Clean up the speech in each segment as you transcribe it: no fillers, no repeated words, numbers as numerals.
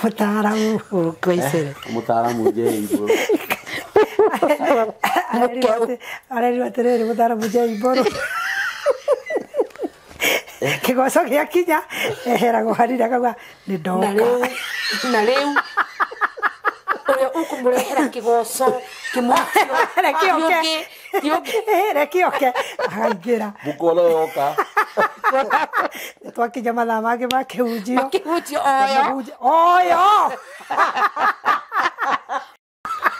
Mũtaaramu. Kwaicere. Mũtaaramu J Mbũrũ. Arerirwo atĩrĩrĩ, mũtaaramu J Mbũrũ, kĩgoco gĩakinya eheragwo hanini akauga nĩ Na ndoka. rĩu, na rĩu ũrĩa ũkũmũrehera kĩgoco kĩmũtio Reke oke. ti ũngĩ. Reke oke akaingĩra. Mũkona yoka. Twakinya mathaa mangĩ ma kĩhunjio. Makĩhunjio oyo. Mahunjio- oyo.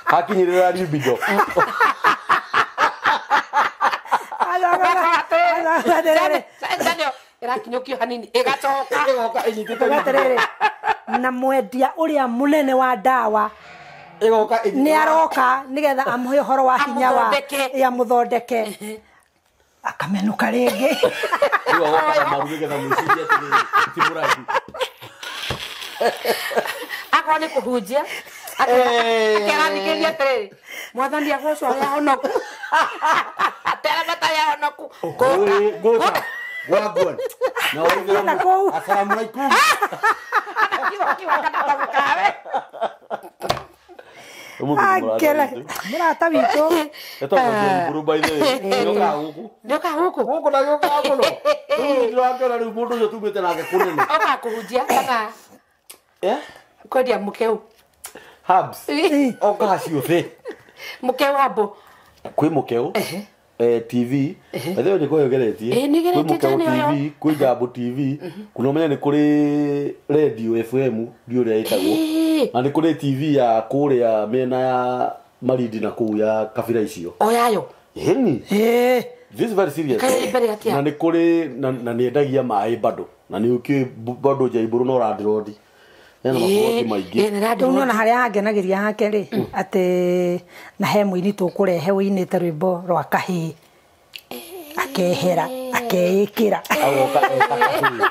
Hakinyĩrĩra libido. Atĩrĩrĩ, Daniel, ĩrakinyũkio hanini ĩgacoka. Ĩgoka ĩnyitĩte. atĩrĩrĩ, na mwendia ũrĩa mũnene wa ndawa Ĩgoka ĩnyitĩte. nĩ aroka nĩgetha amũhe ũhoro wa hinya wa Amũthondeke. ĩ, amũthondeke, akamenũka rĩngĩ. Rĩu agoka na maru nĩgetha mwĩcirie atĩrĩrĩ, ti mũraihu. Akorwo nĩ kũhunjia, akerathikĩria atĩrĩrĩ, mwathani agocwo arĩa ahonoku, atera matarĩ ahonoku. Oi, ngũta. Wagwan. Na waithĩramu. Na kũu. Asalamu alaikum. Akele mũrata witũ. Etagwo J Mbũrũ, by the way. Nĩokaga gũkũ. Nĩokaga gũkũ. Gũkũ na gĩũkaga mũno. Rĩu nĩndĩrakĩona rĩu mũndũ ũcio tumĩte nake kũnene. Okaga kũhunjia kana Eh? kwendia mũkeu? Herbs. Okaga ciothe. Mũkeu hambo. Kwĩ mũkeu TV ethĩwa nĩ kũgeretie. Ĩĩ, nĩ kwĩ geretie. Mũkeu Jane ũyũ. TV, kwĩ Jambo TV, kuna ũmenye nĩ kũrĩ radio FM, ndiũ ũrĩa ĩtagwo, na nĩ kũrĩ TV ya kũrĩa mĩena ya Malindi na kũu ya kabira icio. Oyayo. Ĩni. Ĩĩ. This is very serious. Kaĩ mbere atĩa? Na nĩ kũrĩ na nĩ endagia maĩ bado, na nĩ ũkĩ bado J Mbũrũ no landirondi ena maburoti maingĩ. Rĩu nĩwona harĩa hangenagĩria hake rĩ, atĩ na he mũini tũkũrehe ũinĩte rwĩmbo rwa kahĩĩ, akehera akeĩkĩra. Agoka eta kahĩĩ,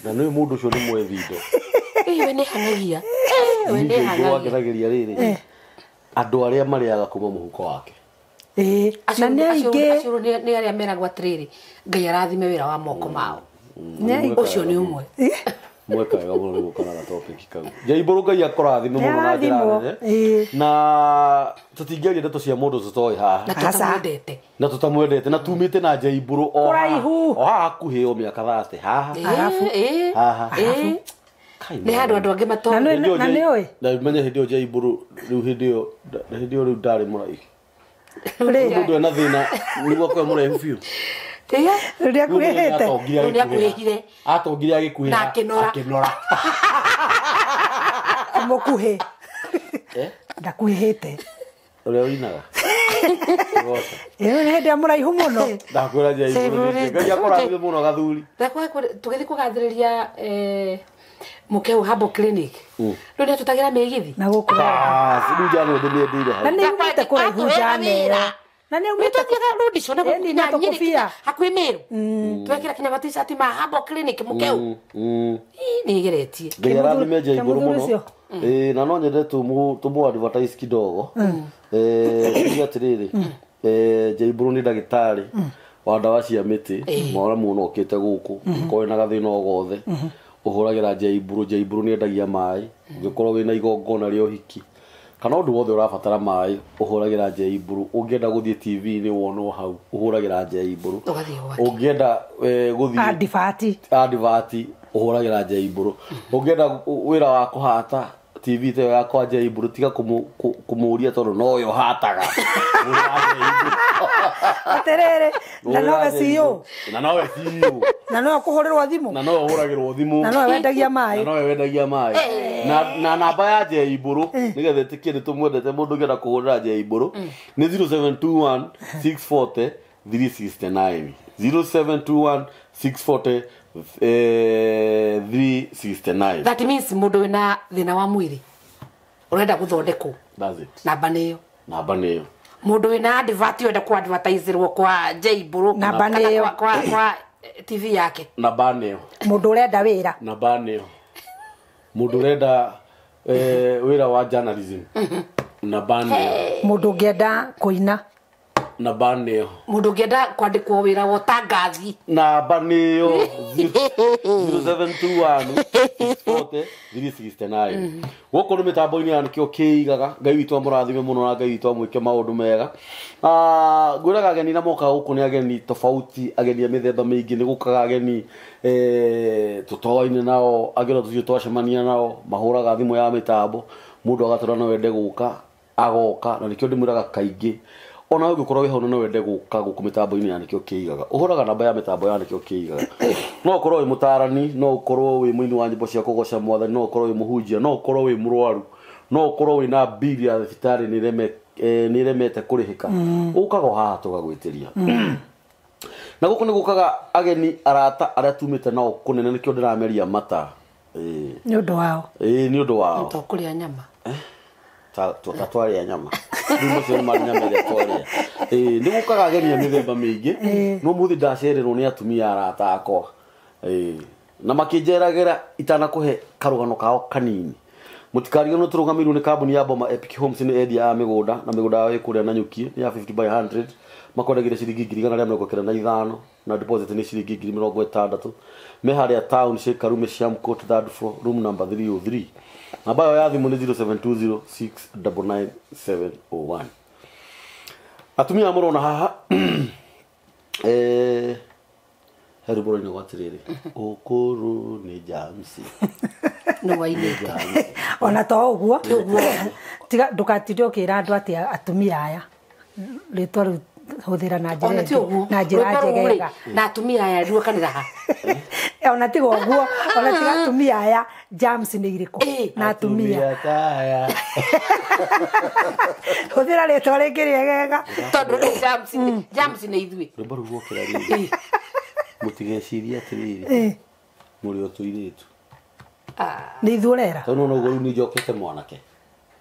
na nĩ mũndũ ũcio nĩ mwethi indo. We nĩ hang'agia, we nĩ Ningĩ hang'agia. wangenagĩria rĩrĩ, andũ arĩa marĩaga kuma mũhuko wake. Ĩĩ, na nĩ aingĩ. Acio nĩ arĩa meragwo atĩrĩrĩ, Ngai arathime wĩra wa moko mao. Nĩ aingĩ. Ũcio nĩ ũmwe. Mweka wega mũno nĩ gũka na gatopic kau. J Mbũrũ, Ngai akũrathime mũno na njĩra Nĩarathimwo. nene. Ĩĩ. Na tũtingĩaria ndeto cia mũndũ tũtoĩ haha. Na Aca. tũtamwendete. Na tũtamwendete na tumĩte na J Mbũrũ o haha- Kũraihu. o haha hakuhĩ, o mĩaka 30 haha. Arabu. Haha. Kai, Nĩ handũ andũ angĩ Na matoĩ. nĩ- Hĩndĩ ĩyo na nĩ ũĩ? Na menye hĩndĩ ĩyo J Mbũrũ rĩu, hĩndĩ ĩyo rĩu ndarĩ mũraihu. Rĩ. Mũndũ ena thĩna nĩguo akorwo mũraihu biũ. Rĩu nĩakuhĩhĩte. Rĩu nĩakuhĩhire. Atongire agĩkuhĩha. Na akĩnora. Akĩnora. Mũkuhĩ. Eh? Ndakuhĩhĩte. Ũrĩa ũinaga Goca. Ĩyo nĩ hĩndĩ ya mũraihu mũno. Ndakwĩra J Mbũrũ nĩ Ngai akũrathime mũno gathuri. Tũgĩthiĩ kũgathĩrĩria mũkeu Herbal Clinic, rĩu nĩ atũtagĩra mĩgithi. Na gũkũ. Ah, rĩu jana ndĩmĩendeire Na hau. nĩ umĩte kũraihu jana ĩyo. Na nĩ umĩte Nĩtũthiaga road show na Ĩni, gũkũ na kinya Nyĩrĩ, tũkũbia. kinya hakuhĩ Mĩrũ, twekĩra kinya matishati ma Herbal Clinic mũkeu. Ii, nĩ ĩgeretie. Ngai arathime J Mbũrũ Kĩmũthuri mũno. ũcio. Ĩĩ, na no nyende tũmũ advertise kidogo. Tuge atĩrĩrĩ, J Mbũrũ nĩ ndagĩtarĩ wa ndawa cia mĩtĩ. Mwaura mũno okĩte gũkũ, ũkorwo wĩna gathĩna o gothe, ũhũragĩra J Mbũrũ. J Mbũrũ nĩ endagia maĩ. Ũngĩkorwo wĩna igongona rĩa ũhiki kana ũndũ wothe ũrabatara maĩ, ũhũragĩra J Mbũrũ. Ũngĩenda gũthiĩ TV-inĩ wonwo hau, ũhũragĩra J Mbũrũ. Ũgathiĩ gwake. Ũngĩenda gũthiĩ Advert. Advert, ũhũragĩra J Mbũrũ. Ũngĩenda wĩra wa kũhata TV ta ĩyo ya kwa J Mbũrũ, tiga kũmũria tondũ noyo hataga. Hũrĩra J Mbũrũ. Atĩrĩrĩ, na nowe Hũrĩra J CEO. Mbũrũ. Na nowe CEO. Na nowe kũhũrĩrwo thimũ. Na nowe ũhũragĩrwo thimũ. Na nowe wendagia Na maĩ. nowe wendagia maĩ. Na namba ya J Mbũrũ, nĩgetha ĩtĩkie nĩ tũmwendete, mũndũ ũngĩenda kũhũrĩra J Mbũrũ nĩ 0721 640 369, 0721 640 369. That means mũndũ wĩna thĩna wa mwĩrĩ ũrenda gũthondekwo, That's it. namba nĩyo. Namba nĩyo. Mũndũ wĩna advert ũrenda ku advertiserwo kwa J Mbũrũ Namba kana nĩyo. kwa TV yake. Namba nĩyo. Mũndũ ũrenda wĩra. Namba nĩyo. Mũndũ ũrenda wĩra wa journalism, namba nĩyo. Mũndũ ũngĩenda kũina. Namba nĩyo. Mũndũ ũngĩenda kwandĩkwo wĩra wa ũtangathi. Namba nĩyo 0721 640 369. Gũkũ nĩ mĩtambo-inĩ ya nĩkĩo kĩigaga. Ngai witũ amũrathime mũno na Ngai witũ amwĩke maũndũ mega. Ngwĩraga ageni na mokaga gũkũ nĩ ageni tofauti, ageni a mĩthemba mĩingĩ. Nĩ gũkaga ageni tũtoaine nao, angĩ ona tũthiĩ twacemania nao, mahũraga thimũ ya mĩtambo, mũndũ agatwĩra no wende gũka, agoka. Na nĩkĩo ndĩmwĩraga kaingĩ, ona ũngĩkorwo wĩ hau na no wende gũka gũkũ mĩtambo-inĩ ya nĩkĩo kĩigaga, ũhũraga namba ya mĩtambo ya nĩkĩo kĩigaga. No ũkorwo wĩ mũtarani, no ũkorwo wĩ mũini wa nyĩmbo cia kũgoca mwathani, no ũkorwo wĩ mũhunjia, no ũkorwo wĩ mũrwaru, no ũkorwo wĩna bili ya thibitarĩ nĩ ĩremete kũrĩhĩka, ũkaga o haha tũgagwĩtĩria. Na gũkũ nĩ gũkaga ageni arata arĩa tumĩte nao kũnene, nĩkĩo ndĩrameria mata. Nĩ ũndũ wao. Nĩ ũndũ wao. To kũrĩa nyama. Ta twarĩa nyama. Rĩu macio nĩ marĩ nyama ĩrĩa twarĩa. Nĩ gũkaga ageni a mĩthemba mĩingĩ. No mũthĩ ndacererwo nĩ atumia arata akwa. Na makĩnjeragĩra itanakũhe karũgano kao kanini. Mũtikariganĩrwo tũrũgamĩrĩirwo nĩ kambuni ya Boma Epic Homes, nĩ endia a mĩgũnda, na mĩgũnda yao ĩ kũrĩa Nanyuki, nĩ ya 50 by 100. Makwendagĩria ciringi 195,000 na deposit nĩ ciringi 60,000. Me harĩa town Karume Shamcourt third floor room number 303. Namba yao ya thimũ nĩ 0720 699 701. Atumia aya mũrona haha, he rwĩmbo rũinagwo atĩrĩrĩ, ũkũrũ nĩ jamsi. Nĩ wainĩte. Ona to ũguo, tiga ndũgatinde ũkĩra andũ atĩ atumia aya rĩtwa rĩu hũthĩra na njĩra Ona ti ũguo. na njĩra Rwĩmbo rũu rĩ, njegega. na atumia aya ruokanĩra ha. Ona tiga ũguo, ona tiga atumia aya jams nĩ irĩkũ na atumia. Atumia Hũthĩra rĩtwa rĩngĩ rĩegega. Tondũ nĩ jams, jams nĩ ithuĩ. Rwĩmbo rũu ruokĩra rĩrĩ, mũtigecirie atĩrĩrĩ, mũrĩ o tũirĩtu. Nĩ ithuĩ ũrera. Tondũ no ũguo rĩu nĩ njokete mwanake.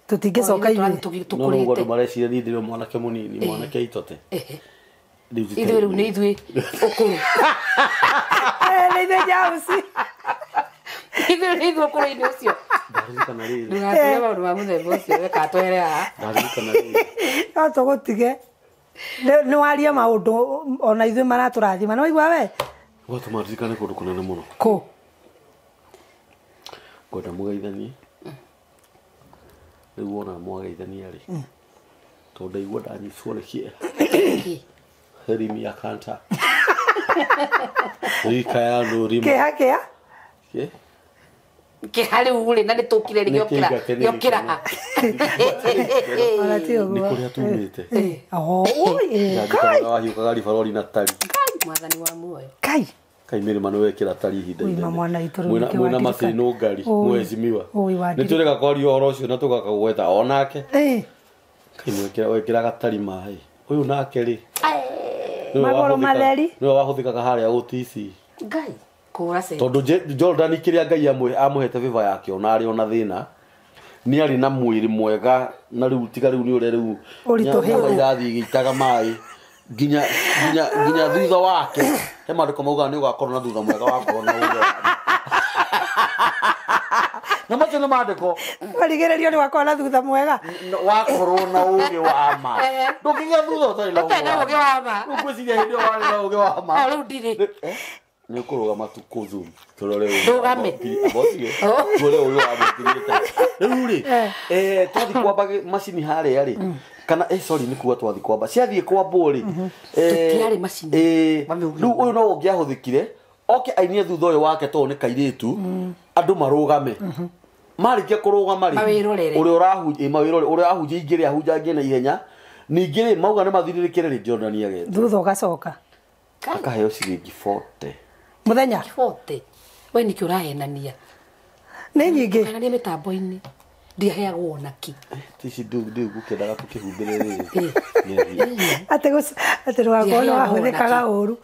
Tũtingĩcoka ithuĩ. No ũguo andũ mareciria niĩ ndĩrĩ o mwanake mũnini, mwanake itote. Ithuĩ rĩu nĩ ithuĩ ũkũrũ. Nĩ ithuĩ jams. Ithuĩ nĩ ithuĩ ũkũrũ-inĩ ũcio. Ndaririkana rĩrĩ. Ndũgatuge maũndũ ma mũthemba ũcio, reka twere haha. Ndaririkana rĩrĩ. No tũgũtige. Nĩ waria maũndũ ona ithuĩ maratũrathima. Nĩ waigua we? Gwatũma ndirikane kũndũ kũnene mũno. Kũ? Ngwenda mũgeithanie. Rĩu wona mwageithania rĩ, tondũ ndaigua ndanyitwo nĩ kĩeha. Rimi ya kanta. Rika ya rũrima. Kĩeha kĩa? Kĩ? Kĩeha rĩu rĩ, na nĩ tũkire rĩ, gĩokĩra ha. Ona ti ũguo. Nĩ kũrĩa tumĩte. Kai. Wahiũkaga ribarori na tari. Mwathani wa muoyo. Kai. Kai mĩrĩma nĩ wekĩra tari ihinda Ui, inene. mwana witũ rĩu nĩkĩo Mwĩna wandirikana. macini ngari, mheshimiwa. Ui, wandirikana. Nĩ tũreka kwaria ũhoro ũcio na tũgakagweta onake. Kai wekĩraga tari maĩ. Ũyũ nake rĩ. Magũrũ matheri. Nĩwe wahũthĩkaga harĩa OTC. Ngai, kũhũra centi. Tondũ Jordan kĩrĩa Ngai amũhete favor yake ona arĩ ona thĩna, nĩ arĩ na mwĩrĩ mwega, na rĩu tiga rĩu nĩ ũrĩa rĩu Ũritũhĩte. nyama irathiĩ igĩitaga maĩ. Nginya thutha wake, he maandĩko maugaga nĩ ũgakorwo na thutha mwega wakorwo na ũgĩ. Na macio nĩ maandĩko. Warigĩrĩrio nĩ wakorwo na thutha mwega. Wakorwo na ũgĩ wa ma. Ndũngĩgĩa thutha ũtarĩ na Ũtarĩ na ũgĩ wa ma. Rĩu ngwĩciria hĩndĩ ĩyo warĩ na ũgĩ wa ma. O, rĩu ndirĩ. Nĩ ũkũrũgama tu kũ Zoom. Tũrore ũgĩ. Ndũgame. Abotige. Tũrore ũgĩ wa ma ũkinyĩte. Rĩu rĩ, twathiĩ kwamba macini harĩa rĩ, kana sorry, nĩ kuga twathiĩ kwamba. Ciathiĩ kwambwo rĩ, Tũtiarĩ macini. Rĩu ũyũ no ũngĩahũthĩkire, oke ainie thutha ũyũ wake tondũ nĩ kairĩtu, andũ marũgame. Marĩkia kũrũgama rĩ, Mawĩrorere. ũrĩa ũrahunjia, mawĩrorere, ũrĩa ahunjia ingĩ rĩ, ahunjangie na ihenya. Ningĩ rĩ, mauga nĩ mathirĩrĩkĩre rĩ, Jordan agetwo. Thutha ũgacoka. Akaheo ciringi 40. Mũthenya? 40. We nĩkĩ ũrahenania? Nĩ nyingĩ. Henania mĩtambo-inĩ. Ndiaheagwo ona kĩ. Tici ndĩgũkĩendaga tũkĩhumbĩre rĩrĩ. Atĩ rwakorwo nĩ wahũthĩkaga ũru.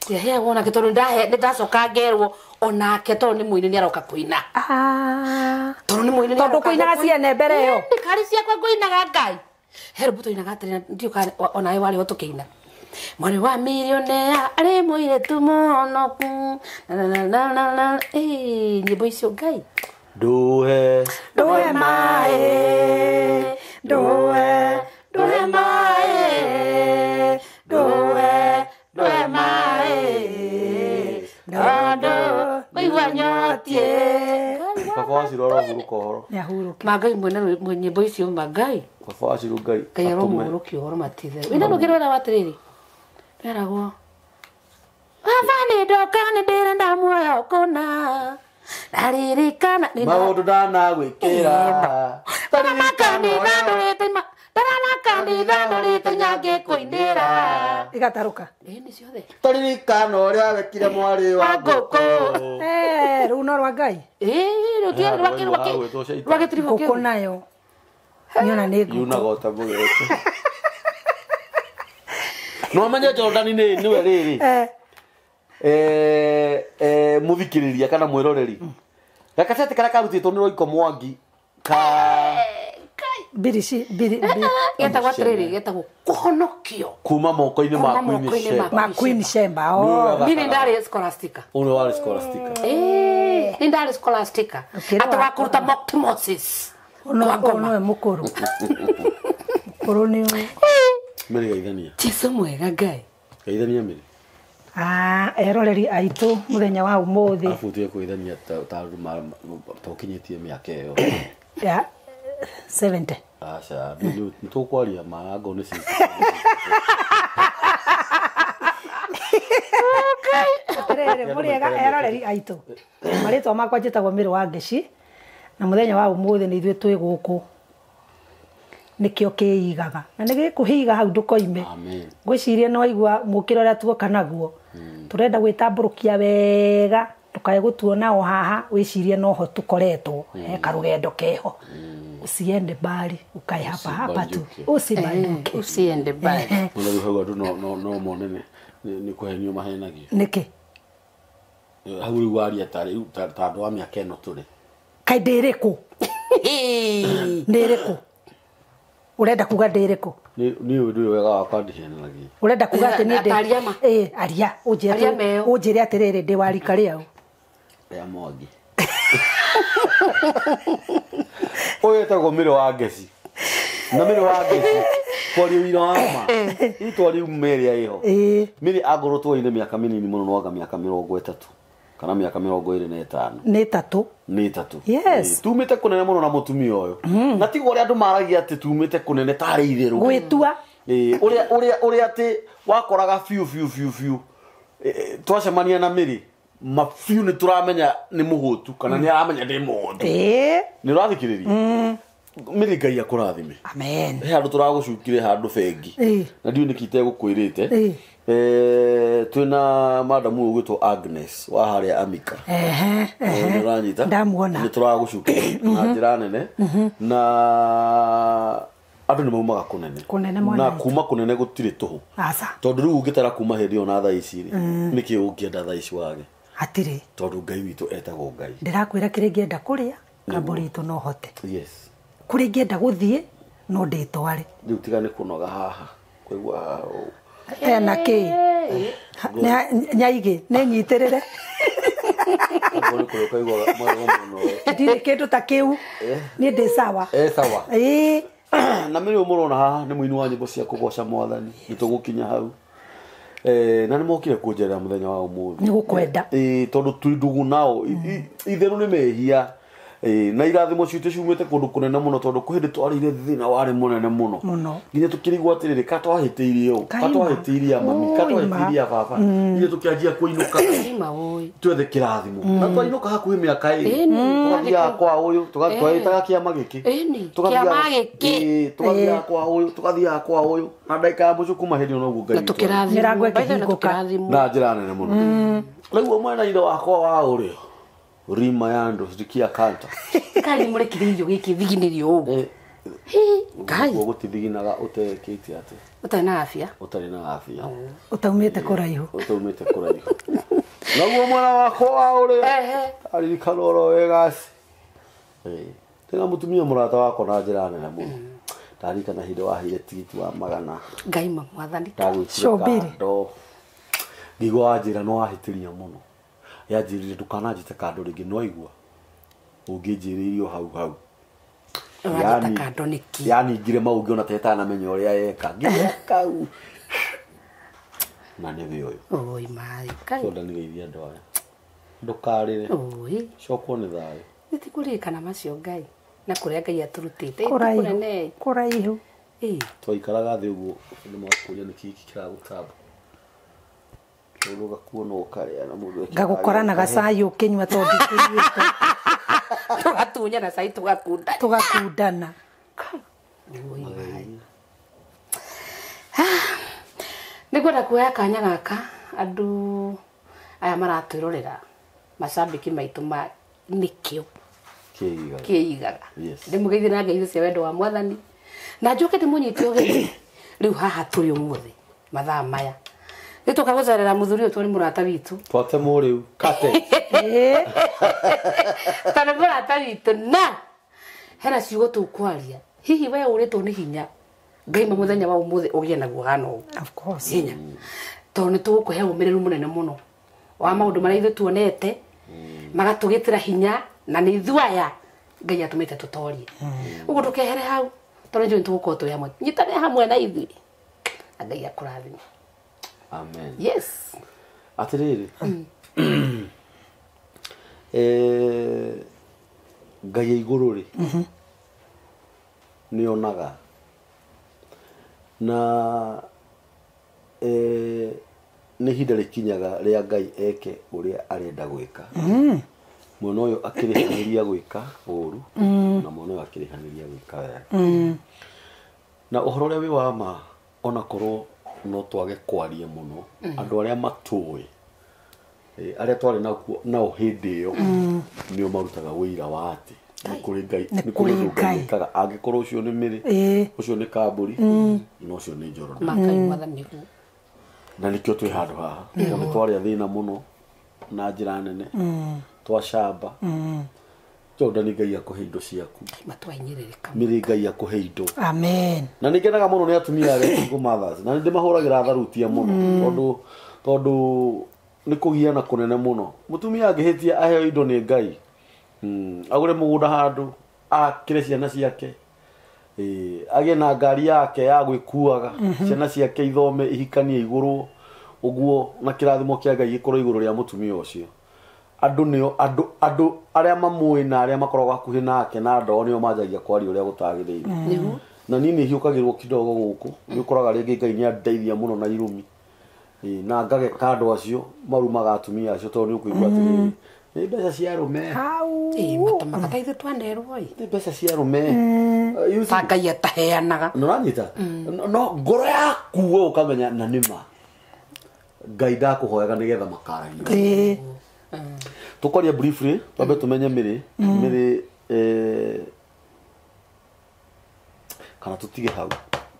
Ndiaheagwo ona kĩ tondũ nĩ ndacoka ngerwo onake tondũ nĩ mũini nĩ aroka kũina. Tondũ nĩ mũini nĩ Tondũ aroka kũinaga kũina. ciene mbere ĩyo. Nĩ kari ciakwa ngũinaga Ngai. He rwĩmbo tũinaga atĩrĩ, ndiũĩ kana onawe warĩ ho tũkĩina. Mwarĩ wa milionea arĩ mũirĩtu mũhonoku. Na, na, na, na, na, na. Nyĩmbo icio Ngai. Ndũhe. Ndũhe maĩ. Ndũhe. Ndũhe maĩ. Mũciĩ. Baba wa Ciro arahurũka ũhoro. Nĩ ahurũke. Mangai mwene nyĩmbo icio mangai. Baba wa Ciro Ngai. Ngai aromũhurũkia ũhoro matithe. Wĩna rũgĩ rwĩragwo atĩrĩrĩ. Rwĩragwo Baba nĩ ndoka nĩ ndĩrenda muoyo kũna. Ndaririkana maũndũ ndanagwĩkĩra. Ndaramaka ndũrĩte nyangĩkũinĩra. Igatarũka. Ĩĩ nĩ ciothe. Taririkana ũrĩa wekire mwarĩ wa ngũkũ. Rĩu no rwa Ngai. Ĩĩ rwa gĩtiribũ Ngũkũ kĩu. nayo. Nĩona nĩ ngũkũ. Yunaga ũtamũgete. No menye Jordan nĩ nĩwe rĩrĩ. Muthikiriria kana mwiroreri. Gakacete karia karutitwo ni Roiko Mwangi ka birici biri getagwo atiriri getagwo kuhonokio kuma moko-inĩ ma Queen Sheba. Ma Queen Sheba. Oh, ni ndari scholastica. Ũrĩa warĩ scholastica. Ni ndari scholastica. Ati wa kuruta mock Moses. Ono ono mukuru. Mukuru ni Mĩrĩ geithania. Jesu mwega Ngai. Geithania mĩrĩ. Eroreri aitu muthenya wa umuthi. Afu tuye kuithania ta ta ukinyitie miaka iyo. Ya 70. Aca, ni tukwaria marango ni sisi. Rere muriega eroreri aitu. Maritwa makwa njitagwo Mĩrũ wa Ngeci. Na muthenya wa umuthi ni ithuĩ twĩ gũkũ. Nikio kiigaga na nĩ gĩkũhiga hau ndũkoime. Amen. Ngwĩciria no waigua mũkĩra ũrĩa tuoka naguo. Tũrenda gwĩtambũrũkia wega ndũkae gũtuona o haha wĩcirie noho tũkoretwo he karũgendo keho. Usiende mbali ukae hapa hapa tu. Usibanduke. Usiende mbali. Ona rĩu hau andũ no no mone nĩ kũhenio mahenagio. Nĩkĩ? Hau rĩu waria ta rĩu ta andũ a mĩaka ĩno tũrĩ. Kaĩ ndĩrĩkũ? Ndĩrĩkũ? Urenda kuga ndĩrĩkũ? Ni ũndũ wega wakwa ndihenanagia. Urenda kuga atĩ nĩ ndĩ. Aria ũnjĩre atĩrĩrĩ ndĩ wa rika rĩau. Rĩa Mwangi. Ũyũ etagwo Mĩrũ wa Ngeci. Na Mĩrũ wa Ngeci kwaria ũira wa ma. Itwa rĩu mĩrĩ ĩho. Mĩrĩ angorwo twoine mĩaka mĩnini mũno no anga mĩaka 30 kana mĩaka 25. Nĩ ĩtatũ. Nĩ ĩtatũ. Yes. Tumĩte kũnene mũno na mũtumia ũyũ. Na tiguo ũrĩa andũ maragia atĩ tumĩte kũnene tarĩ itherũ. Gwĩtua. Ũrĩa atĩ wakoraga biũ biũ biũ biũ. Twacemania na Mĩrĩ ma biũ nĩ tũramenya nĩ mũhũtu kana nĩ aramenya ndĩ mũhũtu. Nĩ ũrathikĩrĩria? Mĩrĩ Ngai akũrathime. Amen. He handũ tũragũcukire handũ bengi. Na ndiũĩ nĩkĩ itegũkwĩrĩte. Twĩna madamu ũyũ ũgwĩtwo Agnes wa harĩa Amika. Nĩ ũranyita? Ndamuona. Nĩ tũragũcukire na njĩra nene. Na andũ nĩ maumaga kũnene. Kũnene mwana. Na kuma kũnene gũtirĩ tũhũ. Aca. Tondũ rĩu ũngĩtara kuma hĩndĩ ĩyo na thaa ici rĩ, nĩkĩ ũngĩenda thaa ici wage? Hatirĩ. Tondũ Ngai witũ etagwo Ngai. Ndĩrakwĩra kĩrĩa ingĩenda kũrĩa, kambũri itũ no hote. Yes. Kũrĩa ingĩenda gũthiĩ no ndĩtware. Rĩu tiga nĩ kũnoga haha. Kũigua ena kĩ? Nyaigĩ nĩ nyitĩrĩre. Ndirĩ kĩndũ ta kĩu. Niĩ ndĩ sawa. Sawa. Na Mĩrĩ mũrona haha nĩ mũini wa nyĩmbo cia kũgoca Mwathani. Nĩ tũgũkinya hau. Na nĩ mokire kũnjerera mũthenya wa ũmũthĩ. Nĩ gũkwenda. Tondũ twĩ ndũgũ nao. Itherũ nĩ mehia. Na irathimo citũ ciumĩte kũndũ kũnene mũno tondũ kwĩ hĩndĩ twarĩire thĩna warĩ mũnene mũno. Nginya tũkĩrigwo atĩrĩrĩ ka twahĩtĩirie ũ, ka twahĩtĩirie mami, ka twahĩtĩirie baba. Nginya tũkĩanjia kũinũka. Twethe kĩrathimo. Na twainũka hakuhĩ mĩaka ĩrĩ. Tũgathiaga kwa ũyũ, twagĩtaga kĩama gĩkĩ. Tũgathiaga kwa ũyũ, tũgathiaga kwa ũyũ. Na ndagĩka ya mũico kuma hĩndĩ ĩyo noguo Ngai witũ. Mĩrango ĩkĩhingũka. Na njĩra nene mũno. Rĩu mwena-inĩ wakwa wa ũrĩo Rima ya andũ rikia kanta. Kai mũrekirie gĩkĩ thiginĩrio ũguo. Kai gũtithiginaga ũtekĩte atĩ. Ũtarĩ na afya. Ũtarĩ na afya. Ũtaumĩte kũraihu. Ũtaumĩte kũraihu. Naguo mwena wakwa wa ũrĩo. Aririkana oro wega ci. Ndĩna mũtumia mũrata wakwa na njĩra nene mũno. Ndarikana hĩndĩ waheire tigiti wa 100. Ngai ma Mwathani. Ndagwĩtire kando. Ngĩigua wanjĩra nĩ wahĩtĩria mũno. Yanjĩrire ndũkananjĩte kando rĩngĩ no igua ũngĩnjĩrĩirio hau hau. Ũranjĩta kando nĩkĩ? Yani ngire mau ngĩona ta ĩtanamenya ũrĩa eka. Ngĩka kau. Na nĩwe ũyũ. Oi mai. Sonda nĩgeithia andũ aya. Ndũkarĩre. Oi. Cokwo nĩ thayũ. Nĩtikũririkana macio Ngai na kũrĩa Ngai atũrutĩte. Kũraihu. Kũnene. Kũraihu. Ĩĩ. Twaikaraga thĩ ũguo nĩ makũria nĩkĩ gĩkĩ kĩragũtamba. Tondũ ũgakuona ũkarĩa na mũndũ ekĩraga Ngagũkora na gacai ũkĩnyua tondũ ndikũnyuĩte. Tũgatunyana cai tũgakunda. Tũgakundana. Oi, maĩ. Nĩngwenda kuoya kanya gaka andũ aya maratwĩrorera macambĩki maitũ ma nĩkĩo Kĩigaga. kĩigaga. Yes. Ndĩmũgeithie na ngeithio cia wendo wa mwathani na njoke ndĩmũnyite ũgeni rĩu haha tũrĩ ũmũthĩ mathaa maya nĩtũka gũcerera mũthuri ũyũ tondũ nĩ mũrata witũ. Twatemwo rĩu kate. Ĩĩ. Tondũ nĩ mũrata witũ na hena ciugo tũkwaria hihi we ũrĩtwo nĩ hinya Ngai ma mũthenya wa ũmũthĩ ũgĩe naguo hana ũguo. Of course. Hinya tondũ nĩ tũgũkũhe ũmĩrĩru mũnene mũno wa maũndũ marĩa ithuĩ tuonete magatũgĩtĩra hinya na nĩ ithuĩ aya Ngai atũmĩte tũtorie. Ũguo ndũkehere hau tondũ nĩnjũĩ nĩtũgũkorwo twĩ hamwe. Nyitane hamwe na ithuĩ na Ngai akũrathime. Amen. Yes. Atĩrĩrĩ. Ngai e igũrũ rĩ nĩonaga na nĩ ihinda rĩkinyaga rĩa Ngai eke ũrĩa arenda gwĩka. Mwena ũyũ akĩrĩhanĩria gwĩka ũru na mwena ũyũ akĩrĩhanĩria gwĩka wega. Na ũhoro ũrĩa wĩ wa ma ona korwo no twage kwaria mũno andũ arĩa matũĩ arĩa twarĩ nao hĩndĩ ĩyo nĩo marutaga wĩira wa atĩ nĩ kũrĩ Ngai Nĩ nĩ kũrĩ kũrĩ ũndũ Ngai Ngai. ekaga angĩkorwo ũcio nĩ Mĩrĩ Ĩĩ. ũcio nĩ Kambũri na ũcio nĩ Njoroge. Makai mwathani nĩguo. Na nĩkĩo twĩ handũ haha tondũ nĩ twarĩa thĩna mũno na njĩra nene twacamba Jordan Ngai akũhe indo ciaku. Matwahinyĩrĩrĩka. Mĩrĩ Ngai akũhe indo. Amen. Na nĩ ngenaga mũno nĩ atumia arĩa single mothers na nĩ ndĩmahũragĩra tharutia mũno tondũ nĩ kũgiana kũnene mũno. Mũtumia angĩhĩtia aheo indo nĩ Ngai agũre mũgũnda handũ akĩre ciana ciake agĩe na ngari yake ya gwĩkuaga ciana ciake ithome ihikanie igũrũ ũguo na kĩrathimo kĩa Ngai gĩkorwo igũrũ rĩa mũtumia ũcio. Andũ nĩo andũ arĩa mamũĩ na arĩa makoragwo hakuhĩ nake na andũ ao nĩo manjagia kwaria ũrĩa gũtagĩrĩire. Nĩguo. Na niĩ nĩ hiũkagĩrwo kidogo gũkũ nĩ ũkoraga rĩngĩ Ngai nĩ andeithia mũno na irumi na ngageka andũ acio marumaga atumia acio tondũ nĩ ũkũigua atĩrĩrĩ nĩ mbeca cia arũme. Hau. Ĩĩ matũmaga ta ithuĩ twanerwo ĩ. Nĩ mbeca cia arũme. You see? Ta Ngai ataheanaga. Nĩ ũranyita? No ngoro yaku we ũkamenya na nĩ ma Ngai ndakũhoyaga nĩgetha makaragia. Ĩĩ. Tũkwaria briefly twambe tũmenye Mĩrĩ Mĩrĩ kana tũtige hau.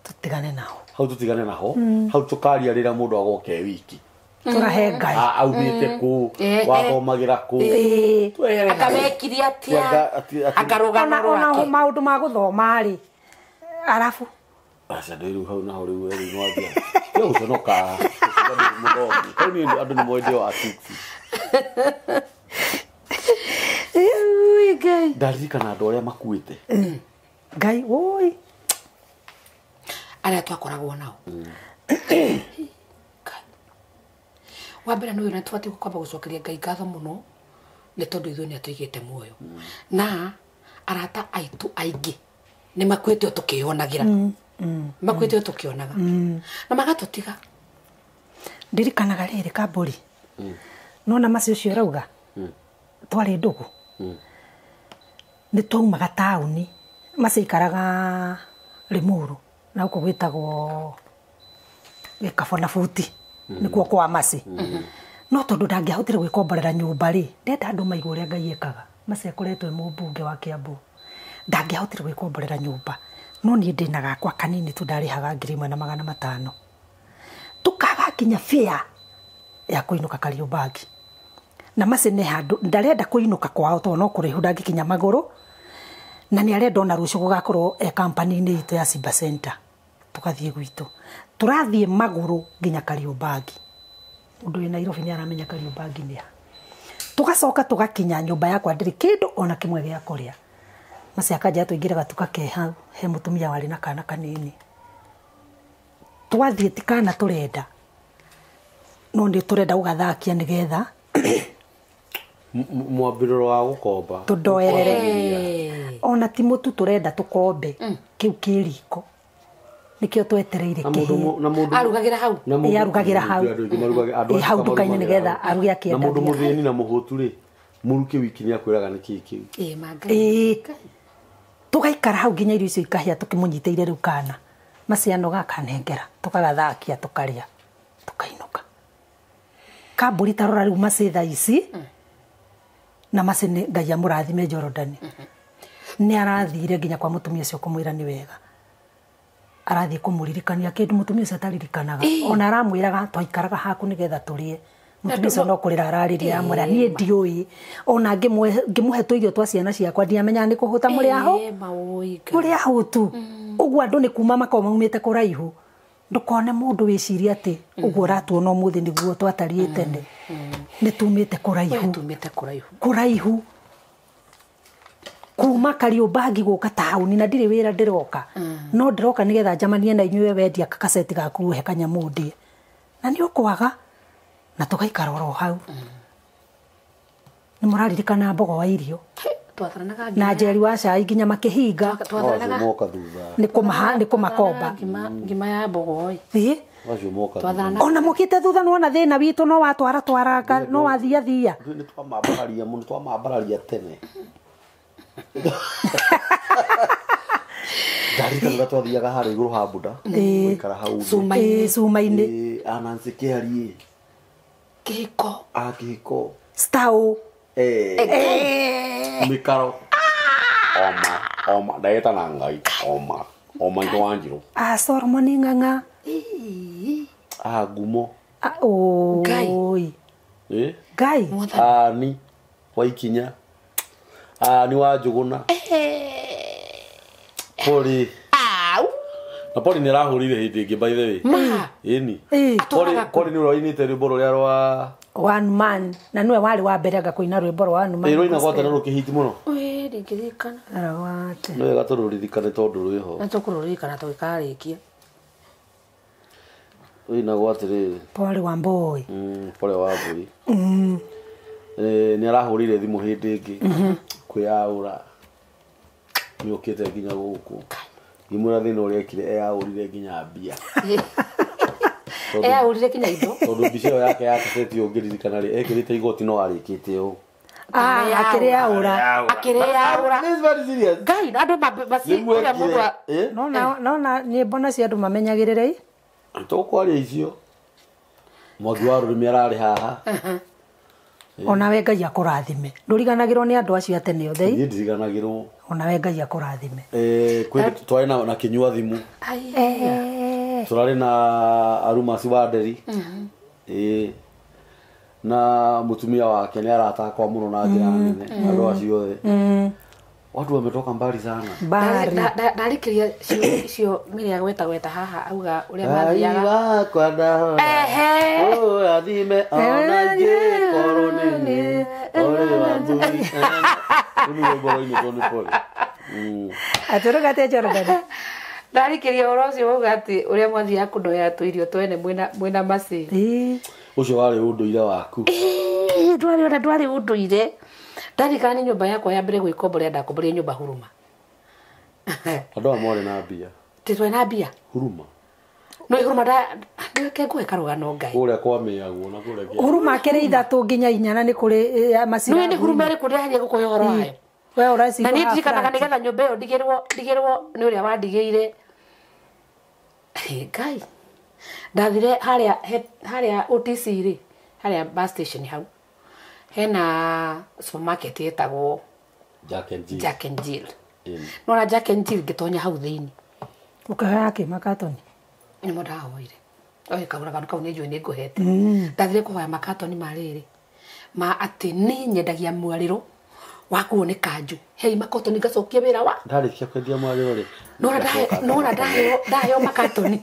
Tũtigane nao. Hau tũtigane naho. Hau tũkaria rĩrĩa mũndũ agoka e wiki. Tũrahe Ngai. Aumĩte kũ wathomagĩra kũ. Ĩĩ. Twehere hau. Akamekire atĩa? Akarũgama Ona rwake. maũndũ ma gũthoma rĩ arabu Aca ndĩ rĩu hau naho rĩu rĩu no anjia. Tiga gũconoka. Mũthomi. Hau niĩ andũ nĩ moĩ ndĩ wa six. Ui, Ngai. Ndaririkana andũ arĩa makuĩte. Ngai woi. Arĩa twakoragwo nao. Ngai. Wa mbere nĩ ũyũ na tũbatiĩ kwamba gũcokeria Ngai ngatho mũno nĩ tondũ ithuĩ nĩ atũigĩte muoyo. Na arata aitũ aingĩ nĩ makuĩte o tũkĩyonagĩra. Makuĩte o tũkĩonaga. Na magatũtiga. Ndirikanaga rĩrĩ Kambũri. Nona macio ũcio ũrauga twarĩ ndũgũ. Nĩ twaumaga taũni macio aikaraga Limuru na gũkũ gwĩtagwo Gĩkabũ na Buti nĩkuo kwa Maci. No tondũ ndangĩahotire gwĩkomborera nyũmba rĩ ndenda andũ maigue ũrĩa Ngai ekaga. Maci akoretwo e mũmbunge wa Kiambu. Ndangĩahotire gwĩkomborera nyũmba no niĩ ndĩna gakwa kanini tu ndarĩhaga 1500. Tũkaga nginya fare ya kũinũka Kariobangi. Na Maci nĩ handũ ndarenda kũinũka kwao tondũ no kũraihu ndangĩkinya magũrũ na nĩ arenda ona rũciũ gũgakorwo e kampani-inĩ itũ ya Simba Center. Tũgathiĩ gwitũ. Tũrathiĩ magũrũ nginya Kariobangi. Ũndũ wĩ Nairobi nĩ aramenya Kariobangi nĩ ha. Tũgacoka tũgakinya nyũmba yakwa ndĩrĩ kĩndũ ona kĩmwe gĩa kũrĩa. Maci akanja tũingĩre gatuka ke hau he mũtumia warĩ na kana kanini. Twathiĩ ti kana tũrenda no nĩ tũrenda gũgathakia nĩgetha Mwambĩrĩro wa gũkomba Tũndoerere. Ona ti mũtu tũrenda tũkombe kĩu kĩ riko nĩkĩo twetereire kĩhĩe. Na mũndũ Arugagĩra hau. Ĩ, arugagĩra hau. Ĩ, hau nduka-inĩ nĩgetha aruge akĩendagia. Na mũndũ mũthĩni na mũhũtu rĩ, mũruke wiki nĩ akwĩraga nĩ kĩĩ kĩu. Ĩ, ma Ngai. Tũgaikara hau nginya irio icio ikahĩa tũkĩmũnyitĩire rĩu kana maciano gakanengera tũkagathakia tũkarĩa tũkainũka. Kambũri tarora rĩu macĩ thaa ici na macĩ nĩ Ngai amũrathime Jordan. Nĩ arathire nginya kwa mũtumia ũcio kũmwĩra nĩ wega. Arathiĩ kũmũririkania kĩndũ mũtumia ũcio ataririkanaga. Ona aramwĩraga twaikaraga haku nĩgetha tũrĩe. Mũtumia ũcio no kũrĩra ararĩria amwĩra niĩ ndiũĩ. Ona ngĩmũhe tũirio twa ciana ciakwa ndiamenyaga nĩ kũhũta mũrĩ aho. Mũrĩ ahũtu. Ũguo andũ nĩ kuma makoragwo maumĩte kũraihu. Ndũkone mũndũ wĩcirie atĩ ũguo ũratuona ũmũthĩ nĩguo twatariĩ tene. Nĩ tumĩte kũraihu. Tumĩte kũraihu. Kũraihu. Kuma Kariũmbangi gũka taũni na ndirĩ wĩra ndĩroka. No ndĩroka nĩgetha njamanie na inyuĩ wendia kakaceti gaku he kanyamũ ndĩe. Na nĩ ũkwaga na tũgaikara oro hau. Nĩ mũraririkana mbogo wa irio. Twatharanaga na Njeri wa cai nginya makĩhinga. Twatharanaga moka thutha. Nĩ kũmaha nĩ kũmakomba. Ngima ya mbogo oi. Ĩ? Acio moka thutha. Ona mokite thutha nĩwona thĩna witũ no watwara twaraga no wathia thia. Nĩ twamambararia mũno twamambararia tene. Ndarikanaga twathiaga harĩa igũrũ ha Buddha. Gũikara hau. Cumainĩ. Cumainĩ. Anansi Kĩarie. Kĩhiko. Ah, kĩhiko. Stau. Mĩkaro. Oma, oma, ndagĩta na Ngai. Oma, oma itũ wa Njirũ. Ah, Solomon Ng'ang'a. Ah, Ngumo. Ah, oi. Ngai. Ngai. Ah, ni Waikinya. Ah, ni wa Njũgũna. Poli. Au. Na Poli nĩ arahũrire hĩndĩ ĩngĩ by the way. Ma. Ĩni. Poli, Poli nĩ ũrainĩte rwĩmbo rũrĩa rwa One Man na nĩwe warĩ wa mbere anga kũina rwĩmbo rwa One Man. Ĩ rũina gwata no rũkĩhiti mũno. Ĩ ndingĩririkana. Aragwate. Nĩ wega tũrũririkane tondũ rwĩho. Na tũkũrũririkana tũgĩkarĩkia. Rũinagwo atĩrĩrĩ. Pole wa Mbui. Pole wa Mbui. Nĩ arahũrire thimũ hĩndĩ ĩngĩ. Kwĩyaũra. Nĩ ũkĩte nginya gũkũ. Ngĩmwĩra thĩna ũrĩa ekire eyaũrire nginya mbia. Eyaũrire nginya indo. Tondũ mbica ĩyo yake ya kaseti ũngĩririkana rĩ, ekĩrĩte igoti no arĩkĩte ũũ. Ah, akĩrĩaũra. Akĩrĩaũra. This is very serious. Ngai, andũ basi ũrĩa mũndũ No na nyĩmbo nacio andũ mamenyagĩrĩre. Tũkwaria icio. Mwangi wa rũrĩmĩ ararĩ haha. Ona we Ngai akũrathime. Ndũriganagĩrwo nĩ andũ acio a tene othe. Niĩ ndiriganagĩrwo. Ona we Ngai akũrathime. Kwĩ twarĩ na kĩnyua thimũ. Tũrarĩ na Arumasi wa Nderi. Na mũtumia wake nĩ arata akwa mũno na njĩra nene. Andũ acio othe. Watu wametoka mbali sana. Mbali. Ndarĩkĩria icio mĩrĩa gweta gweta haha auga ũrĩa mathiaga. Ngai wakwa ndahora. Ehe. Ũrathime ona ingĩkorwo nĩ niĩ ũrĩ wa Mbui. Rũu nĩ rwĩmbo rũinĩtwo nĩ Pole. Atũrũgate Jordan. Ndarĩkĩria ũhoro ũcio wauga atĩ ũrĩa mwathiaga kũndoera tũirio twene mwĩna macĩ. Ũcio warĩ ũndũire waku. Ndwarĩ ona ndwarĩ ũndũire. Ndarikana nĩ nyũmba yakwa ya mbere gwĩkomborera ndakomborire nyũmba Huruma. Andũ aya morĩ na mbia. Tĩ twarĩ na mbia? Huruma. No Huruma ndake ngũhe karũgano Ngai. Kũrĩa kwamĩagwo na kũrĩa kĩa. Huruma akĩrĩ ithatũ nginya inya na nĩ kũrĩ macira. Nĩ Huruma ĩrĩkũ ndĩrageria gũkũhe ũhoro wayo? We ũreciria Na niĩ haha ndirikanaga flat. nĩgetha nyũmba ĩyo ndigĩrwo nĩ ũrĩa wandigĩire. Ngai. Ndathire harĩa OTC rĩ, harĩa bus station hau. Hena supermarket ĩtagwo Jack and Jill. Jack and Jill. Nona Jack and Jill ngĩtonya hau thĩinĩ. Ũkĩhoya kĩ makatoni? Nĩmo ndahoire. Oe kagũra kandu kau nĩ njũĩ nĩ ngũhete. Ndathire kũhoya makatoni ma rĩrĩ. Ma atĩ niĩ nyendagia mwarĩro wakuo nĩ kanjũ. Hei makotoni ngacokia wĩra wa. Ndarĩkia kwendia mwarĩro rĩ. Nona ndaheo makatoni.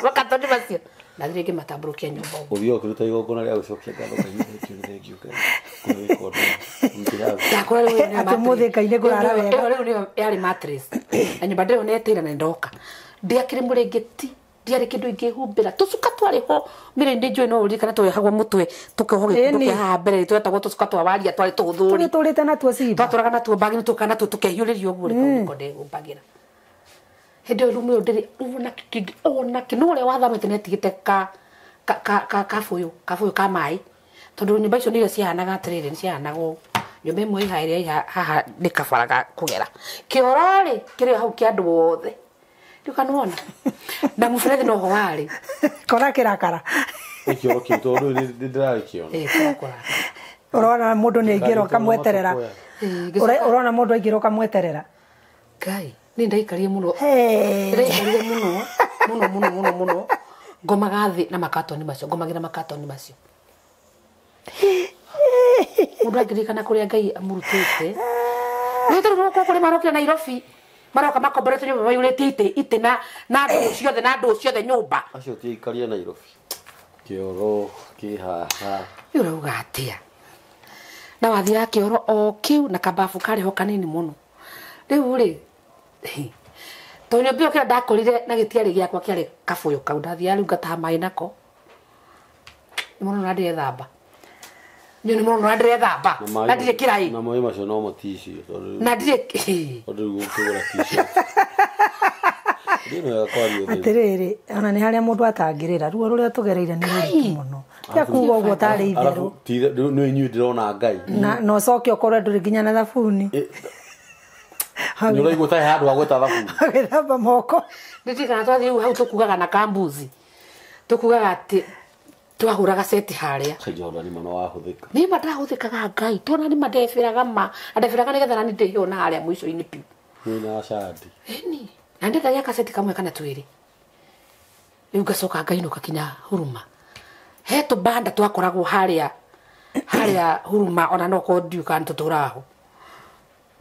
Makatoni macio. Ndathire ngĩmatambũrũkia nyũmba ũguo. Ũthiaga ũkĩruta igongona rĩa gũcokia ngatho Ngai thengiũ, thengiũ Ngai. Kũrĩ gĩkondo. Ndakora rĩu nĩ Atĩ ũmũthĩ Ngai nĩ ngũrara wega. Rĩu nĩyo yarĩ mattress. Na nyũmba ndĩronetĩire na ndoka. Ndiakĩrĩ mũrĩngĩti. Ndiarĩ kĩndũ ingĩhumbĩra. Tũcuka twarĩ ho mĩrĩ ndĩ njũĩ no ũririkane twohagwo mũtwe tũkohwo gĩkundo kĩa haha mbere twetagwo tũcuka twa waria twarĩ tũgũthũri. Tũrĩte natuo cimba. Twatũraga natuo mbagi nĩ tũkaga natuo tũkehiũrĩria ũguo rĩ kau nĩko ndehumbagĩra. Hĩndĩ ĩyo rumu ĩyo ndĩrĩ ona kĩngĩ ona kĩ no ũrĩa wathamĩte nĩatigĩte ka kabũyũ kabũyũ ka maĩ tondũ nyũmba icio nĩ iria cihanaga atĩrĩrĩ nĩ cihanaga ũũ. Nyũmba ĩmwe ĩha ĩrĩa ĩha haha nĩ kabara ga kũgera kĩoro rĩ kĩrĩ hau kĩa andũ othe rĩu kanwona na mũberethi noho warĩ kora kĩrakara Kĩoro kĩu tondũ nĩ ndĩragĩkĩona. Ĩĩ kora ũrona mũndũ nĩ aingĩra ũkamweterera. Ũrona mũndũ aingĩra ũkamweterera. Ngai nĩ ndaikarire mũno. Ndaikarire mũno mũno mũno mũno mũno ngomaga thĩ na makatoni macio ngomagĩra makatoni macio. Mũndũ angĩririkana kũrĩa Ngai amũrutĩte. Nĩ tondũ gũkũ kũrĩ marokire Nairobi maroka makomborete nyũmba maiyũrĩte itĩ na ndũ ciothe na ndũ ciothe nyũmba. Acio ti aikaria Nairobi. Kĩoro kĩ haha. Rĩu ũrauga atĩa? Na wathiaga kĩoro o kĩu na kababu karĩ ho kanini mũno. Rĩu rĩ tondũ nyũmba ĩyo kĩrĩa ndakorire na gĩtiarĩ gĩakwa kĩarĩ kabũyũ kau ndathiaga rĩu ngataha maĩ nako. Nĩ mũrona na ndĩrethamba. Nĩ mũrona na ndĩrethamba. Na ndirĩ kĩraĩ. Na maĩ macio no maticio tondũ na ndirĩ tondũ rĩu ũkĩgũra t-shirt. Ndĩ wega kwaria ũtheri. Atĩrĩrĩ ona nĩ harĩa mũndũ atangĩrĩra ruo rũrĩa tũgereire nĩ rũritũ mũno. Tiga kuga ũguo tarĩ itherũ. Nĩ inyuĩ ndĩrona Ngai. Na ũcoke ũkorwo ndũrĩ nginya na thabuni. Nĩ ũraigua ta handũ ha gwĩta thabuni. Agĩthamba moko. Ndirikana twathiĩ rĩu hau tũkugaga na kambuzi. Tũkugaga atĩ twahũraga seti harĩa. Jordan mũno wahũthĩka. Nĩ ma ndahũthĩkaga Ngai tondũ nĩ ma ndebĩraga ma. Ndebĩraga nĩgetha nani ndĩheo na harĩa mũico-inĩ piũ. Wĩna candi. Ĩni. Na ndendagia kaseti kamwe kana twĩrĩ. Rĩu ngacoka ngainũka kinya Huruma. He tũbanda twakoragwo harĩa harĩa Huruma ona no korwo ndiũĩ kana nĩ tũtũraga ho.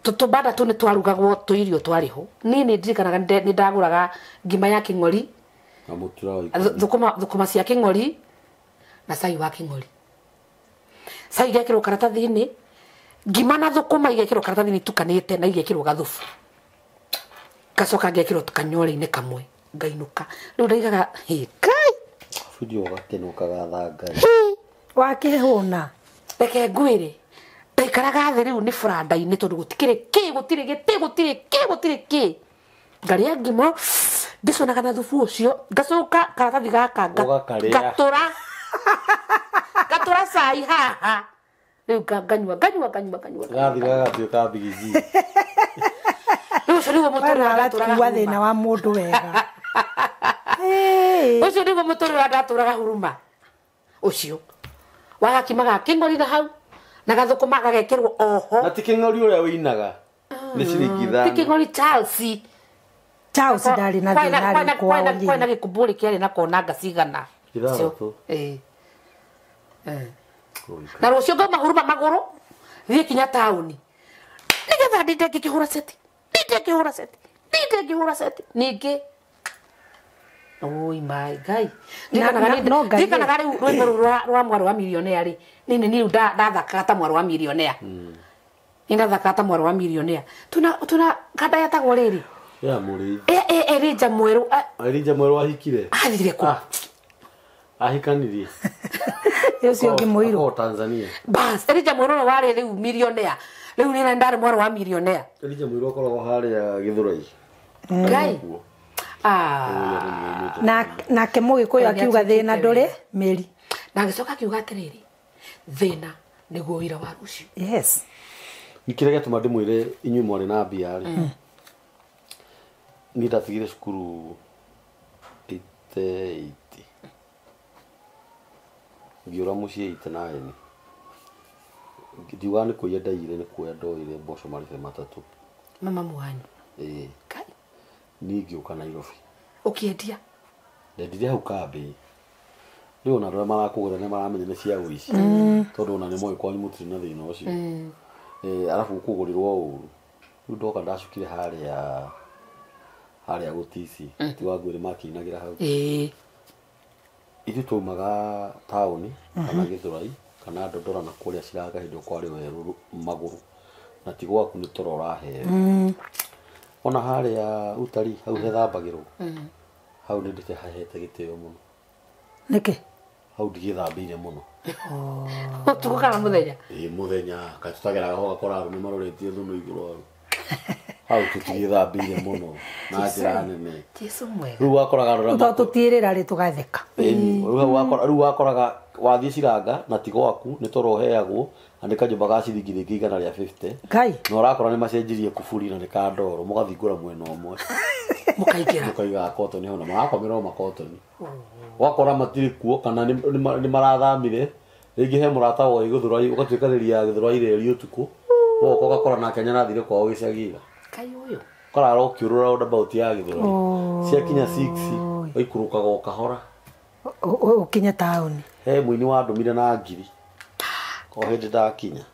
Tũbanda tũu nĩ twarugagwo tũirio twarĩ ho. Niĩ nĩ ndirikanaga nĩ ndagũraga ngima ya kĩng'ori. Na mũtura wa ikũmi. Thũkũma cia kĩng'ori na cai wa kĩng'ori. Cai igekĩrwo karatathi-inĩ, ngima na thũkũma igekĩrwo karatathi-inĩ itukanĩte na igekĩrwo gathubu. Ngacoka ngekĩrwo kanyore-inĩ kamwe ngainũka. Rĩu ndaigaga hĩ Ngai. Bundi ũgakena ũkagatha Ngai. Wakĩhũna. Reke ngwĩre ndaikaraga thĩ rĩu nĩ buranda-inĩ tondũ gũtikĩrĩ kĩ gũtirĩ gĩtĩ gũtirĩ kĩ gũtirĩ kĩ. Ngarĩa ngima ngĩconaga na thubu ũcio ngacoka karatathi gaka ngatũra ngatura cai haha rĩu nganyua nganyua nganyua nganyua gathi gagatuĩka bigiji. Rĩu ũcio nĩguo mũtũrĩre ndatũraga Huruma. Thĩna wa mũndũ wega. Ũcio nĩguo mũtũrĩre ndatũraga Huruma. Ũcio wagakima ga kĩng'ori na hau na gathũkũma gagekĩrwo oho. Na ti kĩng'ori ũrĩa wĩinaga nĩ ciringi ithano. Ti kĩng'ori Charles. Charles ndarĩ na thĩna arĩ kwao. Kwĩna gĩkumbũrĩ kĩarĩ na kona ngacigana. Ithathatũ. Ĩĩ. Na rũciũ ngauma Huruma magũrũ thiĩ kinya taũni nĩgetha ndinde ngĩkĩhũra seti ndinde ngĩhũra seti ndinde ngĩhũra seti ningĩ oi my Ngai ndirikanaga rĩu rwĩmbo rũu rwa mwarĩ wa millionaire rĩ niĩ nĩ rĩu ndathakaga ta mwarĩ wa millionaire nĩ ndathakaga ta mwarĩ wa millionaire tuna kanda yetagwo rĩrĩ ya mũrĩithi Elijah Mwerũ. Elijah Mwerũ ahikire athire kũ ahikanirie ũcio ũngĩ mũirũ Tanzania. Bas Elijah Mwerũ ũrĩa warĩ rĩu millionaire rĩu nĩ ndarĩ mwarĩ wa millionaire. Elijah Mwerũ akoragwo harĩa Gĩthũrai. Ngai nake mũgĩkũyũ akiuga thĩna ndũrĩ mĩri. Na agĩcoka akiuga atĩrĩrĩ thĩna nĩguo wĩra wa rũciũ. Yes. Nĩ kĩrĩa gĩatũma ndĩmwĩre inyuĩ mwarĩ na mbia rĩ. Niĩ ndatigire cukuru 88 ngĩũra mũciĩ 89 ndiugaga nĩ kũiya ndaiyire nĩ kuoya ndoire mboco marebe matatũ. Mama mwanyu. Ĩĩ. Niĩ ngĩũka Nairobi. Ũkĩendia? Ndendirie hau kambĩ. Rĩu ona andũ arĩa marakũgũra nĩ maramenya nĩ cia ũici. Tondũ ona nĩ moĩ kwanyu mũtirĩ na thĩna ũcio. Arabu ũkũgũrĩrwo ũru. Rĩu ndoka ndacukire harĩa harĩa gũtici ti wa ngwĩrĩ makĩinagĩra hau. Ĩĩ. Ithuĩ twaumaga taũni kana Gĩthũrai kana Ndondora na kũrĩa Ciranga hĩndĩ ĩyo kwarĩ werũ magũrũ na ti gwaku nĩ toro ũraheo. Ona harĩa utari hau hethambagĩrwo Hau nĩ ndĩhahete gĩtĩo mũno. Nĩkĩ? Hau ndigĩthambĩire mũno. Ũtukũ kana mũthenya? Ĩĩ mũthenya kaĩ tũtageraga ho ũgakora arũme maroretie thũnũ igũrũ hau. Hau tũtigĩthambĩire mũno na njĩra nene. Jesu mwega. Rĩu wakoraga andũ arĩa Tondũ tũtiĩrĩra rĩ tũgatheka. Ĩni, rĩu wakoraga wathiĩ ciranga na ti gwaku nĩ toro ũheagwo na nĩ kanyũmba ga ciringi rĩngĩ 150. Ngai. Na ũrakora nĩ macenjirie kuburi na nĩ ka ndoro mũgathingũra mwena ũmwe. Mũkaingĩra. Mũkaiga kotoni hau na marakomera o makotoni. Wakora matirĩ kuo kana nĩ marathamire rĩngĩ he mũrata woĩ Gĩthũrai ũgatuĩkanĩria Gĩthũrai reri ũtukũ. Woka ũgakora nake nĩarathire kwao gĩcagi. Kai ũyũ. Ũkarara ũkĩũrũra roundabout ya Gĩthũrai. Ciakinya 6 ũikũrũkaga o kahora. Ũkinye taũni. He mũini wandũmire na ngiri. O hĩndĩ ndakinya.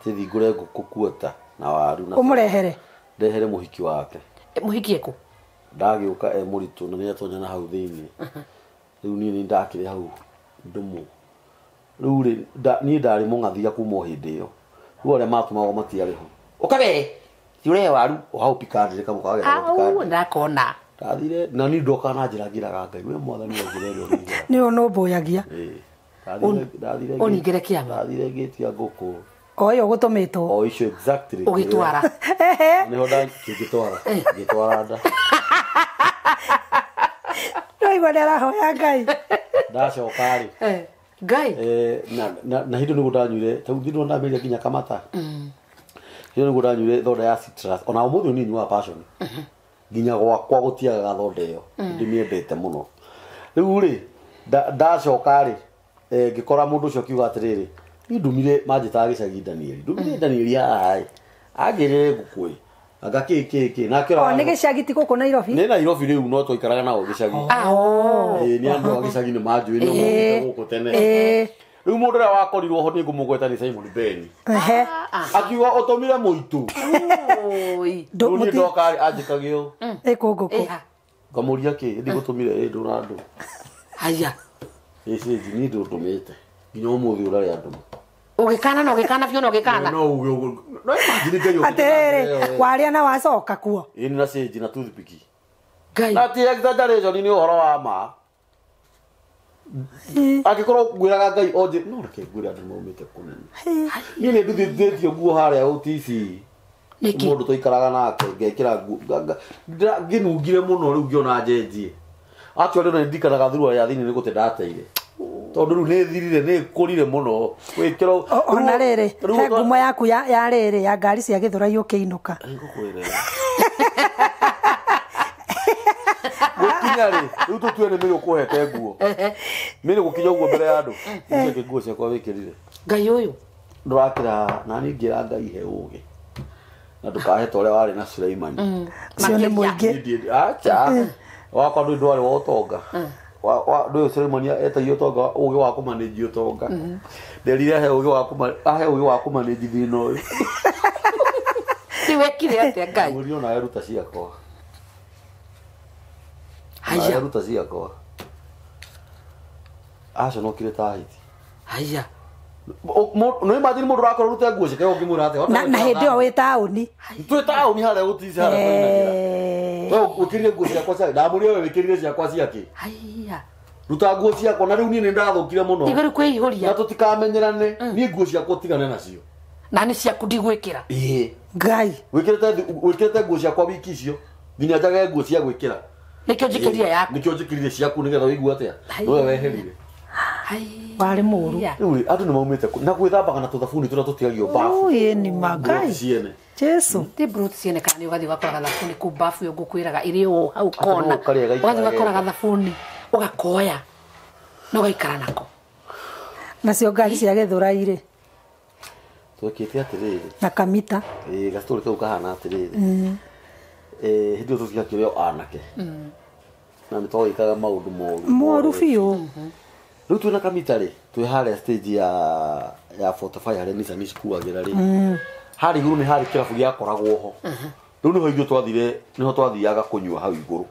Tithingũre ngũkũ kuota na waru na Ũmũrehere. Ndehere mũhiki wake. Mũhiki ekũ? Ndagĩũka e mũritũ na nĩatonya na hau thĩinĩ. Rĩu niĩ nĩ ndakĩrĩ hau ndũmũ. Rĩu rĩ niĩ ndarĩ mũng'athia kuma o hĩndĩ ĩyo. Rĩu arĩa matũmagwo matiarĩ ho. Ũka we! Ti ũrehe waru o hau pikandĩrĩ kamwe kagera Au pikandĩrĩ. ndakona. Ndathire na niĩ ndoka na njĩra ngĩraga Ngai we mwathani wa njĩra ĩrĩa ũrĩ. Nĩ ũnũmbũyagia. Ĩĩ. Ũningĩre kĩama. Ndathire ngĩtia ngũkũ. O ĩyo ũgũtũmĩtwo. O icio exactly. Ũgĩtwara. Nĩho ndangĩtwara. Ngĩtwara nda. Ndũigua nĩ arahoya Ngai. Ndacoka rĩ. Ngai. Na hĩndĩ nĩguo ndanyuire, ta rĩu ndĩrona ndambĩrĩria nginya kamata. Hĩndĩ nĩguo ndanyuire thonda ya citrus. Ona ũmũthĩ ũyũ niĩ nyuaga passion. Nginya gwakwa gũtiagaga thonda ĩyo. Ndĩmĩendete mũno. Rĩu rĩ, ndacoka rĩ, ngĩkora mũndũ ũcio akiuga atĩrĩrĩ, niĩ ndumire manjĩtaga gĩcagi Danieli. Ndumire Danieli haha ĩ. Angĩrĩre ngũkũ ĩ. Anga kĩ kĩ kĩ. Nake O nĩ gĩcagi ti gũkũ Nairobi? Nĩ Nairobi rĩu no twaikaraga nao gĩcagi. Ĩĩ nĩ andũ a gĩcagi nĩ manjũĩ nĩ mokĩte gũkũ tene. Rĩu mũndũ ũrĩa wakorirwo ho nĩ ngũmũgweta nĩ Simon Ben. Akiuga ũtũmire mũitũ. Rĩu niĩ ndoka rĩ anjĩkage ũũ. Ĩkũ ngũkũ. Ngamũria kĩ ndigũtũmire ĩ ndũra ndũ. Haya. Ĩ cĩnji niĩ ndũndũmĩte. Nginya ũmũthĩ ũrarĩa ndũma. Ũgĩkana na ũgĩkana biũ na ũgĩkana. No uge ũguo. No imagine Ngai ũkĩte Atĩrĩrĩ, waria na wacoka kuo. Ĩĩ na cĩnji na toothpick. Ngai. Na ti exaggeration nĩ ũhoro wa ma. Angĩkorwo ngwĩraga Ngai onje no reke ngwĩre andũ maumĩte kũnene. Niĩ nĩ nduthĩtio nguo harĩa OTC. Nĩkĩ? Mũndũ twaikaraga nake ngekĩra nguo ngĩnungire mũno rĩu ngĩona njenjie. Actually ona ndirikanaga thurua ya thĩinĩ nĩ gũte ndateire. Tondũ rĩu nĩ thirire nĩ kũrire mũno. Gwĩkĩra Ona rĩrĩ, he ngumo yaku ya rĩrĩ ya ngari cia Gĩthũrai ũkĩinũka. Ngũkwĩra. Gũkinya rĩ, rĩu tũtue nĩ Mĩrĩ ũkũhete nguo. Mĩrĩ gũkinya ũguo mbere ya andũ. Nĩkĩ nguo ciakwa wĩkĩrire? Ngai ũyũ. Ndũrakĩra na niĩ ngĩra Ngai he ũgĩ. Na ndũkahe ta ũrĩa warĩ na Suleimani. Ũcio nĩ mũingĩ. Acha. Wakwa ndũĩ ndwarĩ wa ũtonga. Ndũĩ Suleimani etagia ũtonga ũgĩ wa kũmanĩnji ũtonga. Nderire ahe ũgĩ wa ahe ũgĩ wa kũmanĩnji thĩna ũyũ. Rĩu wekire atĩa Ngai? Mũriũ nawe ruta ciakwa. Haya. Ruta ciakwa. Aconokire ta hiti. Haya. No imagine mũndũ ũrakorwo ũrute nguo ciake ũngĩmwĩra atĩa? Na hĩndĩ ĩyo wĩ taũni. Twĩ taũni harĩa gũtici harĩa twainagĩra. We ũkĩrire nguo ciakwa cia ndamũria we wĩkĩrire ciakwa ciakĩ. Haya. Ruta nguo ciakwa na rĩu niĩ nĩ ndathũkire mũno. Tiga rĩu kwĩihũria. Na tũtikamenyerane niĩ nguo ciakwa ũtigane nacio. Na nĩ ciaku ndigwĩkĩra. Ĩĩ. Ngai. Wĩkĩrĩte nguo ciakwa wiki icio nginya njage nguo cia gwĩkĩra. Nĩkĩo njĩkĩrire yaku. Nĩkĩo njĩkĩrire ciaku nĩgetha ũigue atĩa. Nĩwe weherire. Warĩ mũũru. Rĩu rĩ andũ nĩ maumĩte na gwĩthambaga na tũthabuni tũrĩa tũtigagio bafu. Ĩĩ nĩ ma Ngai. Ciene. Jesu. Ti brut ciene kana nĩ ũgathiĩ ũgakora gathabuni kũu bafu ĩyo ngũkwĩraga ĩrĩ o hau kona. Ũgathiĩ ũgakora gathabuni ũgakoya na ũgaikara nako. Nacio ngari cia Gĩthũrai rĩ. Twekĩte atĩrĩrĩ. Na kamita. Ĩĩ gacitũrĩ kau kahana atĩrĩrĩ. Hĩndĩ ĩyo tũtiakĩrĩ o anake. Na nĩ twagĩkaga maũndũ moru. Moru biũ. Rĩu twĩna kamita rĩ, twĩ harĩa stage ya 45 harĩa Nissan cikuagĩra rĩ. Harĩa igũrũ nĩ harĩ kĩrabu gĩakoragwo ho. Rĩu nĩho ithuĩ twathire, nĩho twathiaga kũnyua hau igũrũ.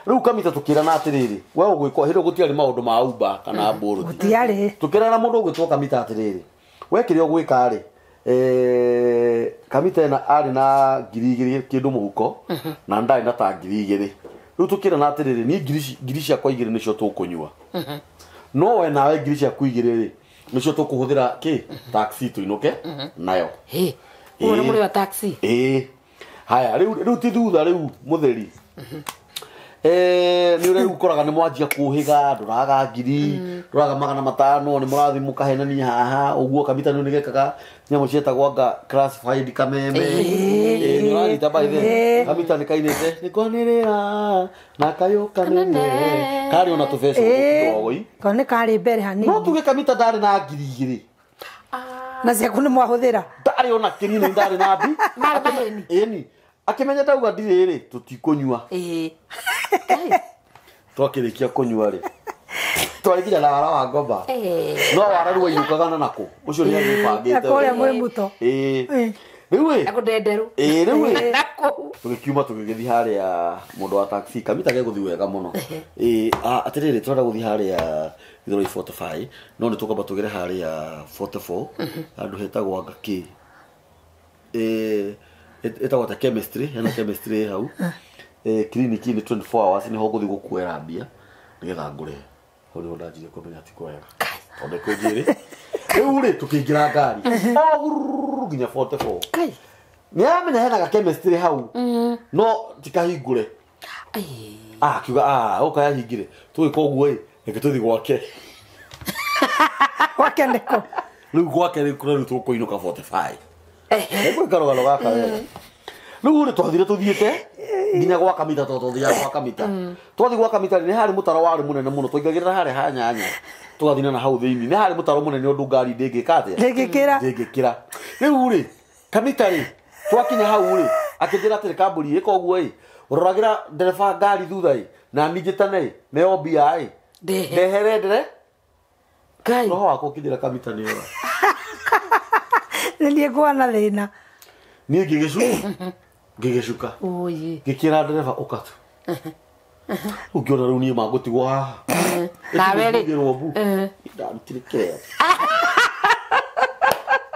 Rĩu kamita tũkĩrana atĩrĩrĩ, we ũgwĩkwo hĩndĩ ĩyo gũtiarĩ maũndũ ma Uber kana Bolt. Gũtiarĩ. Tũkĩrana mũndũ ũgwĩtwo kamita atĩrĩrĩ, we kĩrĩa ũgwĩka rĩ, kamita ĩna arĩ na 2,000 kĩndũ mũhuko na ndarĩ na ta 2,000. Rĩu tũkĩrana atĩrĩrĩ, niĩ ngiri ciakwa igĩrĩ nĩcio tũkũnyua. No we nawe ngiri ciaku igĩrĩ rĩ, nĩcio tũkũhũthĩra kĩ taxi tũinũke nayo. Hĩ. Ũguo nĩ mũrĩ wa taxi. Ĩĩ. Haya, rĩu ti thutha rĩu mũtheri. Nĩ ũrĩa rĩu ũkoraga nĩ mwanjia kũhĩga, ndũraga ngiri, ndũraga 500, nĩ mũrathiĩ mũkahenania haha, ũguo kamita nĩ gekaga nyamũ cietagwo anga classified kameme. Nĩ ũranyita by the way. Kamita nĩ kainĩte nĩ kwanĩrĩra na kayũ kanene. Karĩ ona tũbeca kidogo ii. Ko nĩ karĩ mbere hanini. No tuge kamita ndarĩ na ngiri igĩrĩ. Na ciaku nĩ mwahũthĩra. Ndarĩ ona kĩnini ndarĩ na mbi. Marĩ maheni. Ĩni. Akĩmenya ndauga ndirĩ rĩ, tũtikũnyua. Ĩĩ. Twakĩrĩkia kũnyua rĩ, twarĩ nginya na wara wa ngomba. No wara rĩu wainũkaga na nakũ ũcio nĩ agĩbangĩte. Na kũrĩa mwĩ mũto. Ĩĩ. Rĩu ĩ. Na kũndenderũ. Ĩĩ rĩu ĩ. Na kũu. Tũgĩkiuma tũgĩgĩthiĩ harĩa mũndũ wa taxi kamita gegũthiĩ wega mũno. Ĩĩ, atĩrĩrĩ tũrenda gũthiĩ harĩa Githurai 45, no nĩ tũkwamba tũgere harĩa 44, handũ hetagwo anga kĩ. Ĩtagwo ta chemistry, hena chemistry hau. Clinic nĩ 24 hours nĩho ngũthiĩ gũkuoera mbia nĩgetha ngũrĩhe. Hau nĩho ndanjirie kũmenya ti kwega. Tondũ kwĩnjĩrĩ. Rĩu rĩ tũkĩingĩra ngari. O hururu nginya 44. Kai. Nĩ aramenya hena ga chemistry hau. No tikahingũre. Ai. Akiuga ũka yahingire. Tũgĩka ũguo ĩ, reke tũthiĩ gwake. Gwake nĩkũ? Rĩu gwake rĩu kũrĩa rĩu tũkũinũka 45. Nĩngwĩka rũgano gaka wega. Rĩu rĩ twathire tũthiĩte nginya gwa kamita tondũ twathiaga gwa kamita. Twathiĩ gwa kamita rĩ, nĩ harĩ mũtaro warĩ mũnene mũno, twaingagĩrĩra harĩa ha nyanya tũgathiĩ na hau thĩinĩ. Nĩ harĩ mũtaro mũnene ũndũ ngari ndĩngĩka atĩa? Ndĩngĩkĩra. Ndĩngĩkĩra. Rĩu rĩ kamita rĩ twakinya hau rĩ akĩnjĩra atĩrĩ kambũri ĩka ũguo ĩ, roragĩra ndereba ngari thutha ĩ, na niĩ njĩtane ĩ, neo mbia ĩ. Ndehe. Ndehere ndere. Ngai. Roho wakwa ũkĩnjĩra kamita nĩ ora. Nĩ niĩ nguona thĩna. Niĩ ngĩgĩcuka. Ngĩgĩcuka. Oye. Ngĩkĩra ndereba ũka tu. Ũngĩona rĩu niĩ mangũtigwo haha. Nawe rĩ. Ngĩrwo mbu. Ndarutire kĩrĩa.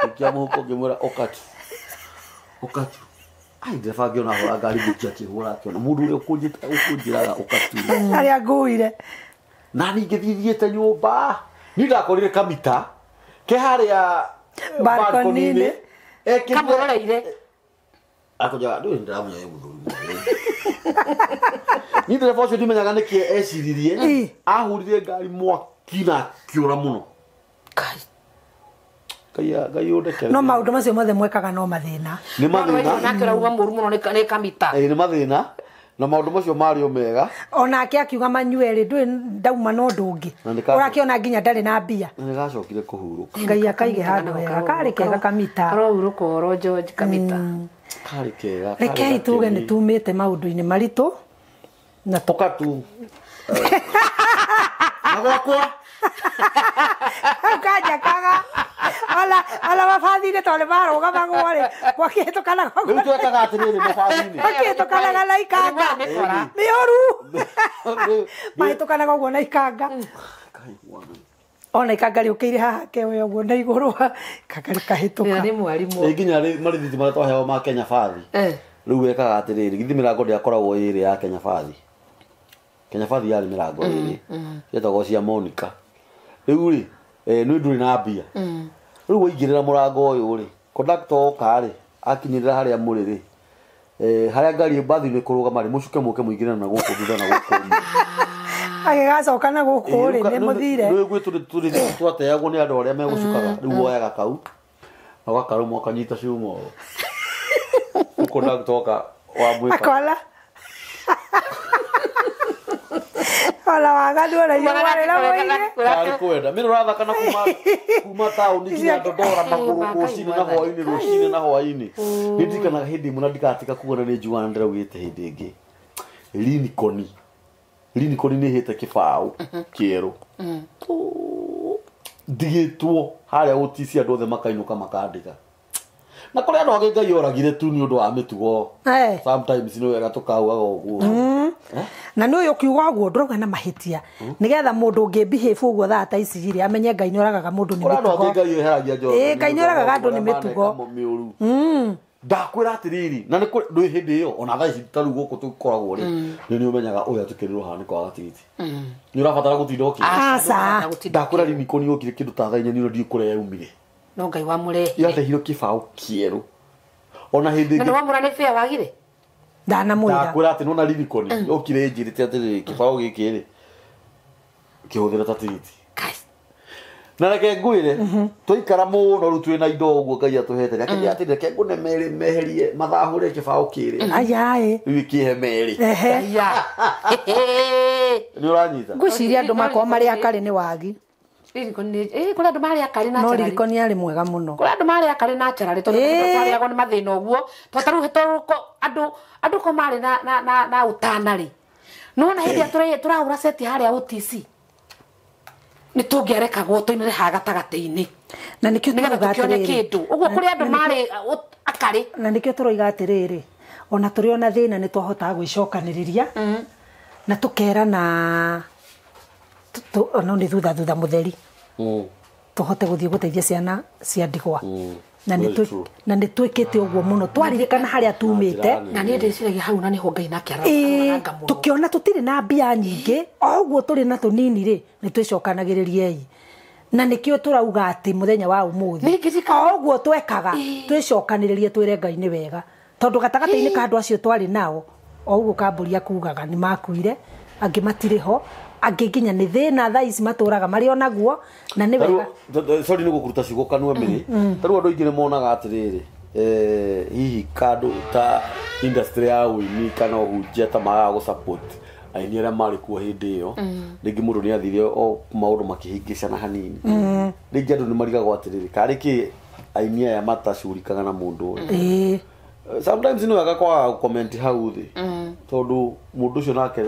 Ngĩkia mũhuko ngĩmwĩra ũka tu. Ũka tu. Ai ndereba ngĩona ahũra ngari ngĩkia akĩhũra akĩona mũndũ ũrĩa ũkũnjĩraga ũka tu. Arĩa nguire. Na niĩ ngĩthiĩ thiĩte nyũmba. Niĩ ndakorire kamita ke harĩa Balcony-inĩ. Ekĩrire Kamũroreire. Akũnjaga ndũĩ ndĩramenya wĩ mũthuri mũnene. Niĩ ndereba ũcio ndimenyaga nĩkĩ eciririe. Ahũrire ngari mwaki na akĩũra mũno. Kai. Ngai ũndekere. No maũndũ macio mothe mwekaga no mathĩna. Nĩ mathĩna. Nake ũrauga mũru mũno nĩ kamita. Ĩĩ nĩ mathĩna. Na maũndũ macio marĩ o mega. Onake akiuga manyue rĩ, ndũĩ ndauma na ũndũ ũngĩ. Na nĩ ka- Ũrakĩona nginya ndarĩ na mbia. Na nĩgacokire kũhurũka. Ngai akaige handũ hega. Karĩ kega kamita. Karohurũka ũhoro George kamita. Karĩ kega. Karĩ Rekei tuge nĩ gakeni. tumĩte maũndũ-inĩ maritũ. Na Ũka tu. Na gwakwa. Kanjakaga. Ona mabathi-inĩ tondũ nĩ marũgamagwo rĩ, gwakĩhĩtũkanaga Rĩu twekaga atĩrĩrĩ mabathi-inĩ. Makĩhĩtũkanaga na ikanga. Mĩkora. Mĩũru. Mahĩtũkanaga ũguo na ikanga. Kai, mwana. Ona ikanga rĩũkĩire haha keoya ũguo na igũrũ, ikanga rĩkahĩtũka. Nĩ mwarimũ. Ĩ nginya rĩ marĩthiti marĩa twaheagwo ma Kenya Bathi. Rĩu wekaga atĩrĩrĩ, githĩ mĩrango ndĩakoragwo ĩrĩ ya Kenya Bathi. Kenya Bathi yarĩ mĩrango ĩrĩ. Yetagwo cia Monica. Rĩu rĩ, nĩ ndũrĩ na mbia. Rĩu waingĩrĩra mũrango ũyũ rĩ, conductor oka rĩ, akinyĩrĩra harĩa mũrĩ rĩ, harĩa ngari bathi nĩ kũrũgama rĩ, mũcuke mũke mũingĩre na gũkũ thutha na gũkũ nyuma. Agĩgacoka na gũkũ rĩ, nĩ mũthire. Rĩu gwĩ tũrĩ twateagwo nĩ andũ arĩa megũcukaga, rĩu woyaga kau, na ũgakarũma ũkanyita cuma ũũ. Rĩu conductor oka wamwĩka. Akola. Ona waganu ona iria warĩ na mũingĩ. Tarĩ kwenda. Mĩrũ ũrathaka na kuma taũni nginya Dodora magũrũ rũcinĩ na hwaĩ-inĩ, rũcinĩ na hwaĩ-inĩ. Nĩ ndirikanaga hĩndĩ ĩmwe na ndikatiga kuona nĩ njugaga na ndĩraugĩte hĩndĩ ĩngĩ. Lincoln. Lincoln nĩ ĩhĩte kĩbaũ kĩerũ. Ndigĩtwo harĩa gũtici andũ othe makainũka makandĩka. Na kũrĩ andũ angĩ Ngai oragire tu nĩ ũndũ wa mĩtugo. Sometimes nĩ wega tũkaugaga ũguo. Na nĩ ũyũ ũkiuga ũguo ndũrauga na mahĩtia. Nĩgetha mũndũ ũngĩ behave ũguo thaa ta ici rĩ, amenye Ngai nĩ oragaga mũndũ nĩ Kũrĩ andũ angĩ mĩtugo. Ngai eheragia njoro. Ĩĩ, Ngai nĩ oragaga andũ nĩ mĩtugo. Mĩũru. Ndakwĩra atĩrĩrĩ na nĩ ndwĩ hĩndĩ ĩyo ona thaa ici ta rĩu gũkũ tũkoragwo rĩ nĩ ũmenyaga ũyũ atũkĩrĩrwo haha nĩ kwaga tigiti. Nĩ ũrabatara gũtinda ũkĩ. Aca. Ndakwĩra rimiko nĩ yokire kĩndũ ta thaa 4 nĩ ndiũ kũrĩa yaumire. No Ngai wamũrehe. Yatehirwo kĩbaũ kĩerũ. Ona hĩndĩ Na nĩ wamũra nĩ bĩa wagire? Ndanamwĩra. Ndakwĩra atĩ nona rimiko nĩ yokire ĩnjĩrĩte atĩrĩrĩ kĩbaũ gĩkĩ rĩ kĩhũthĩre ta tigiti. Na reke ngwĩre twaikara mũno rĩu twĩna indo ũguo Ngai atũhete reke atĩ reke ngũne merĩ meherie mathahũre kĩbaũ kĩrĩ Ayaĩ. rĩu kĩhe merĩ. Ehe. Aya. Nĩ ũranyita. Ngwĩciria andũ makorwo marĩ akarĩ nĩ wagi. Ririko nĩ kũrĩ andũ marĩ akarĩ No naturally. ririko nĩ arĩ mwega mũno. Kũrĩ andũ marĩ akarĩ naturally tondũ twarĩagwo nĩ mathĩna ũguo. Tondũ ta rĩu andũ ko marĩ na ũtana rĩ. Nĩwona hĩndĩ ĩrĩa tũrahũra seti harĩa OTC. Nĩ tũngĩarekagwo tũinĩre haha gatagatĩ-inĩ. Na nĩkĩo Nĩgetha tũroiga tũkĩone atĩrĩrĩ. kĩndũ. Ũguo kũrĩ andũ marĩ akarĩ. Na nĩkĩo tũroiga atĩrĩrĩ ona tũrĩ ona thĩna nĩ twahotaga gwĩcokanĩrĩria na tũkerana no nĩ thutha thutha mũtheri tũhote gũthiĩ gũteithia ciana cia ndigwa. Na nĩ twĩkĩte ũguo mũno twaririkana harĩa tumĩte. Na niĩ ndĩciragia hau na nĩho Ngai nake araranga mũno. Tũkĩona tũtirĩ na mbia nyingĩ o ũguo tũrĩ na tũnini rĩ nĩ twĩcokanagĩrĩriei. Na nĩkĩo tũrauga atĩ mũthenya wa ũmũthĩ o ũguo twekaga twĩcokanĩrĩrie twĩre Ngai nĩ wega tondũ gatagatĩ-inĩ ka andũ acio twarĩ nao o ũguo Kambũria kugaga nĩ makuire angĩ matirĩ ho angĩ nginya nĩ thĩna thaa ici matũraga marĩ onaguo na nĩ wega. Sorry nĩ gũkũruta ciugo kanua mĩrĩ. Ta rĩu andũ aingĩ nĩ monaga atĩrĩrĩ hihi kandũ ta industry ya ũini kana ũhunjia ta magaga gũ support aini arĩa marĩ kuo hĩndĩ ĩyo. Rĩngĩ mũndũ nĩ athire o maũndũ makĩhĩngĩcana hanini. Rĩngĩ andũ nĩ marigagwo atĩrĩrĩ karĩ kĩ aini aya matacurikaga na mũndũ ũyũ. Sometimes nĩ wega kwaga comment hau thĩ tondũ mũndũ ũcio nake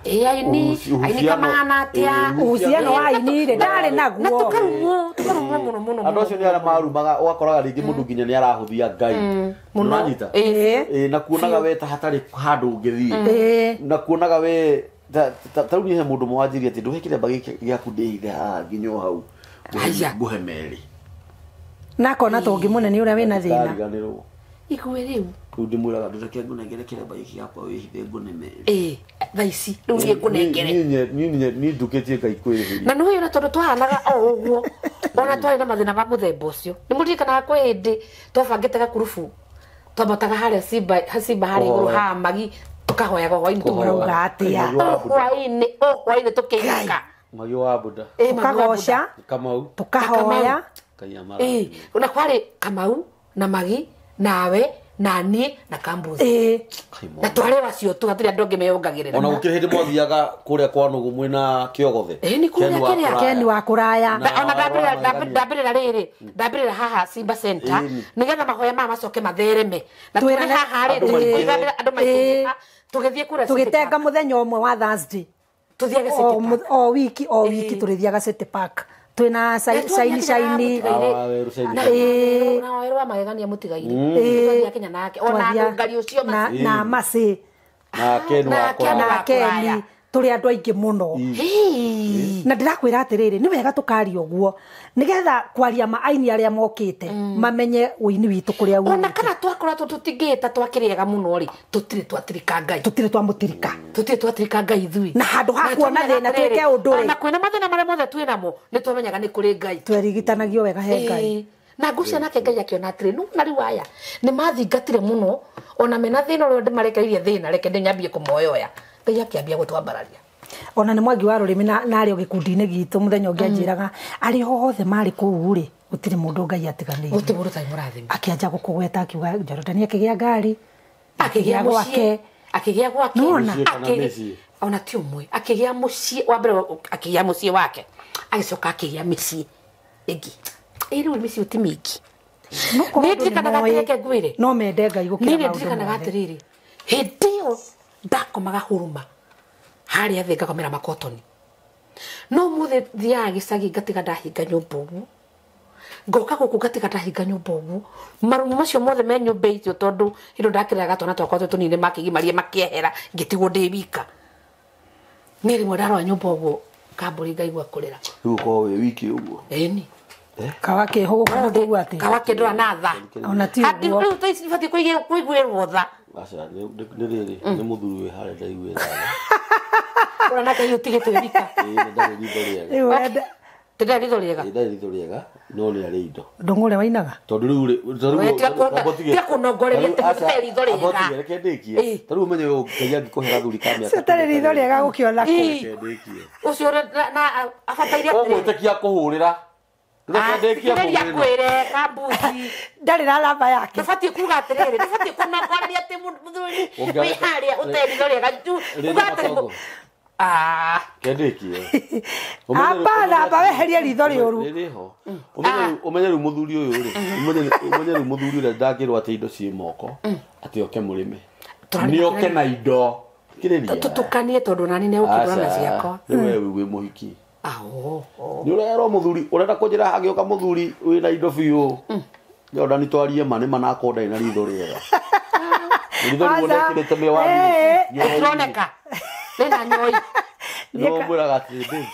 aini aini kamana atia uhusiano wa aini rĩ ndarĩ naguo. Na tũkarumwo mũno mũno. Andũ acio nĩ arĩa marumaga ũgakoraga rĩngĩ mũndũ nginya nĩ arahũthia Ngai. Mũnanyita. Na kuonaga we ta hatarĩ handũ ũngĩthiĩ. Na kuonaga we ta rĩu niĩ he mũndũ mwanjirie atĩ ndũhe kĩremba gĩkĩ gĩaku ndĩhithe haha nginya o hau ngũhe merĩ. Na akona ta ũngĩmũnene ũrĩa wĩna thĩna. Igue rĩu. Rĩu ndĩmwĩraga ndũreke ngũnengere kĩremba gĩkĩ gĩakwa wĩhithe ngũne merĩ. Thaa ici rĩu niĩ ngũnengere. Niĩ ndukĩtie Ngai kwĩrĩhĩria. Na nĩũĩ ona tondũ twahanaga o ũguo ona twarĩ na mathĩna ma mũthemba ũcio. Nĩ mũririkanaga kwĩ hĩndĩ twabangĩte gakurubu twambataga harĩa Simba harĩa igũrũ ha Magi tũkahoyaga hwaĩ-inĩ Tũrauga atĩa? Hwaĩ-inĩ hwaĩ-inĩ tũkĩinũka. Magi wa Buddha. Tũkagoca. Kamau. Tũkahoya. Na kwarĩ Kamau na Magi nawe na niĩ na Kambuthi. Na twarĩ acio tu hatirĩ andũ angĩ meyongagĩrĩra. Ona gũkĩrĩ hĩndĩ mwathiaga kũrĩa kwa Nũgũ mwĩna Kĩogothe. Nĩ kũrĩa kĩrĩa Ken wa kũraya. Ona ndambĩrĩra rĩrĩ ndambĩrĩra haha Simba Center nĩgetha mahoya maya macoke mathereme. Na tũrĩ haha rĩ andũ maingĩ tũgĩthiĩ kũrĩa tũgĩtenga mũthenya ũmwe wa Thursday. Tũthiage City Park. O wiki tũrĩthiaga City Park. Twĩna shaini shaini na werũ wa magegania mũtigaire twathiaga Kenya nake ona ngari ũcio na Macĩ na Ken wa na Ken tũrĩ andũ aingĩ mũno. Na ndĩrakwĩra atĩrĩrĩ nĩ wega tũkaria ũguo nĩgetha kwaria ma aini arĩa mokĩte mamenye ũini witũ kũrĩa ona umĩte. Kana twakora tũtingĩhĩta twakĩrĩega mũno rĩ tũtirĩ twatirika Ngai. Tũtirĩ twamũtirika. Tũtirĩ twatirika Ngai ithuĩ. Na handũ ha kuona thĩna twĩke ũndũ rĩ. Na kwĩna mathĩna marĩa mothe twĩ namo nĩ twamenyaga nĩ kũrĩ Ngai. Twerigitanagia wega he Ngai. Na ngũcia nake Ngai akĩona atĩrĩ no na rĩu aya nĩ mathingatire mũno ona mena thĩna ũrĩa ndĩmarekereirie thĩna reke ndĩnyambie kũmoyoya. Ngai akĩambia gũtwambararia. Ona nĩ mwangi wa rũrĩmĩ na arĩ o gĩkundi-inĩ gitũ mũthenya ũngĩ anjĩraga arĩ othe marĩ kũu rĩ gũtirĩ mũndũ Ngai atiganĩirie. Gũtirĩ mũndũ ũtarĩ mũrathime. Akĩanja gũkũgweta akiuga Jorodani akĩgĩa ngari akĩgĩa gwake akĩgĩa gwake ona ti ũmwe akĩgĩa mũciĩ wa mbere akĩgĩa mũciĩ wake agĩcoka akĩgĩa mĩciĩ ĩngĩ. Rĩu mĩciĩ ti mĩingĩ. Nĩ ndirikanaga atĩrĩrĩ ngwĩre no mende Ngai gũkĩra maũndũ. Nĩ ndirikanaga atĩrĩrĩ hĩndĩ ĩyo ndakomaga huruma harĩa thĩ ngakomera makotoni. No mũthĩ thiaga gĩcagi ngatiga ndahinga nyũmba ũguo ngoka gũkũ ngatiga ndahinga nyũmba ũguo marumu macio mothe me nyũmba icio tondũ hĩndĩ ndakĩreraga twana twakwa twĩ tũnini makĩgimarie makĩehera ngĩtigwo ndĩ wika. Niĩ rĩmwe ndarora nyũmba ũguo Kambũri ngaigua kũrĩra. Rĩu ũkorwo wĩ wiki ũguo. Ĩni. Kawa kĩho gũkũ kũigua atĩ Kawa kĩndũra na tha. Ona ti ũguo. Rĩu thaa ici ibatiĩ kũiguĩrwo tha. Aca nĩ rĩrĩ nĩ mũthuri wĩ harĩa ndaiguĩra. Ũrona nake hihi ũtige twĩrika. Ĩĩ ndarĩ ritho rĩega. Rĩu ũrenda Ndĩrĩ ritho rĩega. Ĩĩ ndarĩ ritho rĩega no nĩ arĩ indo. ndũng'ũrĩa wainaga. Tondũ rĩu rĩ Tiga kũnongoreria atĩ ũtarĩ ritho rĩega. Reke ndĩkie. Ta rĩu ũmenye Ngai angĩkũhe gathuri ka mĩaka. Ũtarĩ ritho rĩega gũkĩona kũ. Reke ndĩkie. Ũcio na abataire atĩrĩrĩ. Ũgwĩtĩkia kũhũrĩra. Reke ndĩkie Thikĩrĩria kũhũrĩra. ngwĩre kambuci. Ndarĩ na namba yake. Ndũbatiĩ kuga atĩrĩrĩ, ndũbatiĩ kũnongoreria atĩ mũthuri wĩ harĩa ũtarĩ ritho rĩega. Uga atĩrĩ. Kendĩkie. Hapana, amba weherie ritho rĩũru. Rĩrĩ ho. Ũmenye rĩu mũthuri ũyũ rĩ. Ũmenye rĩu mũthuri ũrĩa ndangĩrwo atĩ indo ciĩ moko. Atĩ oke mũrĩme. Nĩ oke na indo. Thikĩrĩria. Tũtukanie tondũ nani nĩ ũkĩgũra na ciakwa. Rĩu we wĩ mũhiki. Nĩ ũrerwo mũthuri ũrenda kũnjĩra hagĩũka mũthuri wĩna indo biũ. Jordan twarie ma nĩ ma nakorwo ndarĩ na ritho rĩega. Ritho rĩu wonekĩrĩte mĩwani. Ĩroneka. Nĩ nyoi. No mwĩraga atĩrĩ babe.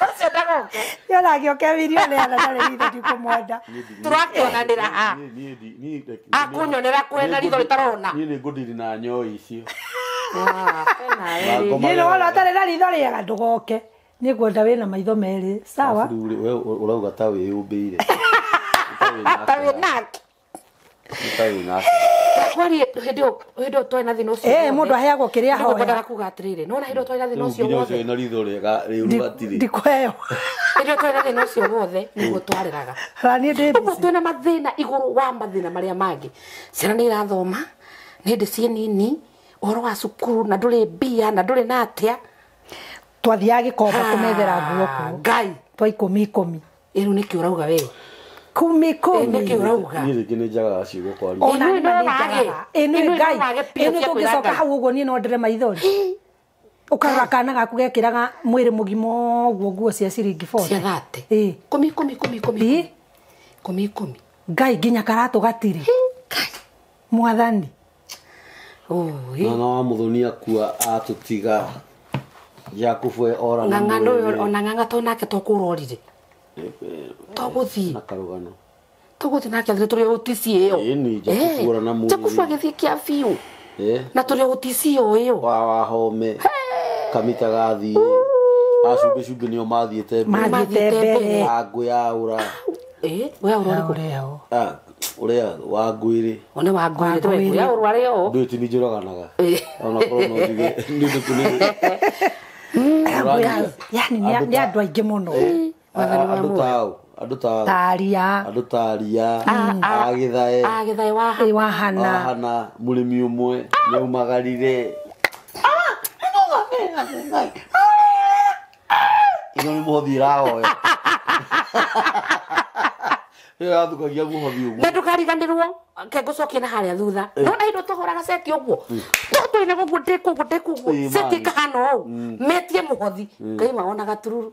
Ũcio ndagoke. Yona agĩũke milionea na ndarĩ ritho ndikũmwenda. Tũrakĩonanĩra ha. Akũnyonera kwena ritho rĩtarona. Niĩ nĩ ngũndiri na nyoi icio. Niĩ nĩwona ũtarĩ na ritho rĩega ndũgoke. Niĩ ngwenda wĩna maitho merĩ. Sawa? We ũrauga ta wĩyũmbĩire. Ta wĩ nake. Ta wĩ nake. Kwari hĩndĩ ĩyo twarĩ na thĩna ũcio. Mũndũ aheagwo kĩrĩa ahoya. Ngwendaga kuga atĩrĩrĩ, nĩwona hĩndĩ ĩyo twarĩ na thĩna ũcio wothe. Nginya ũcio wĩna ritho rĩega rĩũru hatirĩ. Ndikũheo. Hĩndĩ ĩyo twarĩ na thĩna ũcio wothe nĩguo twarĩraga. Na niĩ ndĩ Ũguo twĩna mathĩna igũrũ wa mathĩna marĩa mangĩ. Ciana nĩ irathoma, nĩ hĩndĩ ciĩ nini, ũhoro wa cukuru na ndũrĩ mbia na ndũrĩ na atĩa. Twathiaga Gĩkomba kũmethera nguo kũu. Ngai. Twa ikũmi ikũmi. Ĩrĩu nĩkĩ ũrauga we? Kumi kumi. Nĩkĩ ũrauga? Niĩ rĩngĩ nĩ njagaga ciugo kwaria. Ona nĩ njagaga. Ĩnĩ Ngai. Ĩnĩ tũngĩcoka hau ũguo niĩ no ndĩre maithori. Ũkarora kana gaku gekĩraga mwĩrĩ mũgima ũguo nguo cia ciringi 40. Cia 30. Ĩĩ. Kumi kumi kumi kumi. Kumi kumi. Ngai nginya karatũ gatirĩ. Ngai. Mwathani. Oi. Ng'ang'a wa Mũthoni akua atũtiga. Jakubu e ora na ng'ang'a ũyũ ona ng'ang'a to nake to kũrorire. Tũgũthiĩ. Na karũgano. Tũgũthiĩ nake athiĩ tũrĩ OTC ĩyo. Ĩni Jakubu ora na mũrĩ. Jakubu agĩthiĩ kĩa biũ. Na tũrĩ OTC ĩyo ĩyo. Wa home. Kamita gathiĩ. Acumbĩ cumbĩ nĩo mathiĩte mbere. Mathiĩte mbere. Angũ ya ũra. We ya ũra ũrĩkũ? Ũrĩa wa ngwĩrĩ. One wa ngwĩrĩ ya ũrwa rĩo. Ndũĩ ti njũraganaga. Ona korwo no njuge nĩ ũndũ kũnene. Yani nĩ andũ aingĩ mũno. Andũ tao, andũ tao. Taria. Andũ taria. Agĩthae. Agĩthae wa hana. Wa hana mũrĩmi ũmwe nĩaumagarire. Ĩno nĩ mũhothi ĩrahoya. Ĩyo yathukagia mũhothi ũguo. Na ndũkariganĩrwo ke ngũcokie na harĩa thutha. Nona hĩndĩ tũhũraga ceki ũguo. Tũtũine ũguo ndĩkũguo ndĩkũguo. Ceki ĩkahana ũũ. Metie mũhothi. Ngai maonaga tururu.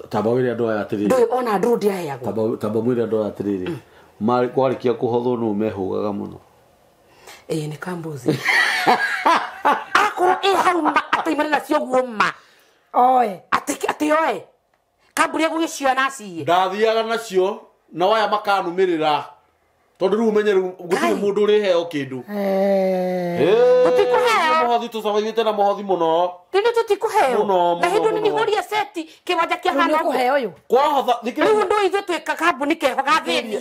Tamba wĩre andũ aya atĩrĩrĩ. Ndũĩ ona ndũrũ ndiaheagwo. Tamba mwĩre andũ aya atĩrĩrĩ. Kwarĩkia kũhothwo nũ mehũgaga mũno. Ĩĩ nĩ kambuzi. Akorwo ĩ hau ma atĩ marĩ nacio guo ma. Oe. Atĩ oe. Kambuni egũgĩcioya na aciye. Ndathiaga nacio na waya makanũmĩrĩra. Tondũ rĩu ũmenye rĩu gũtirĩ mũndũ ũrĩheo kĩndũ. Tũtikũheo. Mũhothi tũcabithĩte na mũhothi mũno. Rĩu tũtikũheo. Na hĩndĩ nĩ hũria seti kĩwanja kĩahana ũguo. Nĩũkũheo ũyũ. Kwahotha rĩu ndũĩ ithuĩ twĩ kambuni keho ga thĩni.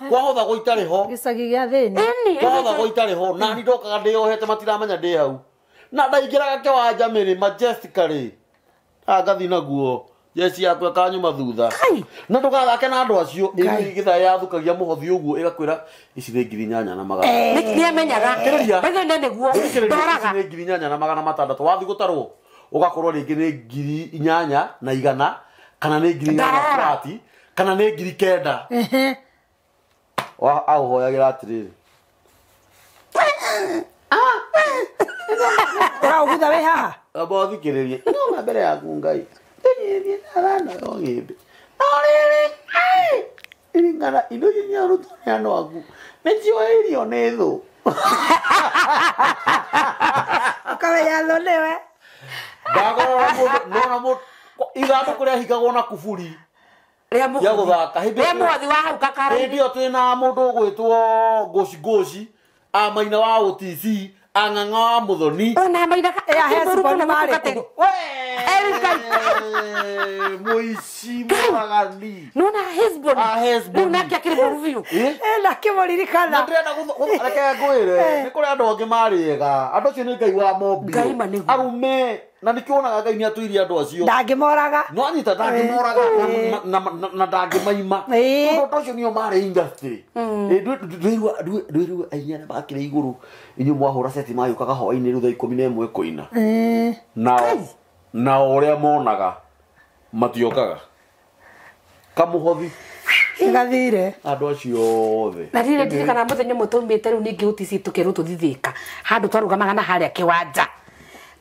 Kwahothagwo itarĩ ho. Gĩcagi gĩa thĩni. Kwahothagwo itarĩ ho. Nani ndokaga ndĩyohete matiramenya ndĩ hau. Na ndaingĩraga kĩwanja mĩrĩ majestically. Ngathiĩ naguo. Jeci yakwa ĩkanyuma thutha. Na ndũgathake na andũ acio. Ĩgĩthaa yathukagia mũhothi ũguo ĩgakwĩra ici nĩ 8,100. Nĩamenyaga. Thĩrĩria. Nĩguo. Ndoraga. Ici nĩ 8,600. Wathiĩ gũtarwo ũgakorwo rĩngĩ nĩ 8,100 kana nĩ 8,030 kana nĩ 9,000. Aũhoyagĩra atĩrĩrĩ. Ũraũgutha wĩ haha? Amba ũthikĩrĩrie. Ino mbere yaku Ngai. No rĩrĩ, iringana indo icio ciarutwo nĩ andũ aku nĩcioeirio nĩ thũ. Ũkamenya thũ nĩwe. Ndagorora mũndũ, nona mũndũ, Ithandũkũ rĩahingagwo na kuburi rĩa ya gũthaka. Hĩndĩ rĩa mũhothi wa hau kakara. Hĩndĩ ĩyo twĩna mũndũ ũgwĩtwo Ngoci Ngoci, amaina wa OTC, ang'ang'a wa Mũthoni. Ona maina ka Eh, Hesbon marĩ kũ? Mũici mũragani. Nona Hesbon. Ah, Hesbon. Rĩu nake akĩrĩ mũru biũ. Eh? Ndakĩmũririkana. Na ndĩrenda reke ngwĩre, nĩ kũrĩ andũ angĩ marĩ ega. Andũ acio nĩ Ngai wa mombire. Ngai ma nĩguo. Arũme, na nĩkĩo wonaga Ngai nĩ atũirie andũ acio. Ndangĩmoraga. No anyita ndangĩmoraga na ndangĩmaima. Tondũ andũ acio nĩo marĩ industry. Ndwĩrua aini arĩa makĩrĩ igũrũ, inyuĩ mwahũra seti magĩũkaga hwaĩ-inĩ rĩu thaa 11 kũina. Nao ũrĩa monaga matiokaga. Kamũhothi Gathire. Andũ acio othe. Na rĩrĩa ndirikana mũthenya ũmwe twaumĩte rĩu ningĩ OTC tũkerwo tũthithĩka handũ twarũgamaga na harĩa kĩwanja.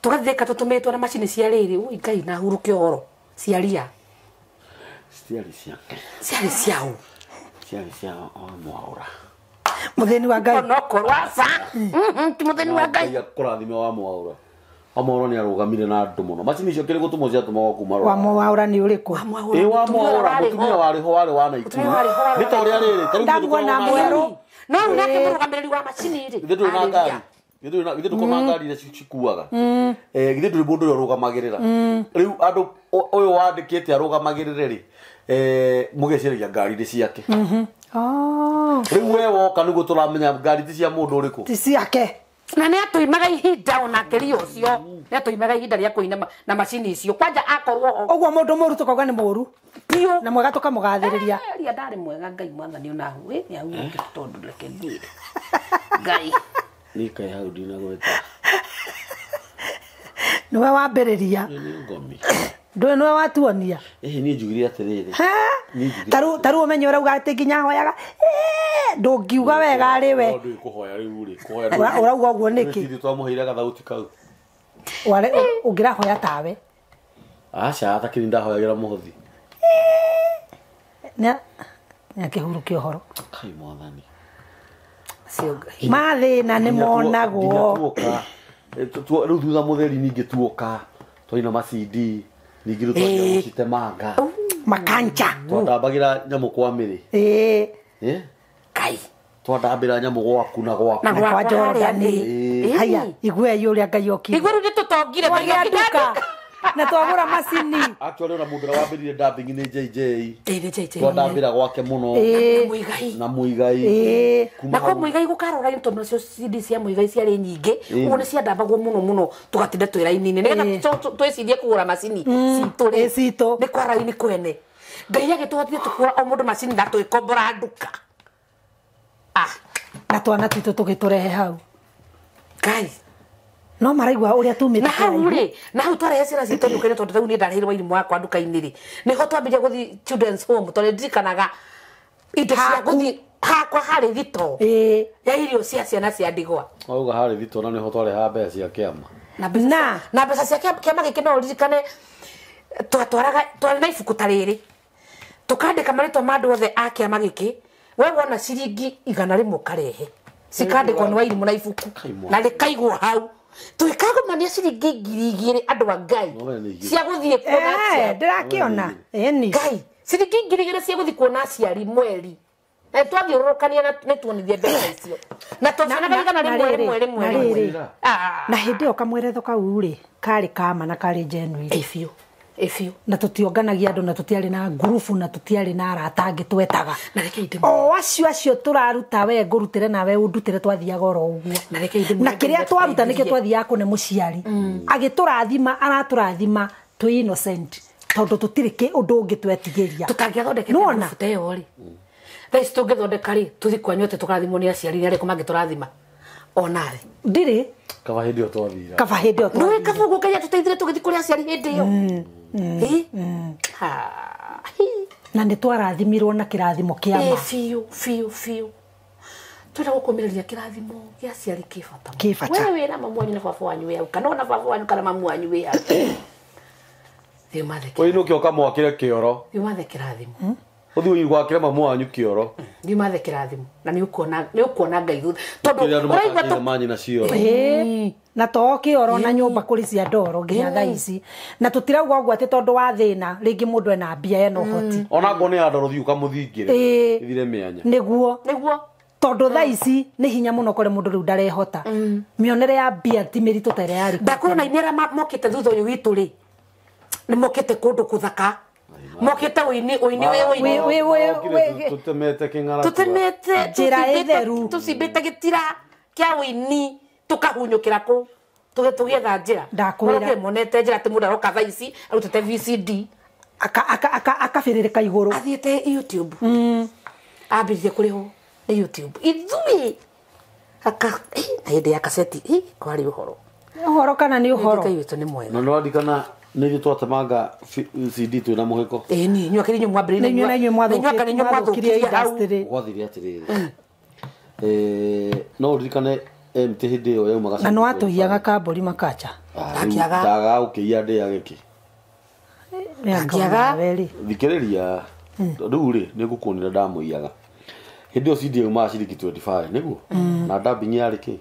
Tũgathithĩka tũtũmĩtwo na macini cia rĩrĩ, ui Ngai na huruke ũhoro cia ria. Ciarĩ ciake. Ciarĩ ciao. Ciarĩ cia wa Mwaũra. Mũthĩni wa Ngai. Onokorwo aca. Ti mũthĩni wa Ngai. Ngai akũrathime wa Mwaũra. Wa Mwaũra nĩ arũgamire na andũ mũno. Macini icio kĩrĩ gũtũmwo ciatũmagwo kuma Wa Mwaũra nĩ ũrĩkũ? Ĩ wa Mwaũra, mũtumia warĩ ho warĩ wa Naikuru. Nĩ ta ũrĩa rĩrĩ, ta rĩu Ndamuona mwerũ. No rĩu nake mũrũgamĩrĩri wa macini rĩ. Ithuĩ ndũrĩ na ngari. Githĩ ndũkorwo na ngari iria cikuaga. Githĩ ndũrĩ mũndũ ũrĩa ũrũgamagĩrĩra. Rĩu andũ ũyũ wandĩkĩte arũgamagĩrĩre rĩ, mũgeciragia ngari nĩ ciake. Rĩu we woka nĩguo tũramenya ngari ti cia mũndũ ũrĩkũ. Ti ciake. Na nĩ atũimaga ihinda onake ria ũcio. Nĩ atũimaga ihinda rĩa kũina na macini icio. Kwanja akorwo ho. Ũguo mũndũ mũru tũkauga nĩ mũru. Biũ. Na mwega tũkamũgathĩrĩria. Ria ndarĩ mwega Ngai mwathani ona hau. Nĩ ahurũke tondũ reke ngwĩre. Ngai. Niĩ kaĩ hau ndinagweta. Nĩwe wambĩrĩria. Nĩ ngomi. Ndũĩ nĩwe watuonia. Niĩ njugire atĩrĩrĩ. Tarĩu ũmenye ũrauga atĩ nginya hoyaga. Ndũngiuga wega rĩ we. No ndũĩ kũhoya rĩu rĩ, kũhoya Ũrauga ũguo nĩkĩ? Ithuĩ twamũheire gathauti kau. Ũngĩrahoya tawe. Aca, takĩrĩ ndahoyagĩra mũhothi. Nĩ akĩhurũkia ũhoro. Kai mwathani. Mathĩna nĩ monagwo. Rĩu thutha mũtheri ningĩ tuoka twaina ma CD ningĩ rĩu twanjia gũcitemanga. Makancha. Twandambagĩra nyamũ kwa mĩrĩ. Kai. Twandambĩra nyamũ gwaku na gwaku. Na kwa Jordani. Haya, igue ũrĩa Ngai okire. Igue rĩu nĩtũtongire twagĩa nduka. Na twagũra macini. Actually ona mũndũ ũrĩa wambĩrĩirie dubbing nĩ JJ. Nĩ JJ. Twandambĩra gwake mũno. Na Muigai. Na kwa Muigai gũkarora tondũ nacio CD cia Muigai ciarĩ nyingĩ. Ũguo nĩ ciandambagwo mũno mũno tũgatinda twĩ raini-inĩ. Nĩgetha twĩcirie kũgũra macini citũ rĩ. Citũ. Nĩ kwa raini kwene. Ngai agĩtũhotithia tũkĩgũra o mũndũ macini na twĩkombora nduka. Na twana twitũ tũgĩtũrehe hau. Ngai. No maraigua ũrĩa tumĩte na hau rĩ, na hau twarehe ciana citũ nduka-inĩ tondũ rĩu niĩ ndareheirwo irimũ wakwa nduka-inĩ rĩ. Nĩho twambirie gũthiĩ children's home tondũ ndirikanaga indo cia gũthiĩ hakwa harĩ thito. Ya irio cia ciana cia ndigwa. Wauga harĩ thito na nĩho twarehaga mbeca cia kĩama. Na mbeca cia kĩama gĩkĩ no ũririkane twatwaraga twarĩ na ibuku ta rĩrĩ. Tũkandĩka marĩtwa ma andũ othe a kĩama gĩkĩ. We wona ciringi 100 ũkarehe. Cikandĩkwo nĩ Wairimũ na ibuku. Na rĩkaigwo hau. Tũikagomania ciringi 2,000 andũ a Ngai cia gũthiĩ kuona aciari. Ndĩrakĩona. Ngai, ciringi 2,000 cia gũthiĩ kuona aciari mweri. Na twathiũrũrũkania na nĩtuonithie mbeca icio. Na twacionaga 100 rĩmwe rĩmwe rĩmwe. Na hĩndĩ ĩyo kamweretho kau rĩ, karĩ kama na karĩ genuine. Ĩ biũ. Na tũtionganagia andũ na tũtiarĩ na ngurubu na tũtiarĩ na arata angĩ twetaga. Na reke inde O acio tũraruta we ngũrutĩre nawe ũndutĩre twathiaga oro ũguo. Na reke inde Na kĩrĩa twaruta nĩkĩo twathiaga kũne mũciari. Agĩtũrathima aratũrathima twĩ innocent tondũ tũtirĩ kĩ ũndũ ũngĩ twetigĩria. Tũtangĩathondekete ngurubu ta ĩyo rĩ. Thaa ici tũngĩthondeka rĩ, tũthiĩ kwanyu atĩ tũkarathimwo nĩ aciari nĩ arĩkũ mangĩtũrathima. Ona thĩ. Ndirĩ. Kaba hĩndĩ ĩyo twathira. Kaba hĩndĩ ĩyo twathira. Ndũĩ kaba ũguo Ngai atũteithire tũgĩthiĩ kũrĩ aciari hĩndĩ ĩyo. Na nĩ twarathimirwo na kĩrathimo kĩa ma. Biũ biũ biũ. Twenda gũkũmĩrĩria kĩrathimo kĩa aciari kĩ bata. Kĩ bata. We wĩna mamu wanyu na baba wanyu wĩ hau kana ona baba wanyu kana mamu wanyu wĩ hau. Thiĩ ũmathe Ũinũke ũkamwakĩre kĩoro. Thiĩ ũmathe kĩrathimo. Ũthiĩ gwakĩra mamu wanyu kĩoro. Thiĩ mathe kĩrathimo na nĩ ũkuona Ngai thutha. Tondũ ũraigua manyina cioro. Na to kĩoro na nyũmba kũrĩ cia ndoro nginya thaa ici. Na tũtirauga ũguo atĩ tondũ wa thĩna rĩngĩ mũndũ ena mbia ena ũhoti. Ona ngorwo nĩ ya ndoro thiĩ ũkamũthingĩre. Ĩthire mĩanya. Nĩguo. Nĩguo. Tondũ thaa ici nĩ hinya mũno kũrĩ mũndũ rĩu ndarehota. Mĩonere ya mbia ti mĩritũ ta ĩrĩa yarĩ. Ndakwĩra na inĩ arĩa mokĩte thutha ũyũ witũ rĩ, nĩ mokĩte kũndũ kũthaka. Mokĩte ũini ũini wĩ tũtemete kĩng'ara. Tũtemete njĩra ĩtheru. Tũcimbĩte gĩtira kĩa ũini tũkahunyũkĩra kũu. Tũgĩetha njĩra. Ndakwĩra. Monete njĩra atĩ mũndũ aroka thaa ici arutĩte VCD. Akabĩrĩrĩka igũrũ. Athiĩte YouTube. Ambĩrĩrie kũrĩhwo nĩ YouTube. Ithuĩ aka na hĩndĩ ya kaseti kwarĩ ũhoro. Ũhoro kana nĩ ũhoro. Ngai witũ nĩ mwega. Na nĩ wandikana nĩ ithuĩ twatemanga CD twĩ na mũhĩko. Ĩĩ ni inyuĩ akĩrĩ inyuĩ mwambĩrĩirie. Inyuĩ na inyuĩ mwathũkirie industry. Gwathire atĩrĩrĩ. No ũririkane MT hĩndĩ ĩyo yaumaga. Na nĩ watũiyaga kambũri makacha. Ndakiaga. Ndagaga gũkĩiya ndĩage kĩ. Ndakiaga. Thikĩrĩria rĩu rĩ nĩ ngũkuonera ndamũiyaga. Hĩndĩ ĩyo CD yaumaga ciringi 25 nĩguo? Na dubbing yarĩ kĩ?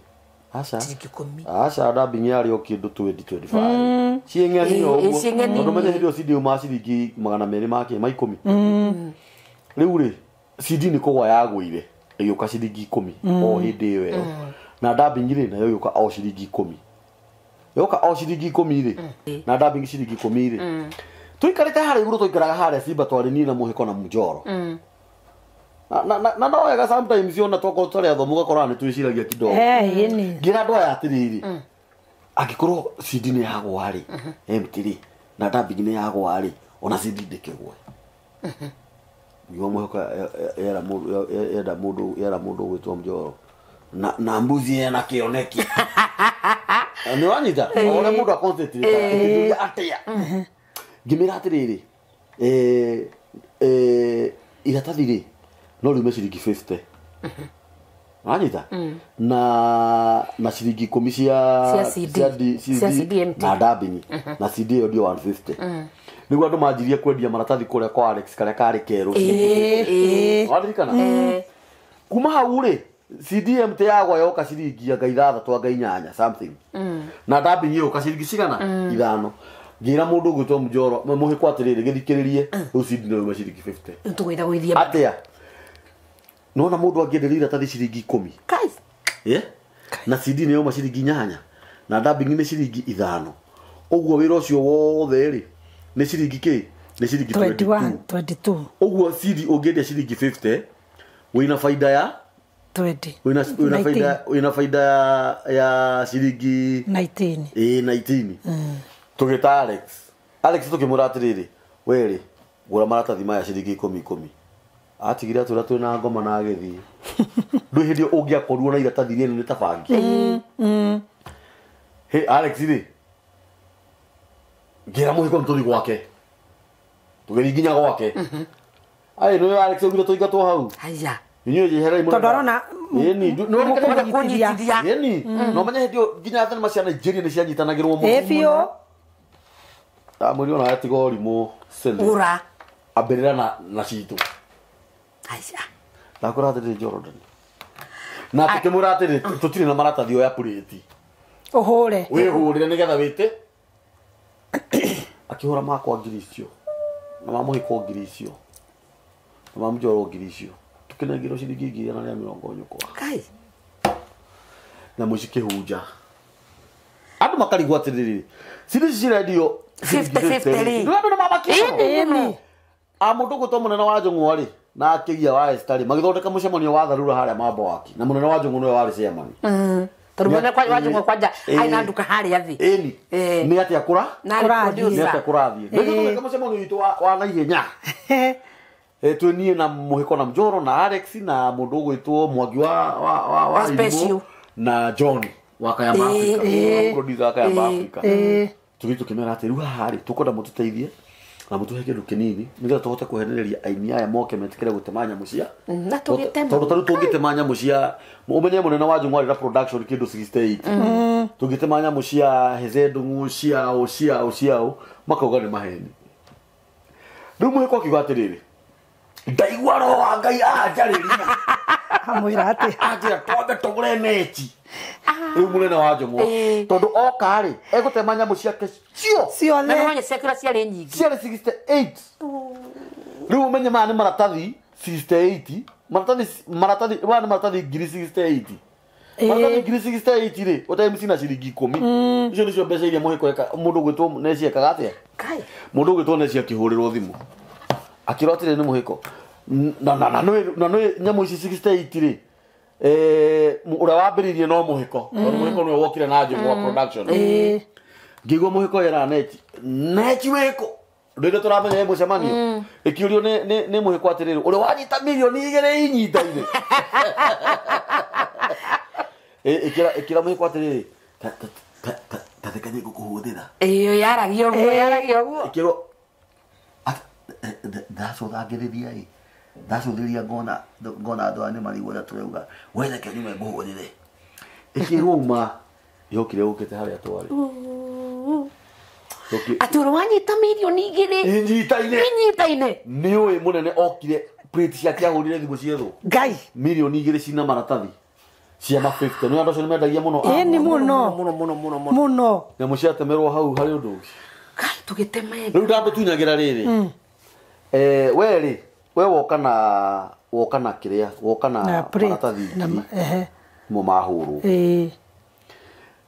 Aca. Ciringi 10. Aca dubbing yarĩ o kĩndũ 20 25. Ciĩng'eni o ũguo. Tondũ menye hĩndĩ ĩyo CD yaumaga ciringi 200 ma kĩ ma 10. Rĩu rĩ CD nĩ kũgwa yagũire ĩgĩũka ciringi 10 o hĩndĩ ĩyo. Na dubbing rĩ nayo ĩgĩũka o ciringi 10. Yoka o ciringi 10 rĩ. Na dubbing ciringi 10 rĩ. Tũikarĩte harĩa igũrũ tũikaraga harĩa Simba twarĩ niĩ na mũhĩko na mũnjoro. Na no wega sometimes ona twakorwo tũrĩ athomu ũgakora nĩ twĩciragia kidogo. Ngĩra andũ aya atĩrĩrĩ, angĩkorwo CD nĩ yagwa rĩ, MT rĩ, na dubbing nĩ yagwa rĩ, ona CD ndĩkĩgwe. Ngiuga mũhĩko yera mũndũ yera mũndũ ũgwĩtwo Mũnjoro. Na mbuzi ena kĩoneki. Nĩ wanyita? O ũrĩa mũndũ aconcentrate atĩa. Ngĩmĩra atĩrĩrĩ, iratathi rĩ no riume ciringi 50. Wanyita? Na ciringi 10 cia CD na dubbing na CD ĩyo ndio 150. Nĩguo andũ manjirie kwendia maratathi kũrĩa kwa Alex karĩa karĩ kerũ. Waririkana? Kuma hau rĩ CD MT yagwa yoka ciringi anga 6 anga 8 something. Na dubbing yoka ciringi cigana? 5. Ngĩra mũndũ ũgwĩtwo Mũnjoro mũhĩko atĩrĩrĩ gĩthikĩrĩrie rĩu CD no yume ciringi 50. Tũgwĩthagũithia. Atĩa? Nona mũndũ angĩenderia iratathi ciringi 10. Kai. Na CD nĩ yauma ciringi 8 na dubbing nĩ ciringi 5. Ũguo wĩra ũcio wothe rĩ nĩ ciringi kĩ? Nĩ ciringi 21, 22. Ũguo CD ũngĩendia ciringi 50 wĩna faida ya 20. Wĩna faida wĩna faida ya ciringi 19. 19. Tũgĩta Alex. Alex tũkĩmwĩra atĩrĩrĩ, we rĩ gũra maratathi maya ciringi 10 10. Atigire atwĩra twĩna ngoma na agĩthiĩ. Ndũĩ hĩndĩ ũngĩakorirwo na iratathi rĩrĩ nĩ ta bangi. Hey Alex rĩ ngĩra mũhĩko nĩ tũthiĩ gwake. Tũgĩthiĩ nginya gwake. Ai nĩwe Alex augire tũingatwo hau. Haya. Inyuĩ njeherai mũno. Tondũ arona Ĩni, kũnyitithia. Ĩni, no menye hĩndĩ ĩyo nginya thenema cia Nigeria nĩ cianyitanagĩrwo mũno. Biũ. Ndamwĩrire ona atiga ũrimũ silly. Ura. Ambĩrĩra na citũ. Haya. Ndakwĩra atĩrĩrĩ Jordan. Na tũkĩmwĩra atĩrĩrĩ tũtirĩ na maratathi oya purĩti. Ũhũre. Wĩhũrĩre nĩgetha wĩte. Akĩhũra makwa ngiri icio. Na mamũhĩko ngiri icio. Na mamũnjoro ngiri icio. Tũkĩnengerwo ciringi 140 nyũkwa. Kai. Na mũici kĩhunja. Andũ makarigwo atĩrĩrĩ. Ciringi cirendio 50 rĩ. Andũ nĩ mamakio. Ĩni. A mũndũ ũgwĩtwo mũnene wa Njũng'wa rĩ na akĩgia wa Esther rĩ magĩthondeka mũcemanio wa tharura harĩa Mambo Waki na mũnene wa Njũng'wa nĩwe warĩ chairman. Tondũ mũnene wa Njũng'wa kwanja arĩ na nduka harĩa thĩ. Ĩni. Nĩ atĩa kũra? Na arĩ Nĩ atĩa producer. kũrathiĩ. Nĩgĩthondeka mũcemanio witũ wa naihenya. Twĩ niĩ na mũhĩko na Mũnjoro na Alex na mũndũ ũgwĩtwo Mwangi wa Special. na John wa Kayamba Africa. Producer wa Kayamba Africa. Tũgĩthiĩ tũkĩmera atĩ rĩu haha rĩ tũkwenda mũtũteithie na mũtũhe kĩndũ kĩnini nĩgetha tũhote kũhenereria aini aya moke metĩkĩre gũtema nyamũ cia Na tũgĩtema. tondũ tarĩu tũngĩtema nyamũ cia ũmenye mũnene wa Njũng'wa arĩ na production kĩndũ 68 tũngĩtema nyamũ cia Heze Ndung'u ciao ciao ciao makauga nĩ maheni. Rĩu mũhĩko akiuga atĩrĩrĩ Ndaigua roho wa Ngai anjarĩria. Amwĩra atĩa? Anjĩra twambe tũgũre neti. Rĩu mũnene wa njũng'wa tondũ oka rĩ egũtema nyamũ ciake ciothe. Na nĩ ciakĩra ciarĩ nyingĩ. Ciarĩ 68. Rĩu ũmenye maya nĩ maratathi 68, maratathi maya nĩ maratathi ngiri 68. Maratathi ngiri 68 rĩ ũtimes na ciringi 10. Icio nĩcio mbeca iria mũhĩko eka mũndũ ũgwĩtwo Neci ekaga atĩa? Mũndũ ũgwĩtwo Neci akĩhũrĩrwo thimũ. Akĩrwo atĩrĩ nĩ mũhĩko. Na na na nĩ nyamũ ici 68 rĩ ũrĩa wambĩrĩirie no mũhĩko. Tondũ mũhĩko nĩwe wokire na Njũng'wa production. Ngĩigua mũhĩko yera Neci. Neci wĩkũ? Rĩrĩa tũramenya he mũcemanio. Ĩkĩũrio nĩ mũhĩko atĩrĩrĩ ũrĩa wanyita mirioni 2 inyita-inĩ. Ĩkĩra mũhĩko atĩrĩrĩ ta theka nĩ ngũkũhũthĩra. Ĩyo yaragia ũguo yaragia ũguo. Ĩkĩrwo ndacũthangĩrĩria ĩ ndacũthĩrĩria ngona andũ aya nĩ marigwo ũrĩa tũrauga we reke nyume ngũhũthĩre. Ĩkĩrwo uma yokire ũkĩte harĩa twarĩ. Atĩ ũrĩa wanyita mirioni 2 inyita-inĩ inyita-inĩ. Nĩ ũĩ mũnene okire plate ciake ahũrire thimũ ciethwo. Ngai. Mirioni 2 cina maratathi cia ma 50. Nĩ andũ acio nĩ mendagia mũno. Ĩni mũno. Mũno mũno mũno mũno. Nyamũ ciatemerwo hau harĩ ũndũ ũngĩ. Ngai tũgĩtema. Rĩu ndamũtunyagĩra rĩrĩ. We rĩ we woka na kĩrĩa woka na maratathi mo mahũrwo.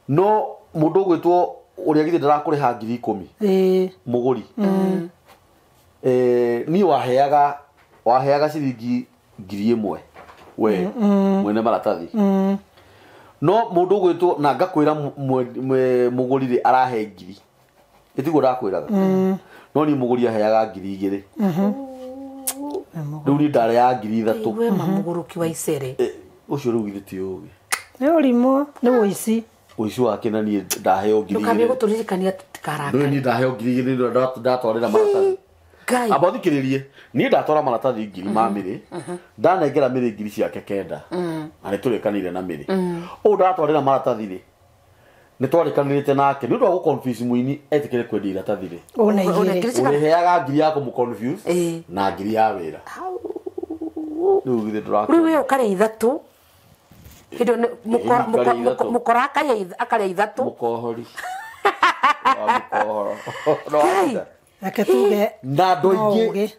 No mũndũ ũgwĩtwo ũrĩa githĩ ndarakũrĩha ngiri 10. Mũgũri. Niĩ waheaga ciringi ngiri 1 we mwene maratathi. No mũndũ ũgwĩtwo na ngakwĩra mũgũri rĩ arahe ngiri. Ĩtiguo ndakwĩraga. No niĩ mũgũri aheaga ngiri 2. Rĩu niĩ ndarĩaga ngiri 3. We mamũgũrũki wa icere. Ũcio rĩu githĩ ti ũgĩ. Nĩ ũrimũ, nĩ ũici. Ũici wake na niĩ ndaheo ngiri 2. Ndũkambie gũtũririkania tũtikarakare. Rĩu niĩ ndaheo ngiri 2 ndatwarĩra maratathi. Amba ũthikĩrĩrie, niĩ ndatwara maratathi ngiri ma Mĩrĩ, ndanengera Mĩrĩ ngiri ciake 9. Na nĩ tũrĩkanĩire na Mĩrĩ. Ũũ ndatwarĩra maratathi rĩ, nĩ twarĩkanĩrĩte nake nĩ ũndũ wa gũconfuse mũini etĩkĩre kwendia iratathi rĩ. Ona igĩrĩ. Ũrĩheaga ngiri ya kũmũconfuse na ngiri ya wĩra. Rĩu githĩ ndũrakĩona. Rĩu we ũkarĩa 3. Hĩndĩ mũkora akarĩa 3. Mũkohori. Wa mũkohoro. Reke tuge na andũ aingĩ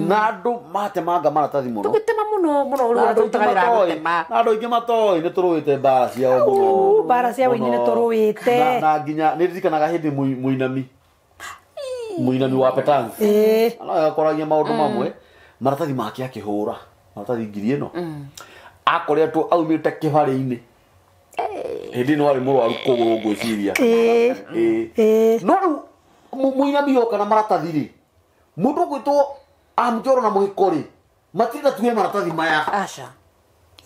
na andũ matemanga maratathi mũno. Tũgĩtema mũno mũno ũrĩa tũrutaga wĩra wa gũtema. Na andũ aingĩ matoĩ nĩ tũrũĩte mbara ciao mũno. Mbara cia wĩini nĩ tũrũĩte. Na nginya nĩ ndirikanaga hĩndĩ mũinami wa Petance. No agakoragia maũndũ mamwe maratathi make akĩhũra maratathi ngiri ĩno. Akoretwo aumĩte kĩbarĩ-inĩ. Hĩndĩ ĩno arĩ mũrwaru kũgũrũ ngwĩciria. No rĩu mũinami oka na maratathi rĩ mũndũ ũgwĩtwo Amjoro na mũhĩko rĩ matirenda tuge maratathi maya. Aca.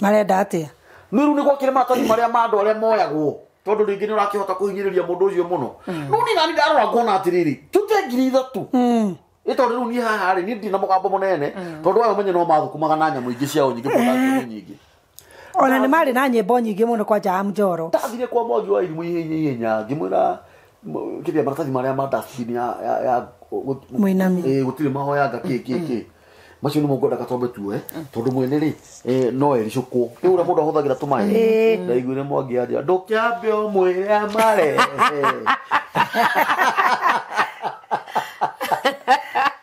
Marenda atĩa? Nĩ rĩu nĩ gwakĩrĩ maratathi marĩa ma andũ arĩa moyagwo tondũ rĩngĩ nĩ ũrakĩhota kũhinyĩrĩria mũndũ ũcio mũno. No niĩ nani ndarora ngona atĩrĩrĩ tute ngiri 3. Ĩ tondũ rĩu niĩ haha rĩ niĩ ndirĩ na mũgambo mũnene tondũ aya ũmenye no mathũkũmaga na nyamũ ingĩ ciao nyingĩ production nyingĩ. Ona nĩ marĩ na nyĩmbo nyingĩ mũno kwanja Amjoro. Ndathire kwa Mwangi wa Irimũ ihenya ihenya ngĩmwĩra kĩrĩa maratathi marĩa ma dustbin ya mũinami. Gũtirĩ mahoyanga kĩ macio nĩmo ngwendaga twambe tuoe tondũ mwene rĩ no ericũkwo. Rĩu ũrĩa mũndũ ahũthagĩra tũmaĩ. Ndaiguire Mwangi anjĩra ndũkĩambe ũmwĩre amarehe.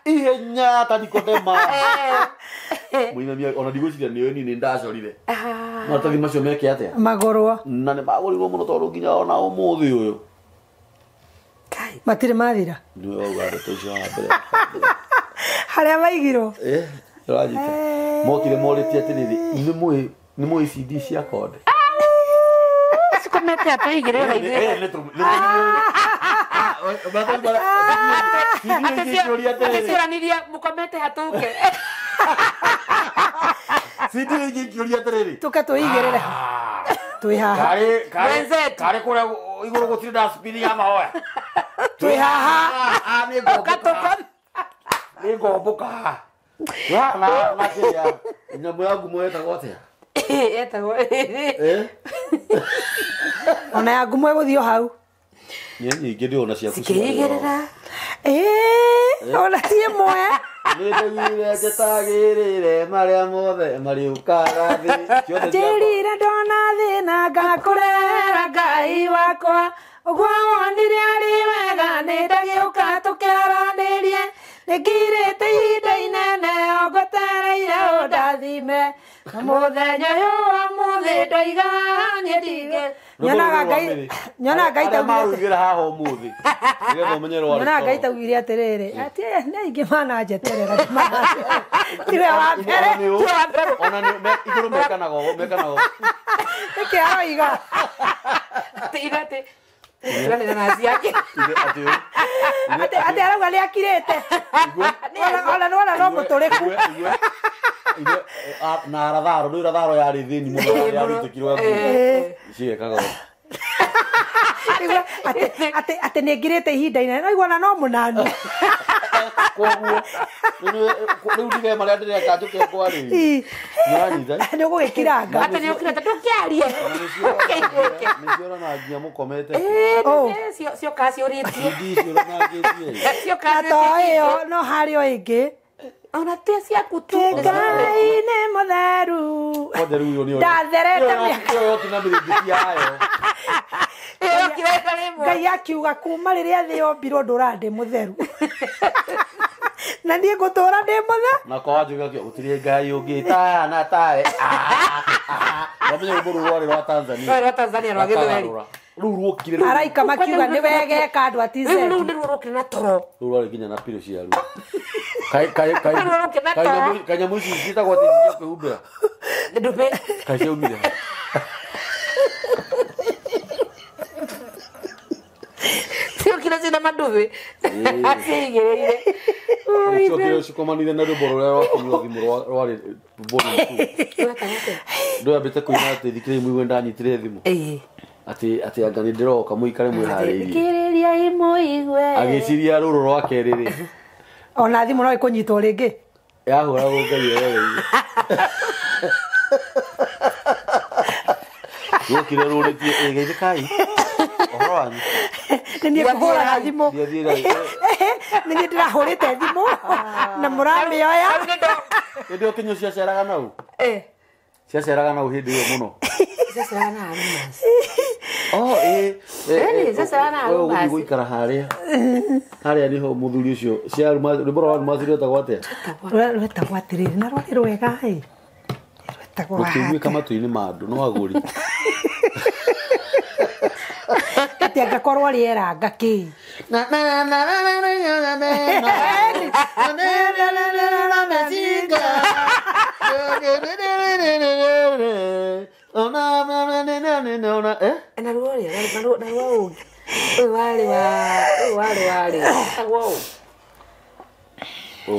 Ihenya ta Nikodema. Mũinami ona ndigwĩciria nĩoĩ niĩ nĩ ndacorire. Maratathi macio meke atĩa? Magũrwo. Na nĩ magũrirwo mũno tondũ nginya ona ũmũthĩ ũyũ. Matirĩ mathira. Nĩwe wauga ndeto icio haha mbere. Harĩa maigirwo. Ũranyita. Mokire morĩtie atĩrĩrĩ nĩ mũĩ CD cia Konde. Cikomete atĩa igĩrĩ ithuĩ. Atĩ cioranirie mũkomete hatũke. CD ingĩ ikĩũria atĩrĩrĩ. Tũke tũigĩrĩre. Twĩ haha. Karĩ kũrĩa igũrũ gũtirĩ dustbin ya mahoya. Twĩ haha. Nĩ ngomboka. Na kĩrĩa nyamũ ya ngumo ĩtagwo atĩa? Ĩtagwo Ona ya ngumo ĩgũthiĩ o hau. Nĩ nyingĩ ndĩrona ciaku cikĩigĩrĩra. Ona ti ĩmwe. Nĩndaiguire njetagĩrĩre marĩa mothe marĩũkaga thĩ. Ciothe Njĩrire ndona thĩna ngakũrehera Ngai wakwa ũguo wonire arĩ wega nĩndagĩũka tũkĩaranĩrie nĩngirĩte ihinda inene o ngwetereire ũndathime na mũthenya ũyũ wa mũthĩ ndoiga niĩ ndige nyonaga Ngai nyonaga Ngai arĩa taugire marũigĩra haha ũmũthĩ nĩgetha ũmenye rwarĩ nyonaga Ngai toro. taugire atĩrĩrĩ atĩ nĩ aingĩ mananjeterera tiwe wa mbere Ona nĩ igũrũ mekanaga ũũ, mekanaga ũũ. nĩkĩ aroiga Atĩ tiganĩra na ciake. Ithe atĩ ũũ. atĩ atĩ arauga nĩ akirĩte ona nĩwona no mũtũrĩku Igwe, igwe, na ratharo rĩu ratharo yarĩ thĩni mũno yarĩ yarutĩkirwo ciĩkaga ũũ. Igwe, atĩ atĩ nĩ ngirĩte ihinda inene no igua ona no mũnanu Koguo rĩu ndige marĩa ndĩreka njũke ngwarĩrie Ii. nĩwanyita nĩ ũgũgĩkiranga Atĩ nĩ ũkirĩte ndũkĩarie. nĩciorana nginya mũkomete Oh. Cioka ciũrĩtie. Indi ciũranangĩtie Cioka na to ĩyo no harĩ o ĩngĩ Ona ti ciaku tu. Ngai nĩ mũtheru kwanja rĩu ĩyo nĩyo Ndatherete mĩaka. ĩyo yoki na mĩrĩngĩti yayo Ĩyo yokire rĩmwe. Ngai akiuga kuma rĩrĩa thĩ yombirwo ndũra ndĩ mũtheru na niĩ ngũtũra ndĩ mũtheru na kwa wanjũgĩ akĩo gũtirĩ ngai ũngĩ tana tawe wamenya rwĩmbo rũu rwarĩ rwa Tanzania Rwarĩ rwa Tanzania rwa Gĩthweri. Rũu ruokire rũu araika makiuga nĩ wegeka andũ a TZ Rĩu rũu nĩruo rũkire na toro. rũu rwarĩ nginya na pirũ ciaruo Rũu rũkire na toro. kanyamũ ici ciĩtagwo atĩ cia kwĩhumbĩra Ndume. kaĩ ciaumire ha? Ciokire ciĩna manduthi. Ciigĩrĩire. Ciokire cikomanire na rwĩmbo rũrĩa rwakunywo thimũ rwarĩ volume two. Ndũyambĩte kũina atĩ thikĩrĩria mũigue ndanyitire thimũ Ĩĩ. atĩ atĩ anga nĩ ndĩroka mũikare mwĩharĩirie Thikĩrĩria imũigue. agĩciria rũrũ rwa kerĩ rĩ ona thimũ no ĩkũnyitwo rĩngĩ yahũragwo Ngai erereirie rwokire rũrĩtie ĩ geithĩkai ũhoro wanyu nĩ niĩ ngũhũraga thimũ Ndiathiĩra nĩ niĩ ndĩrahũrĩte thimũ na mũramĩoya Rĩu nĩ ndo- hĩndĩ ĩyo kĩnyũ ciaceraga nau Eh. ciaceraga nau hĩndĩ ĩyo mũno Ciaceraga na Arumas. Oh, ĩ Ĩni, ciaceraga na we ũgũthiĩ Arumas. gũikara harĩa harĩa nĩho mũthuri ũcio cia rwĩmbo rwa Arumas rwetagwo atĩa rwetagwo atĩrĩrĩ na rwarĩ rwega ĩ rwetagwo rũkĩiguĩka matũ-inĩ ma andũ no agũri atĩ angakorwo rĩeranga kĩ Na ruo rĩa, na ruo na ruo ũngĩ. Ũyũ warĩ wa, ũyũ warĩ warĩ. Wetagwo ũũ.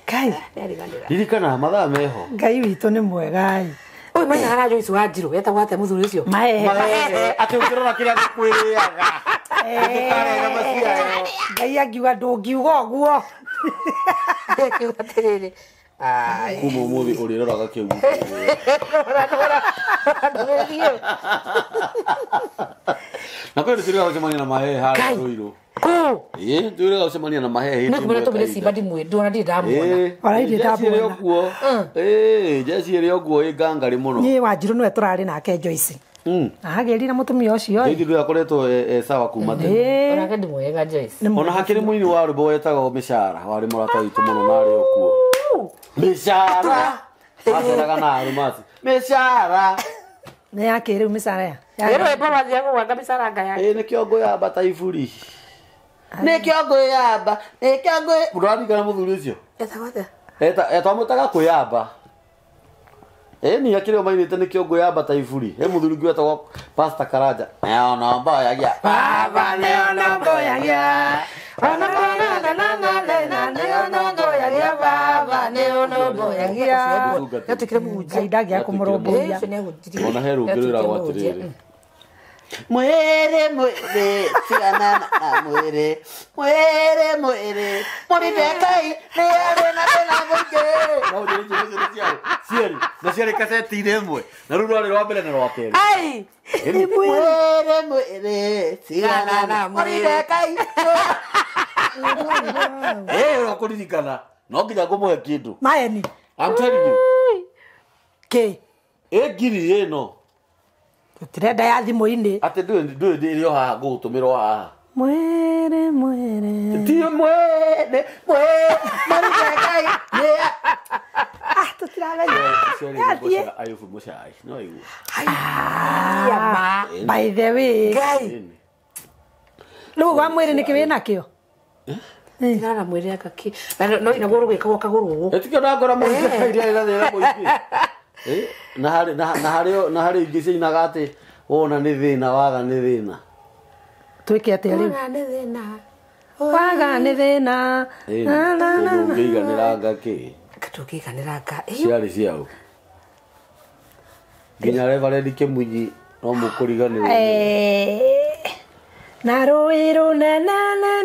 Ngai Nĩariganĩra. ririkana mathaa meho Ngai witũ nĩ mwega ĩ Ũyũ mainaga na Joyce Wanjiru, wetagwo atĩa mũthuri ũcio? mahehe mahehe atĩ ũkĩrora kĩrĩa gĩkwĩrĩaga ndũkarega maciaro Ngai angiuga ndũngiuga ũguo Akiuga atĩrĩrĩ. Ai. kuma ũmũthĩ ũrĩroraga kĩu Ndũmĩrĩri ĩyo. na kwĩ nĩtũrĩga gũcemania na mahehe harĩa Ngai. rũirũ Kũ? ĩ tũrĩga gũcemania na mahehe Nĩ kumena tũmire Simba ndimwĩ, nduona ndirĩ ndamuona. Ona ndirĩ ndamuona. ndamuona ĩ jeci ĩrĩ okuo ĩ ngangarĩ mũno niĩ Wanjiru nĩwe tũrarĩ nake Joyce agĩrire mũtumia ũcio ĩ Joyce ndũrĩ akoretwo e sawa kuma tene Ĩ, Onake ndimwega Joyce. nĩ ona hakĩrĩ mũini wa rwĩmbo wetagwo mĩcara warĩ mũrata witũ mũno na arĩ okuo mĩcara aceraga na arũmati mĩcara nĩ yakĩ rĩu mĩcara ya Ĩ rwĩmbo rwathiaga gwaka mĩcaranga yake. ĩ nĩkĩo ngũyamba ta iburi nĩkĩo ngwĩyamba nĩkĩo ngwĩ ndũraririkana mũthuri ũcio Etagwo atĩa? Twamwĩtaga kwĩyamba ĩni akĩrĩ o mainĩte nĩkĩo ngwĩyamba ta iburi he mũthuri ũngĩ wetagwo Pastor Karanja nĩona mboyagia baba nĩona mboyagia Ona kona na na na na na nĩona ngoyagia baba nĩona mboyagia. Yatuĩkire mũhunjia. Ngai ndangĩaga kũmũrũmbũiya Ĩ, ũcio nĩahunjirie. ona he rũngĩ rwĩragwo Nĩatuĩkire mũhunjia. atĩrĩrĩ mwĩrĩ mwĩrĩ tigana na mwĩrĩ mwĩrĩ mwĩrĩ mũrinde Ngai nĩ arĩ na thĩna mũingĩ no njĩrĩ njĩrĩ njĩrĩ ciarĩ cierĩ na ciarĩ kaseti-inĩ ĩmwe na rũu rwarĩ rwa mbere na rwa kerĩ Ai! mwĩrĩ mwĩrĩ tigana na mũrinde Ngai ĩ ũkũririkana No nginya ngũmũhe kĩndũ. Maeni. I'm telling you. Kĩ? Ĩ ngiri ĩno. Tũtirenda ya thimũ-inĩ. Atĩ ndũĩ ndĩrĩ o haha ngũgũtũmĩra o haha. Mwere mwere. Ti mwene mwere marute Ngai. Ah, tũtiramenya. Yathiĩ. Ayubu Muchai. No igua. Haiya ma. By the way. Ngai. Rĩu wa mwĩrĩ nĩkĩ wĩnakĩo? Tigana na mwĩrĩ anga kĩ. Na no inaguo rũgĩkagwo kagũrũ. Etikio ndakora mũingĩ iria ĩna thĩna mũingĩ. Na harĩ na harĩ na harĩ ingĩ ciainaga atĩ wona nĩ thĩna waga nĩ thĩna. Twĩke atĩa rĩu? Waga nĩ thĩna. Waga nĩ thĩna. Na na na. Ndũngĩiganĩra anga kĩ? Ndũngĩiganĩra anga. Ciarĩ ciaũ. Nginya Reverend Kĩmunyi no mũkũriganĩrwo. Na rũĩ rũnene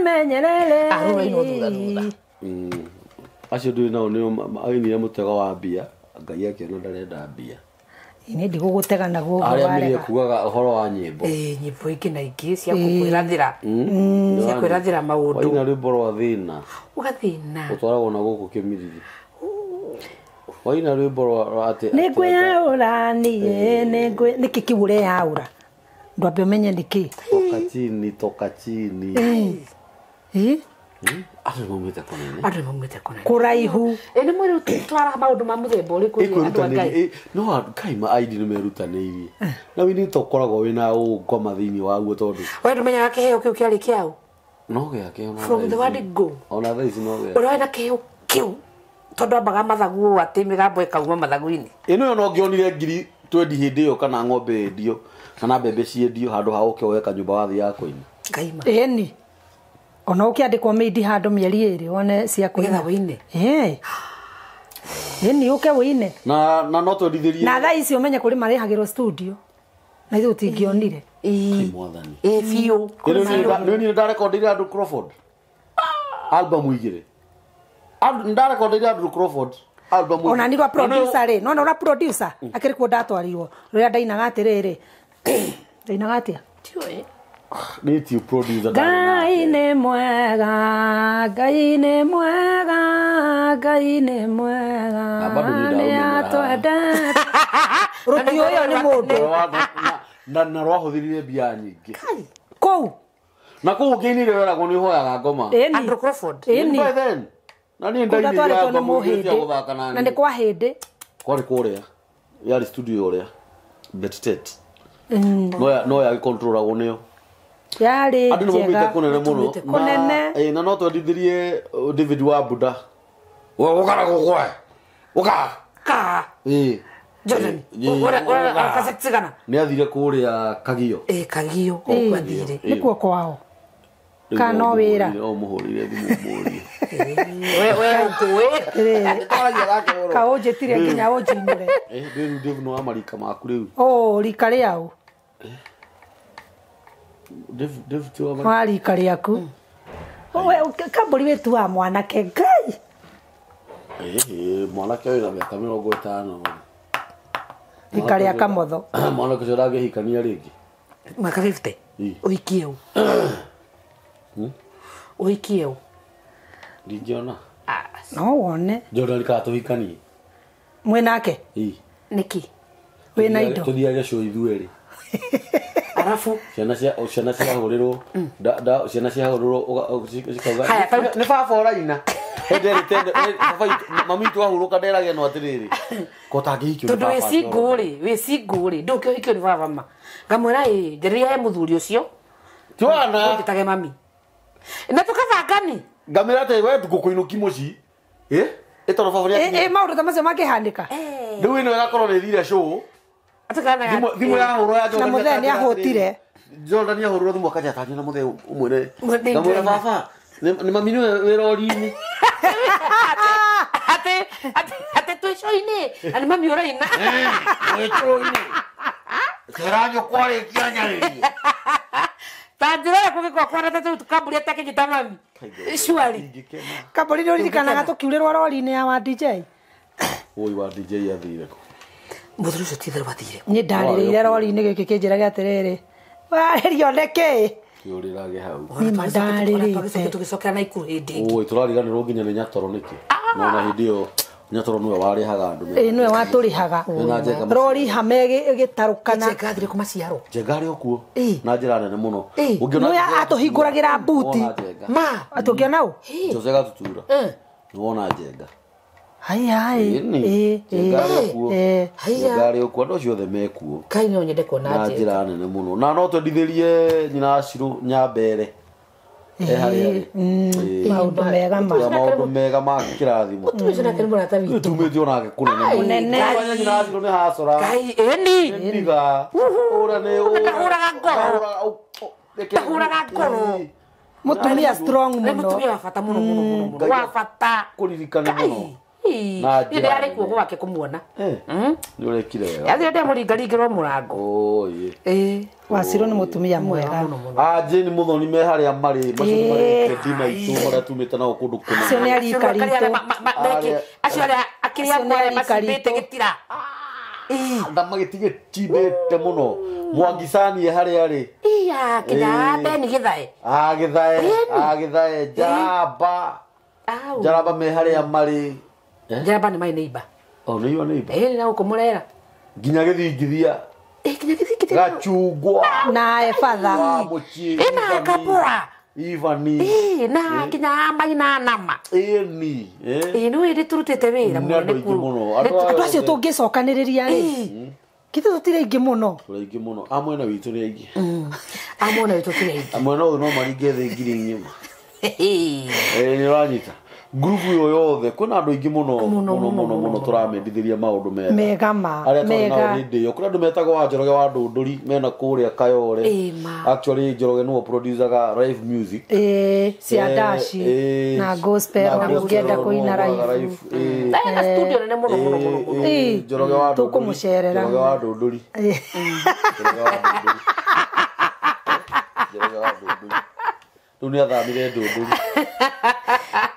menyerere. Rũĩ no thutha thutha. Acio ndũĩ nao nĩo ainire mũtego wa mbia. Ngai akĩona ndarenda mbia. Nĩ ndigũgũtega naguo ũguo Arĩa warega. mĩrĩe kugaga ũhoro wa nyĩmbo. Nyĩmbo ingĩ na ingĩ cia kũkwĩrathĩra. Cia kwĩrathĩra maũndũ. Waina rwĩmbo rwa thĩna. Ũgathĩna. Ũtwaragwo na gũkũ kĩmiriri. Waina rwĩmbo rwa atĩ. Nĩ ngwĩyaũra niĩ nĩ ngwĩ nĩkĩ kĩu ũreyaũra? Ndwambe ũmenye nĩkĩ. Toka chini toka chini. Andũ maumĩte kũnene. Andũ maumĩte kũnene. Kũraihu. Nĩ mwĩrĩ twara maũndũ ma mũthemba ũrĩkũ andũ a Ngai? No Ngai ma aini nĩ merutanĩirie. Na wĩini to ũkoragwo wĩna ũngoma thĩinĩ waguo tondũ. We ndũmenyaga kĩheo kĩu kĩarĩ kĩaũ? No gĩake ona. From the word go. Ona thaa ici no gĩake. Ũrĩa wĩna kĩheo kĩu tondũ ambaga mathagu ũũ atĩ mĩgambo ĩkauma mathagu-inĩ. Ĩno yo no ngĩonire ngiri twendi hĩndĩ ĩyo kana ng'ombe ĩndio kana mbembe ciendio handũ ha ũke woe kanyũmba wathiĩ kũina. Ngai ma. Ĩni. Ona ũkĩandĩkwo mĩindi handũ mĩeri ĩrĩ wone cia kũina. Nĩgetha wĩine. Ĩni ũke wĩine. Na no twendithĩrie. Na thaa ici ũmenye kũrĩ marĩhagĩrwo studio. Na ithuĩ tũtingĩonire. Ngai mwathani. Biũ. Nĩ niĩ ndarekondeire Andrew Crawford. Album igĩrĩ. Ndarekondeire Andrew Crawford. Album. Ona nĩ rwa producer rĩ. No na producer akĩrĩ kuo ndatwarirwo. Rũrĩa ndainaga atĩrĩrĩ. Ndainaga atĩa? Tiũĩ. Nĩ ti producer. Ngai nĩ mwega, Ngai nĩ mwega, Ngai nĩ mwega. Nĩ atwendete. Rũti ũyũ nĩ mũndũ. Na rwahũthĩrire mbia nyingĩ. Kũu. Na kũu ũngĩinire weragwo nĩ ũhoyaga ngoma. Andrew Crawford. Ĩni. By then. Na niĩ ndainire ngoma cia gũthaka na Na nĩ kwa hĩndĩ. Kwarĩ kũrĩa. Yarĩ studio ũrĩa. Bettet. No yagĩkontrolagwo nĩyo. Yarĩ Andũ nĩ maumĩte kũnene mũno. Kũnene. Na no twendithirie David wa Buda. Ũka na gũkũ. Ũka. Ka. Jordan. Ora kasektigana. Nĩ athire kũrĩa Kagio. Kagio. Kũu athire. Nĩkuo kwao. Kana no wĩra. No mũhũrĩre thimũ mũrie. We ũkũĩ. Twaragia nake ũhoro. Ka ũnjĩtire nginya ũnjinũre. Rĩu Dave no wa marika maku rĩu. Rika rĩaũ. Dave ti wa marika. Wa rika rĩaku. Kambũri wĩtu wa mwanake Ngai. Mwanake wĩna mĩaka 50. Rika rĩa Kamotho. Mwanake ũcio ndangĩhikania rĩngĩ. Mwaka 50. Ũhikie ũ? Ũhikie ũ? Ndingĩona. No wone. Jordan kana tũhikanie. Mwĩnake? Nĩkĩ? Wĩna indo. Tũthiage show ithuerĩ. Arafu ciana ciahũrĩrwo ciana ciahũrĩrwo cikauga nĩ baba ũraina. Mami witũ ahurũka nderage no atĩrĩrĩ ko tangĩhikio nĩ tondũ baba. Wĩ single rĩ ndũngĩhikio nĩ baba ma. Ngamwĩra ĩ njarĩria he mũthuri ũcio. Tiwana. Ũnjĩtage mami. Na tũkabangani. Ngamĩra atĩ we ngũkũinũki mũciĩ. Ĩtondũ baba nĩ Maũndũ ta macio mangĩhanĩka. Rĩu ĩno ĩgakorwo nĩ ĩthire show. Thimũ yahũrwo ya Jordan. Na mũthee nĩ ahũtire. Jordan nĩ ahũrwo thimũ akanja tanjia na mũthee ũmwĩre. Ngamwĩra baba nĩ mami nĩwe wĩ rori-inĩ. Atĩ twĩ show-inĩ na nĩ mami ũraina. Wĩ show-inĩ. Tera nyũkwa arĩkia nyarĩrie. Ta njĩra ya kũgĩkorwo kwana tũ kambũri atakĩnyita mami. Surely. Kambũri nĩ ũririkanaga tũkiurĩrwo rori-inĩ ya wa DJ. Ũi wa DJ athire kũ? Mũthuri ũcio ti itherũ athire. Niĩ ndarĩrĩire rori-inĩ gĩkĩ kĩnjĩrage atĩrĩrĩ. Warĩrio nĩkĩ? Kĩũrĩrage hau. Niĩ ma ndarĩrĩte. Tũgĩcokera Naikuru hĩndĩ ĩngĩ. Oi, tũrariganĩrwo nginya nĩ Nyatoro nĩkĩ? No na hĩndĩ ĩyo Nyatoro nĩwe warĩhaga andũ. Ĩĩ nĩwe watũrĩhaga. Rori hame ĩgĩtarũkana. Njenga athire kũ maciaro. Njenga arĩ o kuo. Na njĩra nene mũno. Nĩwe atũhingũragĩra mbuti. Ma. Tũngĩona ũ? Jose Gatutura. Nĩwona Njenga. Hai hai. Njenga arĩ o kuo. Njenga arĩ o kuo andũ acio othe mekuo. Kai no nyende kuona Njenga. Na njĩra nene mũno. Na no twendithĩrie nyina Acirũ Nyambere. Maũndũ mega ma maũndũ mega ma kĩrathimo. Ũtumĩte nake nĩ mũrata witũ. Tumĩte onake kũnene mũno. Nyina Acirũ nĩ hacora. Kai ĩni. Ndiga. Ũra nĩ Ndahũraga ngoro. Ndahũraga ngoro. Mũtumia strong mũno. Nĩ mũtumia wa bata mũno mũno mũno. Wa bata. Kũririkana mũno. Na njĩra. Nĩ arĩ kuo gwake kũmuona. Nĩ ũrekire wega. Yathire ndemũringaringĩrwo mũrango. Ĩĩ. Wacirũ nĩ mũtumia mwega. Jane Muthoni me harĩa marĩ macio nĩ marĩ ndima itũ marĩa tumĩte nao kũndũ kũnene. Acio nĩ arika ritũ. Acio arĩa akĩrĩa marĩa macimbĩte gĩtira. Na magĩtigĩtimbĩte mũno. Mwangi-Sani harĩa arĩ. Iya kinya Beni Gĩthae. Gĩthae. Gĩthae Njaramba. Njaramba me harĩa marĩ. Njaramba nĩ my neighbor. Oh, nĩ your neighbor. Ĩĩ na gũkũ Mũrera. Nginya gĩthingithia. Nginya gĩthingithia. Gachungwa. Na ebatha. Ĩna Kabũa. Ivani. Na nginya Maina Nama. Ĩni. Ĩĩ nĩ wĩrĩ tũrutĩte wĩra mũno nĩ kuo. Andũ acio tũngĩcokanĩrĩria rĩ. Githĩ tũtirĩ aingĩ mũno. Tũrĩ aingĩ mũno. A mwena witũ nĩ aingĩ. A mwena witũ tũrĩ aingĩ. A mwena ũyũ no maringe thĩ ngiri ng'ima. Ĩĩ nĩ ũranyita. Ngurubu ĩyo yothe kwĩna andũ aingĩ mũno mũno mũno mũno tũramendithĩria maũndũ mega mega ma arĩa twarĩ nao hĩndĩ ĩyo. Kũrĩ andũ metagwo wa Njoroge wa Ndũndũri mena kũrĩa Kayore. Actually Njoroge nĩwe producaga live music cia dashi na gospel ũngĩenda kũina live. Na studio nene mũno mũno mũno. Njoroge wa Ndũndũri tũkũmũcerera. Njoroge wa Ndũndũri. Njoroge wa Ndũndũri. Njoroge wa Ndũndũri. Rĩu nĩ athamire Ndũndũri.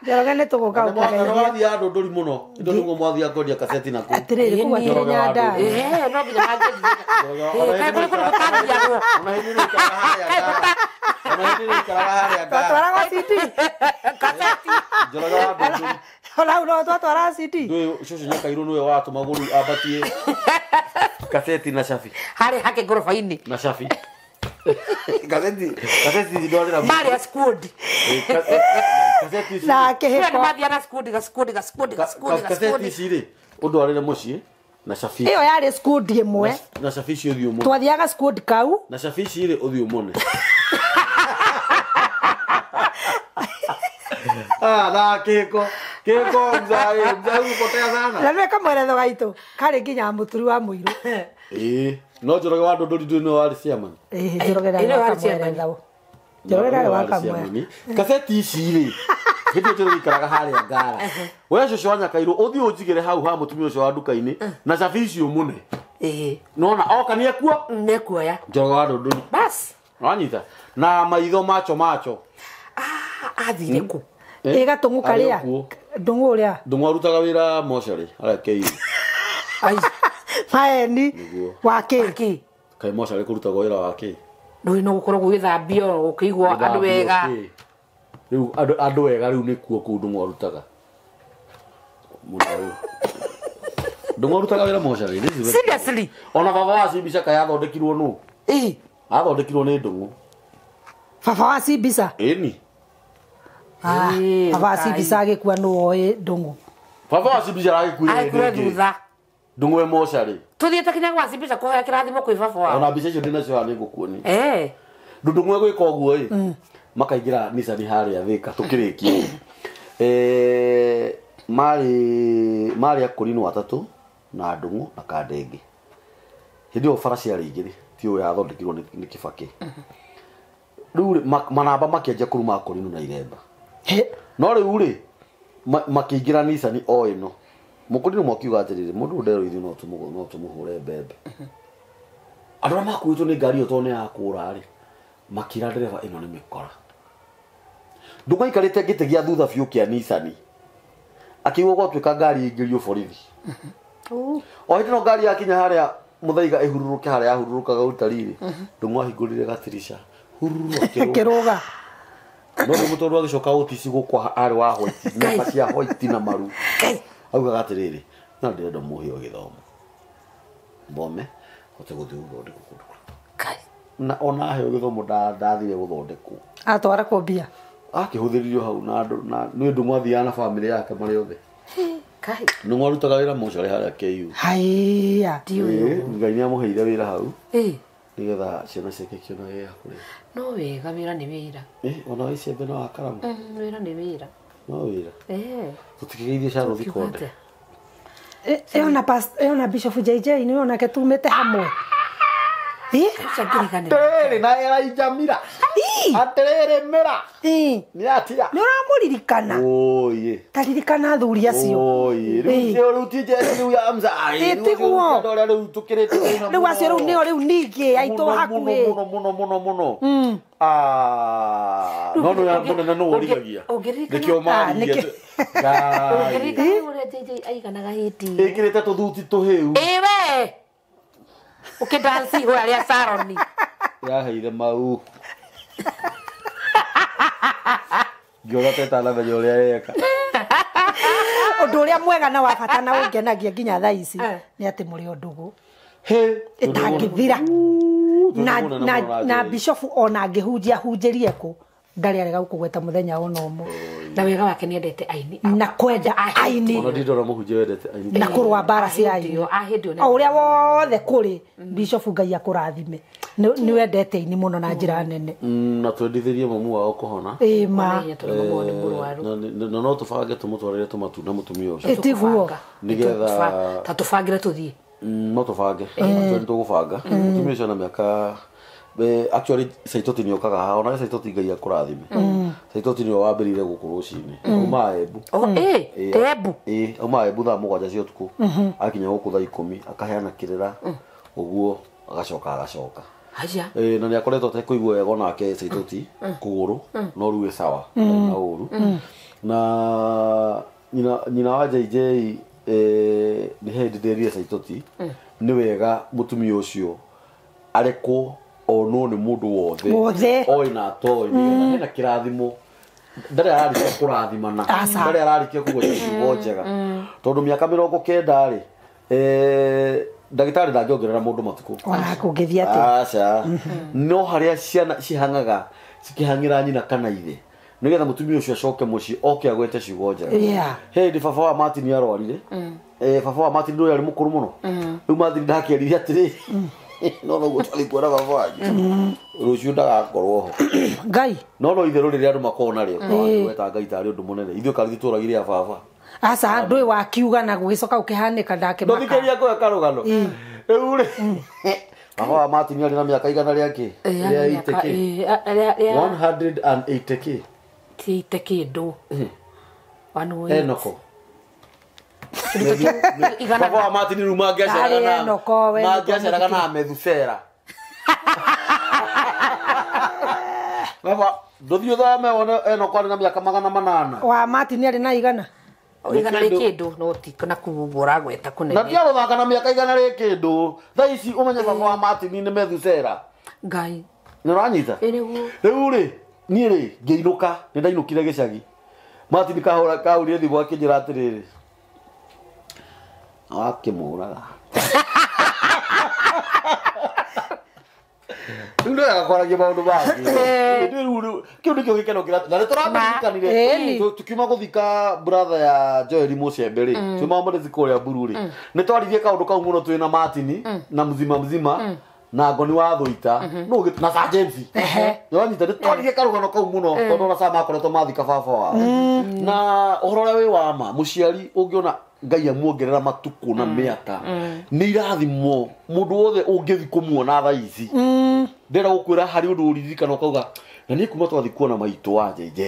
Njoroge nĩ tũgũka gũkũgeithia. Mwathiaga Ndũndũri mũno. Indo nĩguo mwathiaga kwendia kaseti na kũu. Atĩrĩrĩ kũu akĩrĩ Nyandarua. No nginya mangĩendia. Kaĩ kũrĩ kũndũ gũtathiagwo. Ona hĩndĩ ĩrĩa ũikaraga harĩa Ngara. Ona hĩndĩ ĩrĩa ũikaraga harĩa Ngara. Twatwaraga CD. Kaseti. Njoroge wa Ndũndũri. Ona hau no twatwaraga CD. Ndũĩ cũcũ Nyakairũ nĩwe watũmagwo rĩu ambatie kaseti na cabi. Harĩ hake ngoroba-inĩ. Na cabi. Kaseti ndwarĩra. Marĩa squad. Kaseti ici. Na kĩhĩko. Mathiaga squad ga squad ga squad ga squad ga squad. Kaseti ici rĩ ũndwarĩre mũciĩ na cabi. Ĩyo yarĩ squad ĩmwe. Na cabi ici ũthiĩ ũmũne. Twathiaga squad kau. Na cabi ici rĩ ũthiĩ ũmũne. Na kĩhĩko. Kĩhĩko mzai mzai upotea sana. Na nĩwe kamweretho gaitũ karĩ nginya mũturi wa mũirũ. Ĩĩ. No Njoroge wa Ndũndũri ndũĩ nĩwe warĩ chairman. Ĩĩ Njoroge ndarĩ wa kamweretho. Njoroge ndarĩ wa kamweretho. Kaseti ici rĩ hĩndĩ ĩyo Njoroge ikaraga harĩa Ngara. We cũcũ wa Nyakairũ ũthiĩ ũnjigĩre hau ha mũtumia ũcio wa nduka-inĩ na cabi ici ũmũne. Ĩĩ. Nĩwona oka nĩekuo? Nĩekuoya. Njoroge wa Ndũndũri. Bas. Wanyita. Na maitho macho macho. Athire kũ? Ĩ gatũng'ũ karĩa. Ndũng'ũ ũrĩa. Ndũng'ũ arutaga wĩra mocarĩ harĩa KU. Ai. Maeni wa kĩ? Kaĩ mocarĩ kũrutagwo wĩra wa kĩ? Ndũĩ no gũkorwo gũgĩthambio gũkĩigwo andũ wega. Rĩu andũ wega rĩu nĩkuo kũu Ndũng'ũ arutaga. Mũno. Ndũng'ũ arutaga wĩra mocarĩ. Seriously? Ona baba wa Cibica kaĩ athondekirwo nũ? Ĩĩ. Athondekirwo nĩ Ndũng'ũ. Baba wa Cibica? Ĩni. Baba wa Cibica agĩkua nũ oĩ Ndũng'ũ? Baba wa Cibica aragĩkuire hĩndĩ ĩngĩ. Thutha. Ndũng'ũ e mocarĩ. Tũthiĩte kinya gwa Cibica kũhoya kĩrathimo kwĩ baba wao. Ona mbica icio ndĩnacio haha nĩngũkuonia. Ndũng'ũ egwĩka ũguo ĩ makaingĩra Nissan harĩa Thĩka tũkĩrĩkia. Marĩ akũrinũ atatũ na Ndũng'ũ na Kandenge. Hĩndĩ ĩyo bara ciarĩ igĩrĩ ti ũyũ yathondekirwo nĩ Kĩbakĩ. Rĩu manamba makĩanjia kũruma akũrinũ na iremba. No rĩu rĩ makĩingĩra Nissan o ĩno. Mũkũrinũ mwakiuga atĩrĩrĩ mũndũ nderwo ithuĩ no tũmũhũre mbembe. Andũ arĩa makuĩtwo nĩ ngari ĩyo tondũ nĩ ya kũra rĩ makĩra ndereba ĩno nĩ mĩkora. Ndũng'ũ aikarĩte gĩtĩ gĩa thutha biũ kĩa Nissan. Akĩigua gwatuĩka ngari ĩingĩrio borithi. O hĩndĩ ĩno ngari yakinya harĩa Mũthaiga ĩhurũrũke harĩa yahurũrũkaga ũtarĩ rĩ Ndũng'ũ ahingũrire gatirisha hururu akĩrũga. No rĩu tondũ agĩcoka otici gũkwa arĩ wa white namba cia white na maru augaga atĩrĩrĩ na ndĩrenda mũheo gĩthomo thome hote gũthiĩ gũthondekwo kũndũ Kai. Na ona aheo gĩthomo ndathire gũthondekwo atwara kũmbia akĩhũthĩririo hau na andũ na nĩ ũndũ mwathiaga na bamĩrĩ yake marĩ othe Kai. nĩ mwarutaga wĩra mũcore harĩa KU haiya Ĩĩ, Ngai nĩ amũheire wĩra hau Eh, nĩgetha ciana ciake kĩona gĩa kũrĩa no wega wĩra nĩ wĩra. Ona wĩ ciembe no wakaramu Wĩra nĩ wĩra. No wĩra Eh. tũtikĩgeithie Charles Kiuga Konde atĩa? Ĩona Bishop JJ nĩ onake tumĩte hamwe. Ĩ? Ũcio ngĩriganĩrwo. Atĩrĩrĩ na Elijah Mira atĩrĩrĩ Mira Ĩ. nĩ atia Nĩ ũramũririkana oye taririkana athuri acio oye Ĩ. rĩu rĩu ti Jesse rĩu ya mzai Ĩ, tiguo. ũrĩa rĩu tũkĩrĩte Rĩu acio rĩu nĩo rĩu ningĩ aitũ hakuhĩ mũno mũno mũno mũno Ah, no no ya mũnene no ũrigagia Ũngĩririkana- nĩkĩo Ah, maririe nĩkĩo- Ngai. Ũngĩririkana ũrĩa JJ aiganaga hĩndĩ ĩyo. ĩkĩrĩte tũthuti tũhĩu Ĩ we. Ũkĩdansi ihũra rĩa Saroni. yaheire mau ngĩona tetanamenya ũrĩa eka Ũndũ ũrĩa mwega na wa bata na ũngenagia nginya thaa ici Eh. nĩ atĩ mũrĩ o ndũgũ Hĩ, ĩtangĩthira na, mũnene na, mũno na Njeri. bishofu ona angĩhunjia hunjĩrie kũ ndarĩ arega gũkũgweta mũthenya ona ũmwe Na wega wake nĩendete aini. na kwenda aini ona ndindora mũhunjia wendete aini na kũrũa mbara cia aini Hĩndĩ ĩyo, a hĩndĩ ĩyo o ũrĩa wothe kũrĩ bishofu Ngai akũrathime nĩ wendete aini mũno na njĩra nene Na twendithĩrie mamu wao kũhona ĩ ma Ona tondũ mama wao nĩ mũrwaru. Na no tũbange tũmũtwarĩre tũmatunda mũtumia ũcio Ĩtiguo. Nĩgetha- Ta tũbangĩre tũthiĩ. No tũbange Actually tũgũbanga mũtumia ũcio na mĩaka actually Saitoti nĩ okaga haha onake Saitoti Ngai akũrathime Saitoti nĩwe wambĩrĩire gũkũ rũcinĩ aumaga Embu Oh, ĩ, te Embu. Ĩ, aumaga Embu thaa 7 cia ũtukũ akinya gũkũ thaa 10 akaheana kĩrĩra ũguo agacoka agacoka Haya. Ĩ, na nĩ akoretwo atekũigua wega onake Saitoti kũgũrũ no rĩu ĩ sawa ndarĩ na ũru na nyina wa JJ nĩ hĩndĩ ndĩrire Saitoti nĩ wega mũtumia ũcio arekwo onwo nĩ mũndũ wothe Wothe. oĩ na atoĩ nĩgetha hena kĩrathimo ndarĩ ararikia kũrathimana Aca. ndarĩ ararikia kũgweta ciugo njega tondũ mĩaka 90 rĩ ndagĩtarĩ ndangĩongerera mũndũ matukũ ona kũngĩthiĩ atĩa aca no harĩa ciana cihang'aga cikĩhang'ĩra nyina kana ithe nĩgetha mũtumia ũcio acoke mũciĩ oke agwete ciugo njega Yeah. hĩndĩ baba wa Martin arwarire baba wa Martin ndũrĩ arĩ mũkũrũ mũno rĩu Martin ndakĩerire atĩrĩ no noguo twarĩ kuona baba wanyu rũciũ ndagakorwo ho Ngai no no itherũ rĩrĩa andũ makoragwo narĩo gweta Ngai tarĩ ũndũ mũnene ithuĩ karĩ tũragire a baba aca ndũĩ wakiuga na gũgĩcoka gũkĩhanĩka ndakĩmaka ndũthikĩria ngũhe karũgano rĩu rĩ baba wa Martin arĩ na mĩaka igana rĩa kĩ rĩa 80 kĩ 180 kĩ Tiite kĩndũ. One Enoko baba wa Martin rĩu mangĩaceraga Arĩ na Enoko, we nĩguo mangĩaceraga na Methusera baba ndũthiĩ ũthome wone Enoko arĩ na mĩaka 800 wa Martin arĩ na igana Igana rĩ kĩndũ no ti na kuu ũguo ũragweta na kũnene. ti agũthaka na mĩaka igana rĩ kĩndũ thaa ici ũmenye baba wa Martin nĩ Methusera Ngai. nĩ ũranyita Ĩ nĩguo. rĩu rĩ niĩ rĩ ngĩinũka nĩ ndainũkire gĩcagi Martin kahũra kahũrire thimũ akĩnjĩra atĩrĩrĩ wakĩmũraga rĩu nĩ wega kwaragia maũndũ mangĩ Rĩu rĩu kĩu nĩkĩo gĩkeno kĩrĩa na nĩ tũramũririkanire Ĩni. Tukiuma gũthika brother ya Joel Mũcembe rĩ tuma mũrĩthi kũrĩa Mburu rĩ nĩ twaririe kaũndũ kau mũno twĩ na Martin na mzima mzima na ngoni wa thũita na Sir James nĩwanyita nĩ twaririe karũgano kau mũno tondũ ona Sir makoretwo mathika baba wao na ũhoro ũrĩa wĩ wa ma mũciari ũngĩona Ngai amuongerera matukũ na mĩaka nĩ irathimo mũndũ wothe ũngĩthi kũmuona thaa ici ndĩrenda gũkwĩra harĩ ũndũ ũririkana ũkauga na niĩ kuma twathi kuona maitũ wa JJ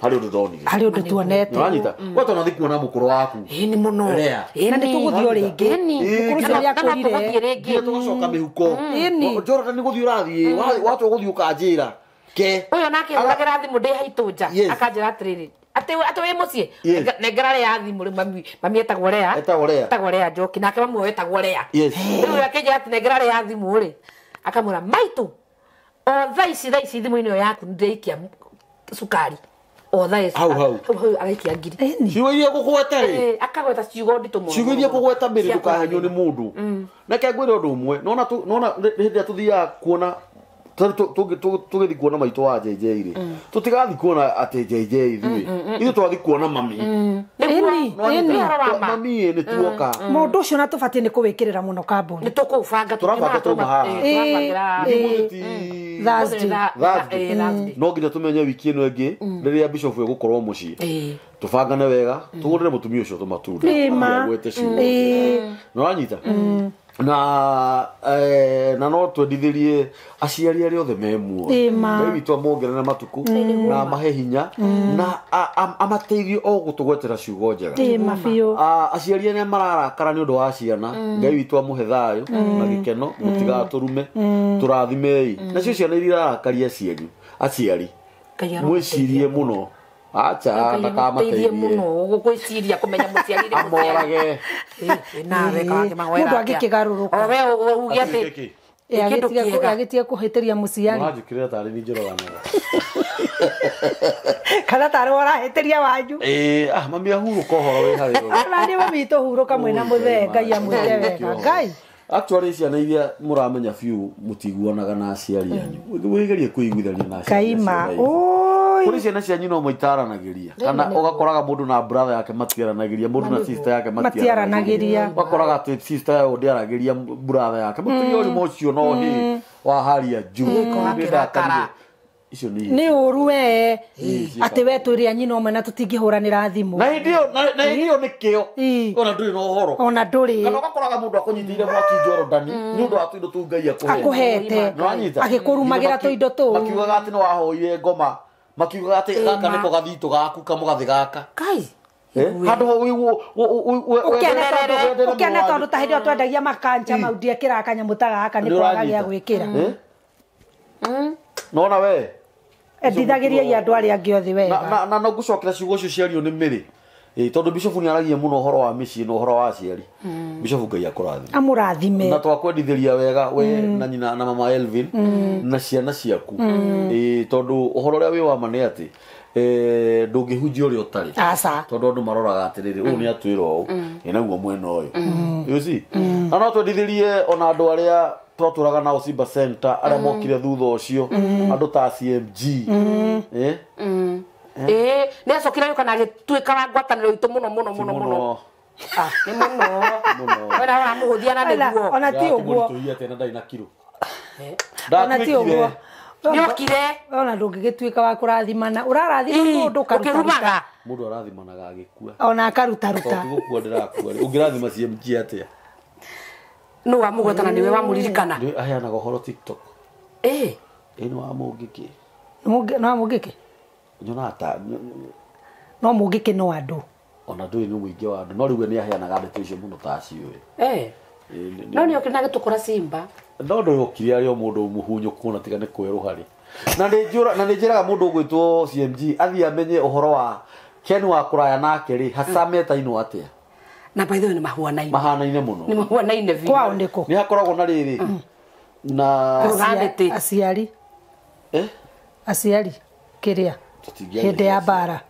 harĩ ũndũ ndonire harĩ ũndũ tuonete nĩwanyita we tonathi kuona mũkũrũ waku Ĩ nĩ mũno. Rea. Ĩ Na nĩ tũgũthiĩ o rĩngĩ. Ĩni. Ĩ, Mũkũrũ ũcio Na no nĩakũrire. tũgũthiĩ rĩngĩ. nginya tũgacoka mĩhuko Ĩni. Jordan nĩ gũthiĩ ũrathiĩ watua gũthiĩ ũkanjĩra ke Ũyũ nake hũragĩra thimũ ndĩ haitũ nja Yes. akanjĩra atĩrĩrĩ atĩ wĩ mũciĩ Yes. nengera Lea thimũ rĩu mami etagwo Lea Etagwo Lea. etagwo Lea Njoki nake mami wao etagwo Lea Yes. rĩu akĩnjĩra atĩ nengera Lea thimũ rĩ akamwĩra maitũ o thaa ici thimũ-inĩ ĩyo yaku nĩndĩikia cukari o thaa ici Hau, hau. Hau araikia ngiri. Ciugo iria ngũgweta rĩ, Akagweta ciugo nditũ mũno. Ciugo iria ngũgweta mbere Cia ndũkahenio nĩ mũndũ. Reke ngwĩre ũndũ ũmwe, nona nona hĩndĩ ĩrĩa tũthiaga kuona tũgĩthiĩ kuona maitũ wa JJ rĩ, tũtigathiĩ kuona atĩ JJ ithuĩ, ithuĩ twathiĩ kuona mami. Ĩni, ĩni. Mami nĩ tuoka. Mũndũ ũcio na tũbatiĩ nĩ kũwĩkĩrĩra mũno kambuni. Nĩ tũkũbanga. Tũrabanga twauma haha. Tũrabangĩra Thursday. Thursday. No nginya tũmenye wiki ĩno ĩngĩ rĩrĩa bishop egũkorwo mũciĩ, tũbangane wega tũgũrĩre mũtumia ũcio tũmatunda. Ĩma. Agwete ciugo nĩwanyita na na no twendithĩrie aciari arĩa othe me muoyo. Ĩma. Ngai witũ amongerere matukũ na amahe hinya na amateithie o gũtũgwetera ciugo njega. Ĩma biũ. Aciari arĩa mararakara nĩ ũndũ wa ciana, Ngai witũ amũhe thayũ na gĩkeno, mũtigatũrume, tũrathimei. Nacio ciana iria irarakaria cianyu aciari, mwĩcirie mũno, acha teithie ndakamateithie mũno gwĩciria kũmenya mũciari nĩ mũciari. Amorage. Nawe Mũndũ angĩkĩgarũrũka. O we uge atĩ Atuĩke nĩ kĩndũ kĩega. Agĩtige kũhĩtĩria mũciari. Mũranjũkĩrĩra tarĩ niĩ njũraganaga. Kana tarĩ we ũrahĩtĩria wanyu. Mami ahurũka ũhoro wĩ harĩ ũyũ. Ona nĩ mami witũ hurũka mwĩna mũthee, Ngai amwĩte wega. Ngai. Actually ciana iria mũramenya biũ mũtiguanaga na aciari anyu, wĩgerie kũiguithania na aciari Kaima. acio. Oi. Kũrĩ ciana cianyu no mũitaranagĩria, kana ũgakoraga mũndũ na brother yake matiaranagĩria, mũndũ na sister yake Matiaranagĩria. Ũgakoraga atĩ sister yao ndĩaragĩria brother yake, mũtumia ũrimũ ũcio no hĩ wa haria juu. Akĩrakara. Icio nĩ Nĩ ũru we Ĩ, atĩ we twĩrĩ a nyina ũmwe na tũtingĩhũranĩra thimũ. Na hĩndĩ ĩyo na hĩndĩ ĩyo nĩ kĩo Ĩ. ona ndũrĩ na ũhoro. Ona ndũrĩ. Kana ũgakoraga mũndũ akũnyitĩire mwaki Jorodani nĩ ũndũ wa tũindo tũu Ngai akũhete. Akũhete. Nĩwanyita? Agĩkũrumagĩra tũindo tũu. Makiugaga atĩ nĩ wahoire ngoma, makiugaga atĩ gaka nĩko gathitũ gaku kamũgathĩ gaka. Kai. Handũ ho Ũkene tondũ ta hĩndĩ ĩyo twendagia makanja mau ndiekĩraga kanyamũ ta gaka nĩ kwaga gĩa gwĩkĩra. Nona we Endithagĩriai andũ arĩa angĩ othe wega. Na no ngũcokera ciugo icio ciario nĩ mĩrĩ, tondũ bishop nĩ aragia mũno ũhoro wa mĩciĩ na ũhoro wa aciari. Bishop Ngai akũrathime. Amũrathime. Na twakwendithĩria wega we na nyina na mama Elvin na ciana ciaku, tondũ ũhoro ũrĩa wĩ wa ma nĩ atĩ ndũngĩhunjia ũrĩa ũtarĩ. Aca. Tondũ andũ maroraga atĩrĩrĩ, ũyũ nĩ atwĩra ũũ ĩ naguo mwena ũyũ, you see. Na no twendithĩrie ona andũ arĩa twatũraga nao Simba Center arĩa mokire thutha ũcio, andũ ta CMG. Nĩ acokire agĩũka na agĩtuĩka wa ngwatanĩro itũ mũno mũno mũno mũno. Nĩ mũno. Mũno. Wena ũramũhũthia na nĩguo. Ona ti ũguo. Ndakĩmũritũhia atĩa na ndarĩ na kiro. Ona ti ũguo. Nĩokire. Ona ndũngĩgĩtuĩka wa kũrathimana, ũrarathima mũndũ ũkarutaruta. Ũkĩrumaga. Mũndũ arathimanaga agĩkua. Ona akarutaruta. Tondũ gũkua ndĩrakua rĩ, ũngĩrathima CMG atĩa? Nũ wamũgweta na nĩwe wamũririkana? Nĩ aheanaga ũhoro TikTok. Ĩ. Ĩ nĩ wa mũngĩkĩ. No mũngĩkĩ. Nyonaga ta No mũngĩkĩ no andũ. Ona ndũĩ nĩ mũingĩ wa andũ, no rĩu we nĩ aheanaga ndeto icio mũno ta aciũĩ. No nĩokire na agĩtũkora Simba. No ndũyũkire arĩ o mũndũ mũhunyũku ona tiga nĩ kwerũha rĩ. Na nĩ njĩraga mũndũ ũgwĩtwo CMG athiĩ amenye ũhoro wa Ken wa kũraya nake rĩ, hasa metainwo atĩa. Na by the way nĩ mahuanaine. Mahanaine mũno. Nĩ mahuanaine biũ. Kwao nĩkũ? Nĩ hakoragwo na rĩrĩ na Rũgamĩte. Aciari. Aciari kĩrĩa hĩndĩ ya mbara.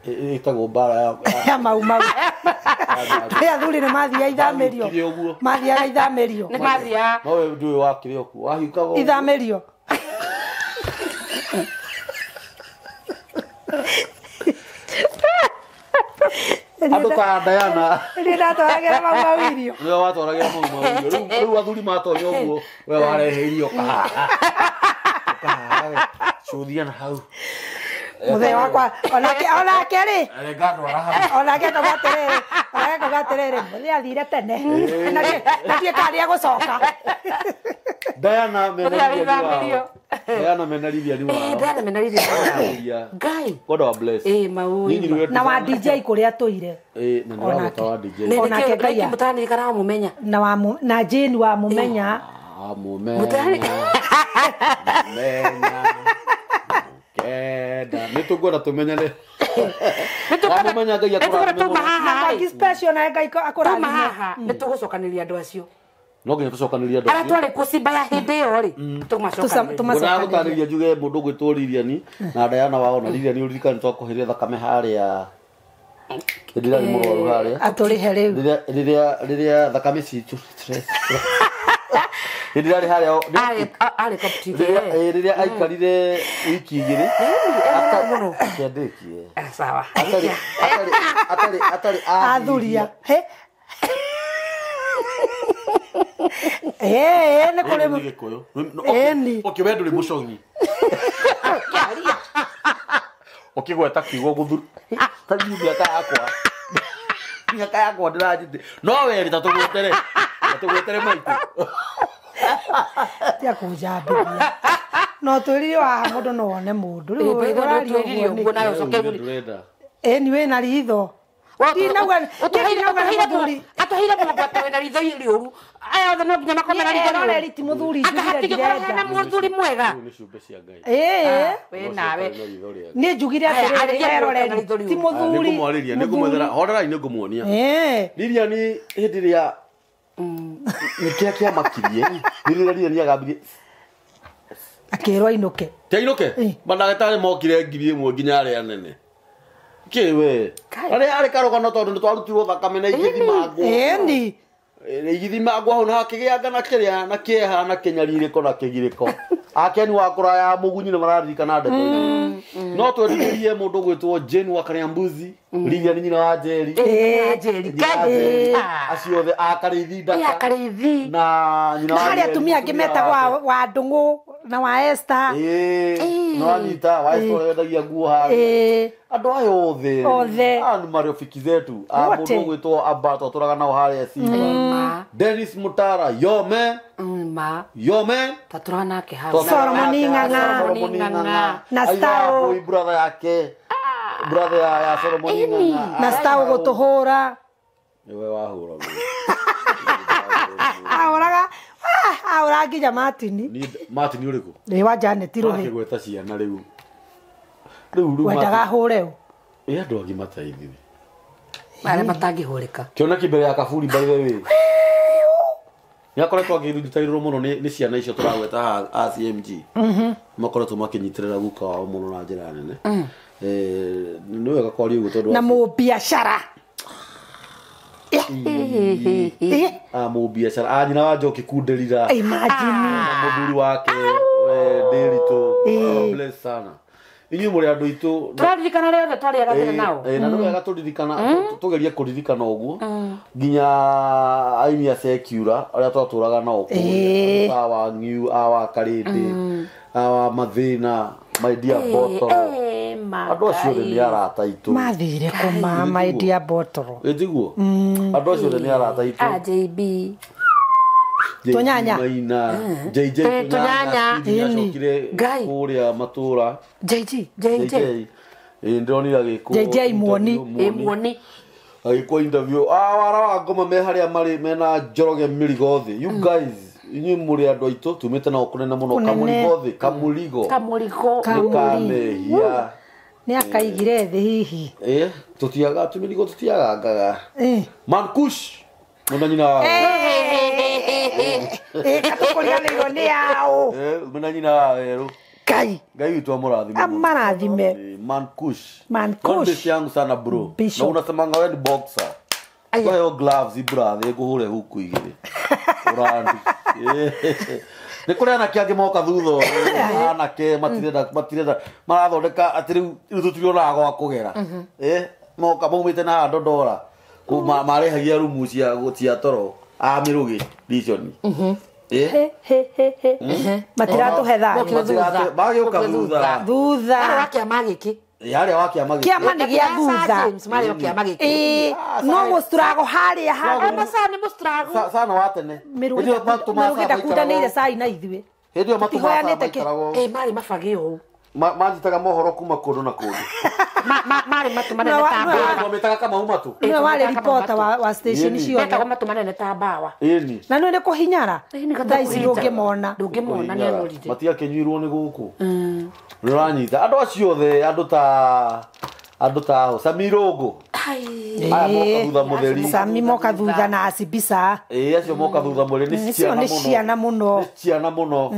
Ĩtagwo mbara ya Mau Mau. Arĩa athuri nĩ mathiaga ithamĩrio. Mathiire ũguo. Mathiaga ithamĩrio. Nĩ mathiaga. No we ndũĩ wakĩrĩ okuo. Wahiũkaga ũguo. Ithamĩrio. Andũ ta Diana. Nĩ ndatwaragĩra Mau Mau irio. Nĩwe watwaragĩra Mau Mau irio. Rĩu athuri matonya ũguo, we warehe irio ũkahaha. Ũkahaha we. Cũthia na hau. Mũthee wakwa onake rĩ. Ngatwara hau. Onake akauga atĩrĩrĩ, onake akauga atĩrĩrĩ, mũthee athire tene. Na ndiĩ kana nĩegũcoka. Diana mena Mũthee Livian arithamĩrio. wao. Diana mena Livian wao. Diana mena Livian wao. Ngai. God bless. Maũĩ. Nyinyi nĩwe Na wa DJ kũrĩa atũire. Na nĩ wagwĩta wa DJ. Nĩ Onake Ngai nĩkĩ mũtaranirikana wamũmenya? Na wa na Jane wa mũmenya. Amũmenya. Menya. Kenda. Nĩ tũkwenda tũmenyane. Wamũmenya Ngai Nĩ tũkwenda akũrathime tuma mũno. haha. Na Mwangi special na Ngai Tuma akũrathime. haha nĩ tũgũcokanĩria andũ acio. No nginya tũcokanĩrie andũ Arĩa acio. twarĩ kuo cimba ya hĩndĩ ĩyo rĩ, tũmacokanĩrĩrie. Ngwendaga gũtarĩria njuge mũndũ ũgwĩtwo Lilian na Diana wao na Lilian ũririkane twakũheire thakame harĩa hĩndĩ ĩrĩa arĩ mũrwaru harĩa Atũrĩhe rĩu. Rĩrĩa thakame citũ hĩndĩ ĩrĩa arĩ harĩa Arĩ Coptic, rĩrĩa aikarire wiki igĩrĩ mũno. kĩandĩkie Sawa. atarĩ Athuria. He. Eh, nĩ kũrĩ Nĩ Gĩkũyũ. Ĩni. Okay, we ndũrĩ mũcong'i. Ũkĩgweta kiugo gũthuru. Ta niĩ mĩaka yakwa. Mĩaka yakwa ndĩranjĩte. No we ta tũgwetere. Ta tũgwetere maitũ. Tia kũnjambĩria. No twĩrire haha mũndũ no one mũndũ. Rĩu Ĩ, by the way, ũraria twĩrire ũguo ũguo nĩkĩ? nawe ũcoke Wewe ndũrenda. Ĩni wĩna ritho. Ndinauga ndinauga nĩ mũthuri. Atũheire mũndũ atĩ wĩna ritho rĩũru. Aya othe no nginya makome na ritho rĩũru. Eroreri ti mũthuri Anga njugire hatingĩkorwo hena ndirenda. mũthuri mwega. Rĩu nĩ ciũmbe cia Ngai. Ĩĩ. We nawe. Niĩ njugire Aya, atĩrĩrĩ arĩria mũndũ eroreri na ritho rĩũru. ti mũthuri. Nĩngũmwarĩria, nĩngũmwethera. Horerai nĩngũmuonia. Ĩĩ. Lilian hĩndĩ ĩrĩa nĩ kĩrĩa kĩamakirie nĩ rĩrĩa Lilian agambirie Akĩrwo ainũke. tiainũke mandagĩtarĩ mokire 1000 nginya arĩa anene kĩ we Kai. arĩa arĩ karũgano tondũ nĩ twarutirwo thakame na igĩthimangwo Ĩni. Igĩthimangwo hau na hakĩgĩanga na kĩrĩa na kĩeha na kĩnyarirĩko na kĩgirĩko akeni wa kũraya mũgunyi nĩ mararirikana ndeto icio. No twendithĩrie mũndũ ũgwĩtwo Jane wa Kariambuzi Lilian nyina wa Njeri Njeri. Nyina wa Njeri. Acio othe a Karĩithi Ndaka Karĩithi. na nyina Na wa harĩ Njeri, atumia angĩ mũtumia metagwo wake. wa Ndũng'ũ na wa Esther. Ĩĩ, no anyita wa Esther ũrĩa wendagia nguo harĩa Ĩĩ. andũ aya othe Othe. aya nĩ marafiki zetu a Wote. mũndũ ũgwĩtwo Aba twatũraga nao harĩa Simba Ma. Dennis Mutara yome Ma. yome Twatũraga nake hau. Solomon Ng'ang'a. Solomon Ng'ang'a. Na Aiwa, Stao. boy brother yake brother ya Solomon Ng'ang'a Na Stao gũtũhũra. nĩwe wahũra Ahũraga ahũra nginya Martin. Martin ũrĩkũ Nĩ wa Janet Rũhĩ. akĩgweta ciana rĩu rĩu rĩu Wendaga ahũre ũ. Ĩ andũ agima ta ithuĩ Arĩa matangĩhũrĩka. kĩoneki mbere ya kaburi by the way nĩ akoretwo akĩnyitagĩrĩrwo mũno nĩ ciana icio tũragweta haha a CMG makoretwo makĩnyitĩrĩra guka wao mũno na njĩra nene. Nĩ wega kwaria ũguo tondũ Na mũbiacara. Ĩ. A mũbiacara a nyina wa Njoki Kunderira Imagine. na mũthuri wake Ndĩritũ. God bless sana inyuĩ mũrĩ andũ aitũ Tũraririkana arĩa othe twarĩaga thĩna nao. Na nĩ wega tũririkana tũgerie kũririkana ũguo nginya aini a secular arĩa twatũraga nao kũrĩa a wa Ng'ĩu a wa Karĩndĩ a wa Mathĩna my dear Botoro andũ acio othe nĩ arata aitũ Mathire kũma my dear Botoro. ĩtiguo andũ acio othe nĩ arata aitũ A JB. Tũnyanya. Maina JJ Tũnyanya. Tũnyanya nĩacokire Ngai. kũrĩa matũra JJ. JJ. JJ ndĩronire agĩkwo JJ Muoni. Ĩ muoni. agĩkwo interview wara wa ngoma me harĩa marĩ mena Njoroge mĩrigo thĩ you guys inyuĩ mũrĩ andũ aitũ tumĩte nao kũnene mũno Kũnene. kamũrigo thĩ kamũrigo Kamũrigo. nĩ kamehia Nĩ akaigire thĩ hihi. ĩ tũtiaga tũmĩrigo tũtiagangaga Ĩ. Mankush mũna nyina wa Ĩ katũkũriganĩirwo nĩ aũ. Mũna nyina wa werũ Ngai. Ngai witũ amũrathime mũno. Amarathime. Mankush. Mankush. God bless yangu sana bro. Bishop. Na unasemanga wewe ni boxer. Aya. Kwa hiyo gloves brother ĩngũhũre huku igĩrĩ. Ũrandi. Nĩ kũrĩ anake angĩ moka thutha ũyũ. Anake matirenda marathondeka atĩ rĩu tũtirionaga gwa kũgera. Moka maumĩte na haha Dondora. Marĩhagia rumu cia toro a Mĩrũgĩ Vision. He he he he. Matiratũhe thayũ. Mokire thutha. Magĩũka Mokire thutha. Thutha. Arĩa wa kĩama gĩkĩ. Harĩa wa kĩama gĩkĩ. Kĩama nĩ gĩa thutha. James marĩ o kĩama gĩkĩ. Ĩ no gũcurago harĩa ha. Ama nĩ mũcurago. Sana wa tene. Hĩndĩ ĩyo matũ ma Mĩrũgĩ ndakundanĩire cai na ithuĩ. Hĩndĩ ĩyo matũ ma Tũtihoyanĩte kĩ- maikaragwo Ĩ marĩ mabagĩ ũũ. Manjitaga mohoro kuma kũndũ na kũndũ. Marĩ matũ manene ta mbawa. Twamĩtaga kamau matũ. Nĩwe warĩ reporter wa station Ĩni. ciothe. Metagwo matũ manene ta mbawa. Ĩni. Na nĩ nĩ kũhinyara. Thaa ici ndũngĩmona. Ndũngĩmona nĩ anorire. Matiakĩnyuirwo nĩ gũkũ. Nĩ ũranyita andũ acio othe andũ ta Samirũngũ. Aya moka thutha mutheri. Sami moka thutha na Asibisa. Acio moka thutha mutheri ni ciana muno. Ciana muno. Ni ciana muno.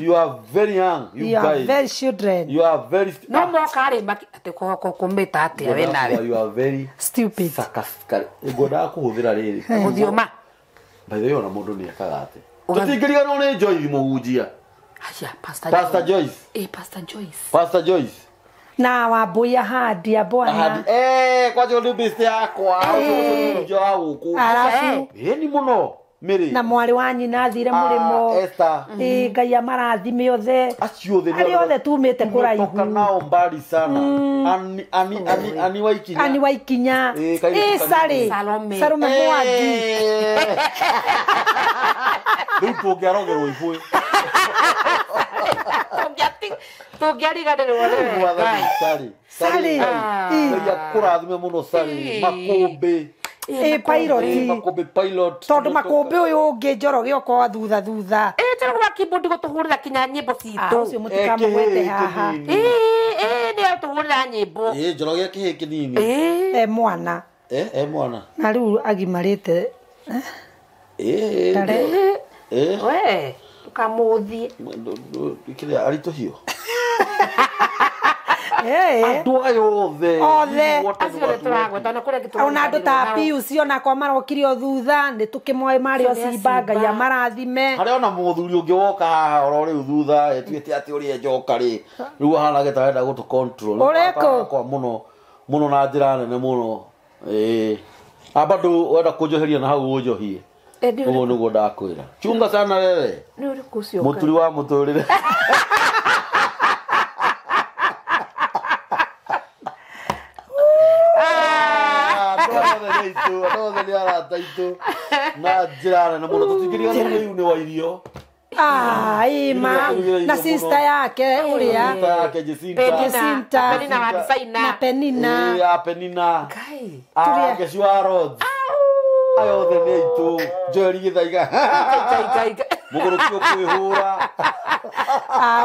You are very young, you guys. You are very children. You are very no moka ri ati ko kumita atia we nawe. You are very stupid. Sarcastic. Ngwendaga kuhuthira riri. Guthioma. By the way, ona mundu ni ekaga ati. Tutingiriganwo ni Joyce muhunjia. Acia Pastor Pastor Joyce. Pastor Joyce. Pastor Joyce. Na wambuya handi ya bwana. Kwanja ni best yakwa. Ucio wa guku. Arafu. Ni muno. Miri. Na mwari wa nyina athire murimo. Esther. Ngai amarathime othe. Acio othe. Aria othe tumite kuraihu. Tumetoka nao mbali sana. Ani wa ikinya. Ani wa ikinya. Sare. Salome. Salome Mwangi. Riu tungiarogerwo ibui. Tungiariganĩrwo nĩ Mwathani Sari. Sari. Ngai akũrathime mũno Sari. Makũmbĩ. Pilot. Makũmbĩ pilot. Tondũ makũmbĩ ũyũ ũngĩ Njoroge okorwo thutha thutha. Njoroge wa keyboard gũtũhũrĩra kinya nyĩmbo citũ. Ũcio mũtikamũgwete haha. Nĩ atũhũrĩra nyĩmbo. Njoroge kĩhĩ kĩnini. Mwana. Mwana. Na rĩu agimarĩte. We ndũkamũthie. Kĩrĩa aritũhio. Andũ aya othe. Othe. Acio nĩ tũragweta ona kũrĩa angĩ Ona andũ ta Pius onakwa marokire o thutha nĩ tũkĩmoĩ marĩ o Simba Ngai amarathime. Harĩ ona mũthuri ũngĩ woka haha oro rĩu thutha etuĩte atĩ ũrĩa njoka rĩ rĩu ahana ta arenda gũtũ control. Ũrĩkũ? Kwa mũno mũno na njĩra nene mũno. Amba ndũ wenda kũnjoheria na hau ũnjohie. Ũguo nĩguo ndakwĩra. Chunga sana wewe. Nĩ ũrĩkũ ũcio? Mũturi wa mũtũrĩre. Na njĩra nene mũno tũtingĩriganĩrwo nĩ rĩu nĩ wa irio. Ima na sister yake ũrĩa. Sister yake Jacinta. Penina wa designer. Na Penina. Penina. Kai. Keshua Rods. Aya othe nĩ aitũ. Joel Gĩthaiga. Mũgũrũki ũkwĩhũra.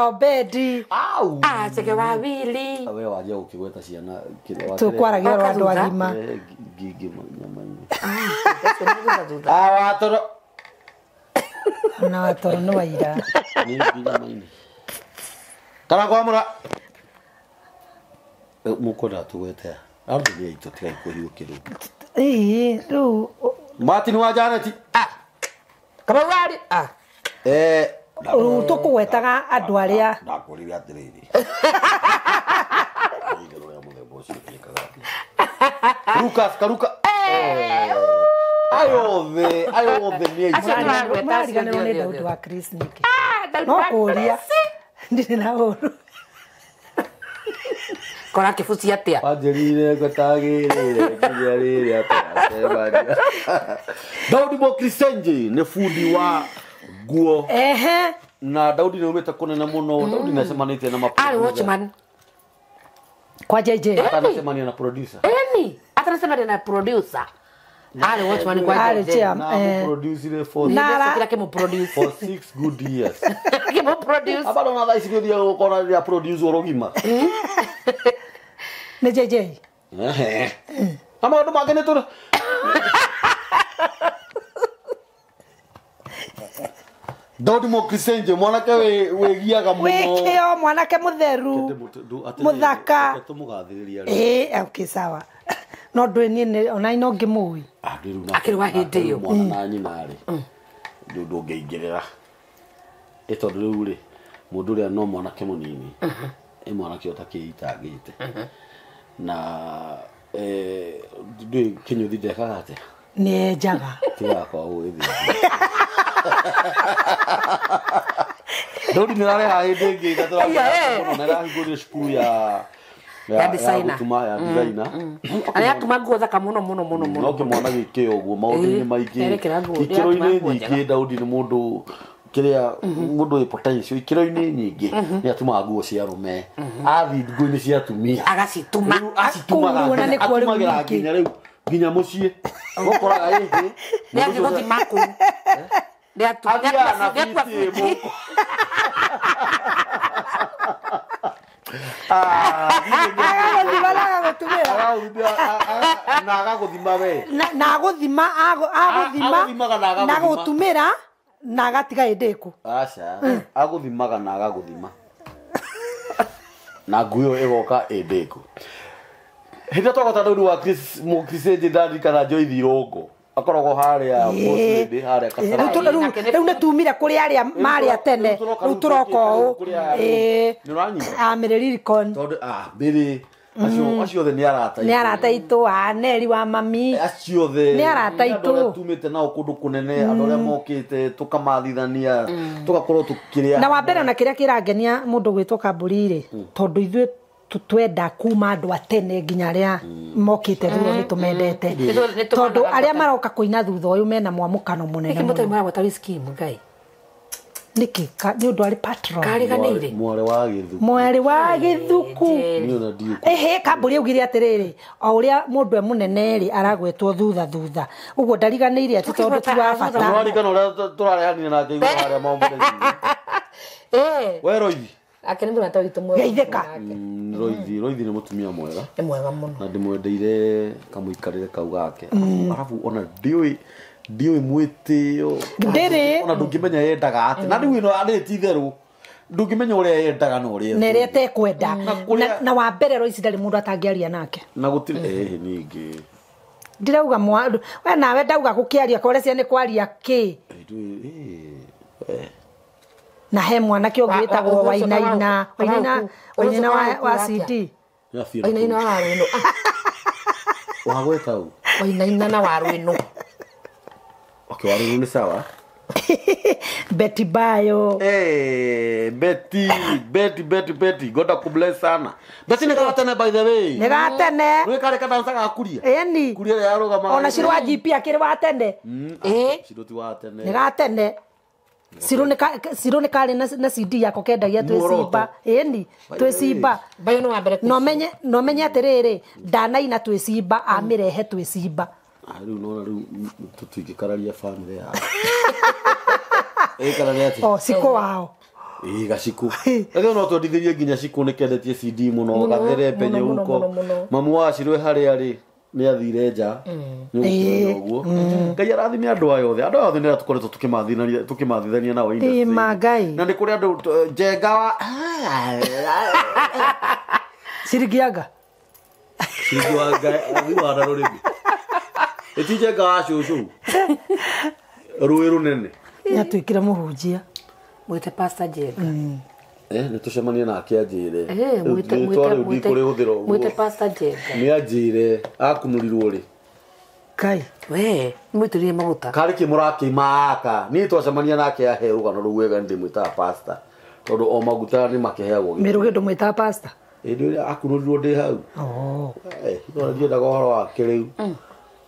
Obedi. Au. Chege wa Willy. We wanjia gũkĩgweta ciana kĩrĩa Tũkwaragia ũhoro wa andũ agima. Ngingĩ nyama-inĩ. Watoro. Na watoro nĩ waira. Nĩ nyama-inĩ. Kana kwamũra. Mũkwenda tũgwete. Andũ nĩ aitũ tigai kũhiũkĩrwo. Rĩu Martin wa Janet. Kamau arĩ. Rĩu tũkũgwetaga andũ arĩa. Ndakwĩrire atĩrĩrĩ. Igũrũ rĩa mũthemba ũcio ũtuĩkaga atĩa? Lucas Karuka. Ayo othe nĩ aitũ. Marariganĩrwo nĩ Daudi wa Chris nĩkĩ? No kũũria. Ndirĩ na ũru. Kora kĩbuci atĩa? Wanjĩrire ngũtagĩrĩre nginya rĩrĩa tũgacemania. Daudi Mokrisenji nĩ bundi wa nguo. Na Daudi nĩ aumĩte kũnene mũno. Daudi nĩ acemanĩtie na ma Arĩ watchman. Kwa JJ. Atanacemania na producer. Atanacemania na producer. Arĩ watchman kwa JJ. Na mũproducire for for 6 good years. Akĩmũproduce. Abado na thaa ici nĩ ũthiaga ũkona rĩrĩa produce ũrũgima. Nĩ JJ. Na maũndũ mangĩ nĩ tũrĩ. Daudi Mokrisenje mwanake wĩgiaga mũno. Wĩkĩo mwanake mũtheru. Mũthaka. Tũmũgathĩrĩria. Okay sawa. No ndũĩ niĩ ona ino ngĩmũĩ. Akĩrĩ wa hĩndĩ ĩyo. Mwana na nyina rĩ. Ndũngĩingĩrĩra. Tondũ rĩu rĩ mũndũ ũrĩa no mwanake mũnini. Mwanake ũtakĩitangĩte. Na ndũĩ kĩnyũthi ndekaga atĩa? Nĩ enjaga. Tiga kwa ũgĩthiĩ. Daudi nĩ areha hĩndĩ ĩngĩ mũno na ĩrahingũrire cukuru ya designer. Ya designer. Arĩa atuma nguo thaka mũno mũno mũno mũno. No kĩmwana gĩkĩ ũguo maũndũ-inĩ maingĩ. Ikĩro-inĩ nyingĩ Daudi nĩ mũndũ kĩrĩa mũndũ wĩ potential ikĩro-inĩ nyingĩ nĩ atumaga nguo cia arũme. Athiĩ nguo-inĩ cia atumia. Agacituma. Acitumaga. Atumagĩra nginya rĩu nginya mũciĩ. Ũkoraga ĩhĩ. Nĩ athiĩ gũthima kũu. Nĩ atua buti. Na agagũthima we. Na agũthima agũthima na gũtumĩra na agatiga ĩndĩku. Aca agũthimaga na agagũthima. Na ngui ĩyo ĩgoka ĩndĩku. Hĩndĩ twagota rĩu wa Chris Mũkrisenje ndarikana Joyce Irũngũ akoragwo harĩa Mosredi harĩa Kasarani. Rĩu nĩ tumire kũrĩ arĩa marĩ a tene rĩu tũroka ũũ. Nĩ ũranyita? Amĩrĩririkon. Tondũ mbere acio othe nĩ arata. Nĩ arata aitũ a Neri wa mami. Acio othe nĩ arata aitũ. Andũ arĩa tumĩte nao kũndũ kũnene, andũ arĩa mokĩte tũkamathithania, tũgakorwo tũkĩrĩa. Na wa mbere ona kĩrĩa kĩrangenia mũndũ gwĩtwo Kambũri rĩ, tondũ ithuĩ twenda kuma andũ a tene nginya arĩa mokĩte thutha nĩ tũmendete. Tondũ arĩa maroka kũina thutha ũyũ mena mwamũkano mũnene Nĩkĩ mũno. mũtarĩ mũragweta Wizkid Ngai? Nĩkĩ? Nĩ ũndũ arĩ patron. Kariganĩire. Mwarĩ wa Gĩthuku. Mwarĩ wa Gĩthuku. Niĩ ona ndiũĩ. Ehe, Kambũri augire atĩrĩrĩ, o ũrĩa mũndũ e mũnene rĩ aragwetwo thutha thutha. Ũguo ndariganĩire atĩ tondũ ti wa bata. Nĩwaririkana ũrĩa tũrarehanire nake igũrũ harĩa maũndũ-inĩ? We Roithi. Ake nĩ mũrata witũ mwega. Geithĩka. Roithi nĩ mũtumia mwega. Nĩ mwega mũno. Na ndĩmwendeire kamũikarĩre kau gake. Arabu ona ndiũĩ mwĩtĩo. Ndĩrĩ. Ona ndũngĩmenya yendaga atĩ. Na rĩu ĩno arĩ ti itherũ. Ndũngĩmenya ũrĩa yendaga na ũrĩa Na ĩrĩa ĩtekwenda. Na Na wa mbere Roici ndarĩ mũndũ atangĩaria nake. Na gũtirĩ ningĩ. Ndirauga we nawe ndauga gũkĩaria kore cia nĩ kwaria kĩ. Na he mwanake ũngĩ wĩtagwo Wainaina. Wainaina wa CD. Wainaina wa Rwĩnũ. Wagweta ũ? Wainaina na wa Rwĩnũ. Okay, wa Rwĩnũ nĩ sawa. Betty Bayo. Betty, Betty, Betty, Betty. God akubless sana. Betty nĩ gatene by the way. Nĩ gatene. Nĩ kare kadansa ga kuria. Ĩni. Kuria ya rũgama. Ona Shiro wa GP akĩrĩ wa tene. Shiro ti wa tene. Nĩ gatene. Shiro nĩ karĩ na CD yako kendagia twĩ cimba. Ĩni, twĩ cimba. Bayo nĩ wa mbere. No menye atĩrĩrĩ, ndanaina twĩ cimba, amĩrehe twĩ cimba. Rĩu nona rĩu tũtingĩkararia family yao. Ĩkararia atĩa? O Cikũ wao. Gacikũ. Ethĩwa no twendithĩrie nginya Cikũ nĩ kendetie CD mũno, gathere penye huko. Mamu wa Shiro harĩa rĩ nĩ athire nja. Nĩ ũgũkĩmenya ũguo. Ngai arathime andũ aya othe. Andũ aya othe nĩ arĩa tũkoretwo tũkĩmathithania nao industry. Ĩ Ngai. Na nĩ kũrĩ andũ Njenga wa Ciringi anga. Ciringi wa Ngai athi wa na rũrĩmĩ. Ĩti Njenga wa cũcũ. Rũĩ rũnene. Nĩatuĩkire mũhunjia. Mwĩte Pastor Njenga. Nĩ tũcemanie nake anjĩre. Rĩtwa rĩu ndikũrĩhũthĩra ũguo. Mwĩte Pastor Njenga. Nĩ anjĩre akunũrirwo rĩ. Ngai. We, mwĩtĩrĩrie maguta. Karĩ kĩ mũrakĩmaka. Niĩ twacemania nake ahe rũgano rũu wega ndĩmwĩtaga pastor. Tondũ o maguta nĩ makĩheagwo. Mĩrũgĩ ndũmwĩtaga pastor? Ĩndĩ ũrĩa akunũrirwo ndĩ hau. No ndiendaga ũhoro wake rĩu.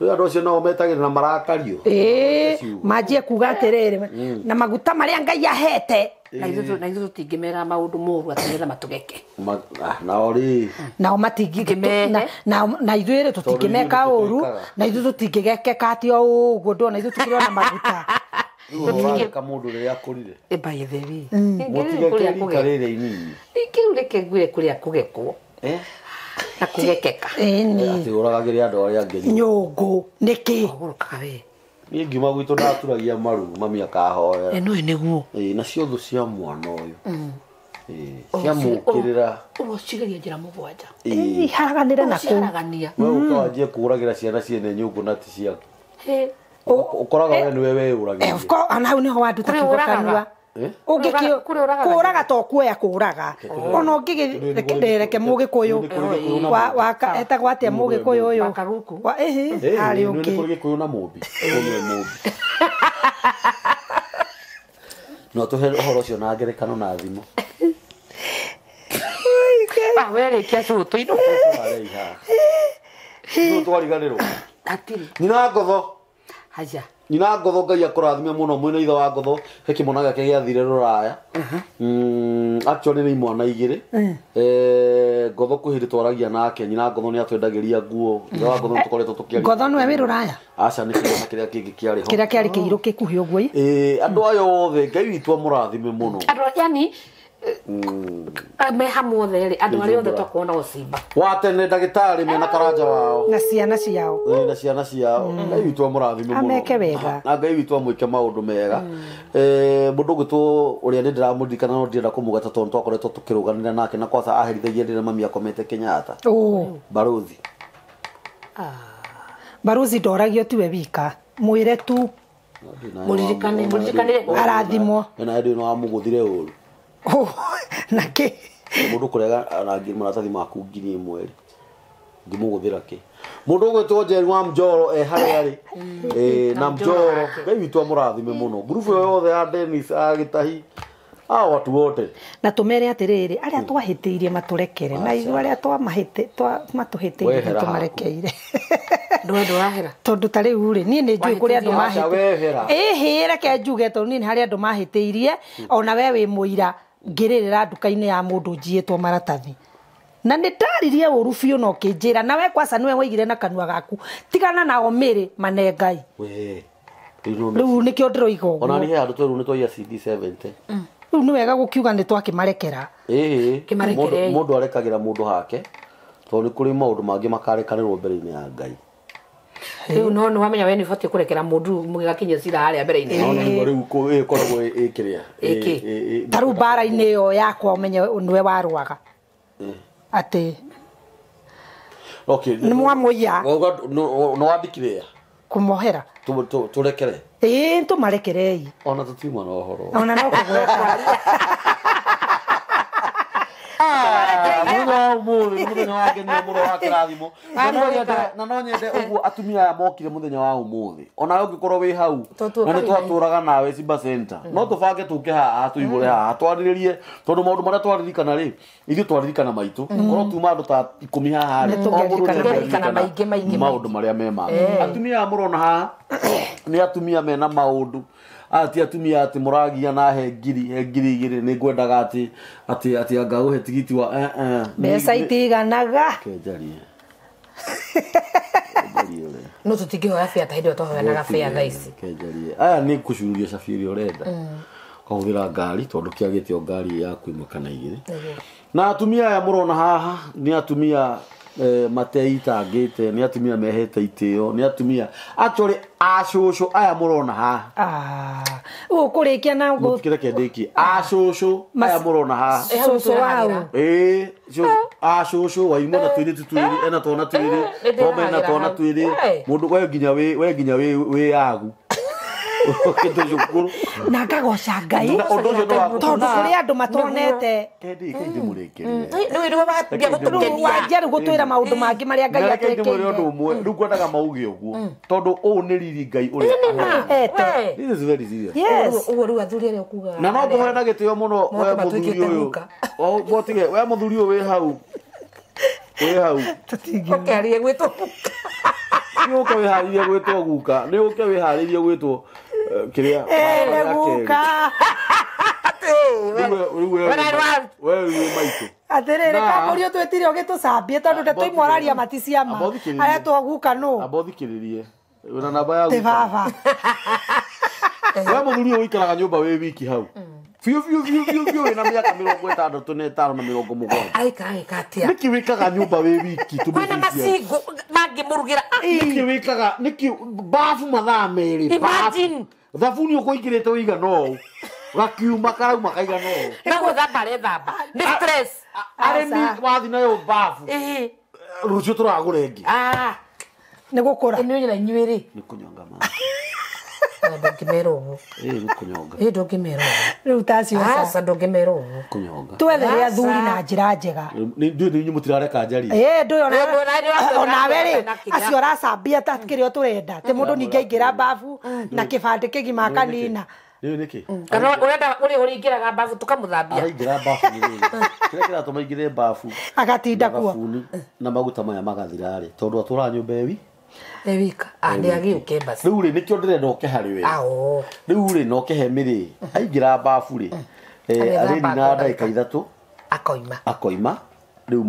Rĩu andũ acio nao metagĩrĩra na marakario. Manjie kuga atĩrĩrĩ, na maguta marĩa Ngai ahete. Na ithuĩ tũtingĩmera maũndũ moru atĩ nĩgetha matũgeke. Nao rĩ. Nao na ithuĩ rĩ tũtingĩmeka ũru, na ithuĩ tũtingĩgekeka atĩ o ũguo ndona ithuĩ tũkĩrĩ ona maguta. Rĩu mũndũ rĩrĩa akũrire. By the way. Mũtigeke rika rĩrĩ inini. Kĩu reke ngwĩre kũrĩa kũgekwo. Na kũgekeka. Atĩ ũragagĩre andũ arĩa angĩ. Nyũngũ nĩkĩ? Ũgũrũkaga we. Niĩ ngiuma gwitũ ndaturagia maru mami akahoera. No nĩguo. Nacio thũ cia mwana ũyũ. Ciamũkĩrĩra. Ũrocigeria njĩra mũgwanja. Iharaganĩre na kũu. Ũciharagania. We ũka wanjie kũũragĩra ciana ciene nyũngũ na ti ciaku. Ũkoraga we nĩwe weyũragĩria. Of course, ona hau nĩho wanduta kiugo kanua. Kũũraga to kuoya kũũraga. Ona ũngĩgĩreke mũgĩkũyũ wa etagwo atĩa mũgĩkũyũ ũyũ? Harĩ ũngĩ. Nĩ kũrĩ Gĩkũyũ na Mũmbi. Ũyũ Mũmbi. No tũhe ũhoro ũcio na ngerekano na thimo. Werĩkia cũũ tũinũ. Nũ twariganĩrwo. Hatirĩ. Nyina Ngotho. Haja. Nyina Ngotho Ngai akũrathime mũno mwĩna ithe wa Ngotho he kĩmwana gĩake gĩathire rũraya. Actually nĩ imwana igĩrĩ. Ngotho kwĩ hĩndĩ twaragia nake nyina Ngotho nĩ atwendagĩria nguo. Ithe wa Ngotho nĩtũkoretwo tũkĩaria. Ngotho nĩwe wĩ rũraya? Aca nĩ kĩmwana kĩrĩa kĩngĩ kĩarĩ ho. Kĩrĩa kĩarĩ kĩirũ gĩkuhĩ ũguo. Andũ aya othe Ngai witũ amũrathime mũno. Andũ yani Me hamwe othe rĩ andũ arĩa othe twakorwo nao Simba. Wa tene ndagĩtarĩ mena karanja wao. Na ciana ciao. Na ciana ciao. Ngai witũ amũrathime mũno. Ameke wega. Na Ngai witũ amwĩke maũndũ mega. Mũndũ ũgwĩtwo ũrĩa nĩ ndĩramũririkana no ndirenda kũmũgweta tondũ twakoretwo tũkĩrũganĩra nake na kwaca aherithagia rĩrĩa mami akomete Kenyatta. Baruthi. Baruthi ndoragio tiwe wika. Mwĩre tu. Mũririkane mũririkane arathimwo. Na hĩndĩ ĩno amũgũthire ũru. Na kĩ? Mũndũ kũrega arangi maratathi maku 1000 rĩ. Ngĩmũgũthĩra kĩ? Mũndũ ũgwĩtwo Njeri wa Mjoro harĩa arĩ. Na Mjoro Ngai witũ amũrathime mũno. Ngurubu ĩyo yothe ya Dennis Agĩtahi. Hao watu wote. Na tumere atĩrĩrĩ arĩa twahĩtĩirie matũrekere na ithuĩ arĩa matũhĩtĩirie tũmarekeire. Ndwahera. Tondũ ta rĩu rĩ niĩ nĩ njũĩ kũrĩa andũ mahĩtĩirie. Ĩhĩ reke njuge tondũ niĩ nĩ harĩ andũ mahĩtĩirie ona we wĩ mũira ngĩrĩrĩra nduka-inĩ ya mũndũ njiĩtwo maratathi. Na nĩ ndaririe ũru biũ na ũkĩnjĩra na we kwaca nĩwe waigire na kanua gaku tigana nao mĩrĩ mane Ngai. Rĩu nĩkĩo ndĩroiga ũguo. Ona nĩ he andũ twerũ nĩ twaiya CD 70. Rĩu nĩ wega gũkiuga nĩ twakĩmarekera. Mũndũ arekagĩra mũndũ hake tondũ nĩ kũrĩ maũndũ mangĩ makarekanĩrwo mbere-inĩ ya Ngai. Rĩu no nĩ wamenya we nĩ ũbatiĩ kũrekera mũndũ mũgĩgakinyia cira harĩa mbere-inĩ. No rĩu ĩkoragwo ĩkĩrĩa. Ta rĩu mbara-inĩ ĩyo yakwa ũmenye nĩwe warũaga. Atĩ. Okay. Nĩ mwamũiya. Nĩ wandĩkire. Kũmohera. Tũrekere. Ĩĩ tũmarekerei. Ona tũtiuma na ũhoro. Ona no kũgweta. Mũthenya wa ũmũthĩ nĩ mũthenya wa ngenia mũno wa kĩrathimo. Na no nyende ũguo atumia aya mokire mũthenya wa ũmũthĩ. Onawe ũngĩkorwo wĩ hau na nĩ twatũraga nawe Simba Center. No tũbange tũke haha tũihũre haha twarĩrĩrie tondũ maũndũ marĩa twaririkana rĩ ithuĩ twaririkana maitũ. Korwo tuma andũ ta 10 haha rĩ o mũndũ nĩaririkana maingĩ maũndũ marĩa me make. Atumia aya mũrona haha nĩ atumia mena maũndũ. Ati atumia ati mũragia na he ngiri igĩrĩ nĩ ngwendaga ati ati ati anga ũhe tigiti wa mbeca itiganaga. Kenjarie. No tũtingĩhoya bĩa ta hĩndĩ ĩyo twahoyanaga bĩa thaa ici. Kenjarie. Aya nĩ kũcururia cabi ũrĩa ũrenda. Ũkahũthĩra ngari tondũ kĩagĩte o ngari yaku ĩmwe kana igĩrĩ. Na atumia aya mũrona haha nĩ atumia mateitangĩte, nĩ atumia mehete itĩo, nĩ atumia actually acũcũ aya mũrona haha. Ũkũrĩkia na mũtikĩreke ndĩkie. Acũcũ aya mũrona haha. Cũcũ wao. Acũcũ waimwo na tũirĩtu twĩrĩ, ena twana twĩrĩ, thome na twana twĩrĩ, mũndũ we nginya wĩ yagu. Na ngagoca Ngai tondũ kũrĩ andũ matonete. Wanjia rĩu gũtwĩra maũndũ mangĩ marĩa Ngai atwĩkĩire. Ũndũ ũmwe rĩu ngwendaga mauge ũguo tondũ ũũ nĩ riri Ngai ũrĩa ahete. This is very serious. Yes. Ũguo rĩu athuri arĩa ũkugaga. Na no ngũhe na gĩtĩo mũno we mũthuri ũyũ. Ũtige we mũthuri ũyũ wĩ hau. Wĩ hau. Ũkĩarie gwĩtwo guka. Nĩ ũke wĩharĩrie gwĩtwo guka. Nĩ ũke wĩharĩrie gwĩtwo kĩrĩa guka. We wĩ maitũ. Atĩrĩrĩ kamũrio twĩtire ũgĩtũcambie tondũ ndeto imwe ũraria mati ciama. Aretwo guka nũ? Amba ũthikĩrĩrie. Wĩna namba ya Tĩ guka. baba. We mũthuri ũyũ ũikaraga nyũmba wĩ wiki hau. Biũ biũ biũ biũ biũ wĩna mĩaka 65 na 70. Aikara gĩka atĩa? Nĩkĩ wĩkaga nyũmba wĩ wiki Kwĩna macingũ mangĩmũrugĩra. Nĩkĩ wĩkaga nĩkĩ bafu mathaa merĩ. Imagine. Thabuni ũkũingĩrĩte ũigana ũũ. Gakiuma karauma kaigana ũũ. Na gwĩthamba arethamba. Nĩ stress. Arĩmi wathi nayo bafu. Rũciũ tũragũra ĩngĩ. Nĩ gũkũra. Ĩno na inyuĩ rĩ. Nĩ kũnyonga maĩ. Ndũngĩmera ũguo. Nĩ kũnyonga. Ndũngĩmera ũguo. Rĩu ta acio aca. Aca ndũngĩmera ũguo. Kũnyonga. Twethere athuri na njĩra njega. Ndũĩ nĩ inyuĩ mũtirareka njarie. Ndũĩ onawe rĩ acio ũracambia ta kĩrĩa tũrenda. Tĩ mũndũ ningĩ aingĩra babu na kĩbandĩ kĩgima akanina. Nĩ nĩkĩ? Kana ũrenda ũrĩa ũrĩingĩraga babu tũkamũthambia. Araingĩra babu nĩ rĩrĩ. Kĩrĩa kĩratũma aingĩre babu. Agatinda kuo. Thabuni na maguta maya magathira rĩ tondũ atũraga nyũmba ĩwi. Ewika. Nĩ agĩũke basi. Rĩu rĩ nĩkĩo ndĩrenda ũke harĩ we. Rĩu rĩ no ũkĩhe mĩrĩ. Aingĩra babu rĩ. Arĩnina ndagĩka 3. Akoima. Akoima. Rĩu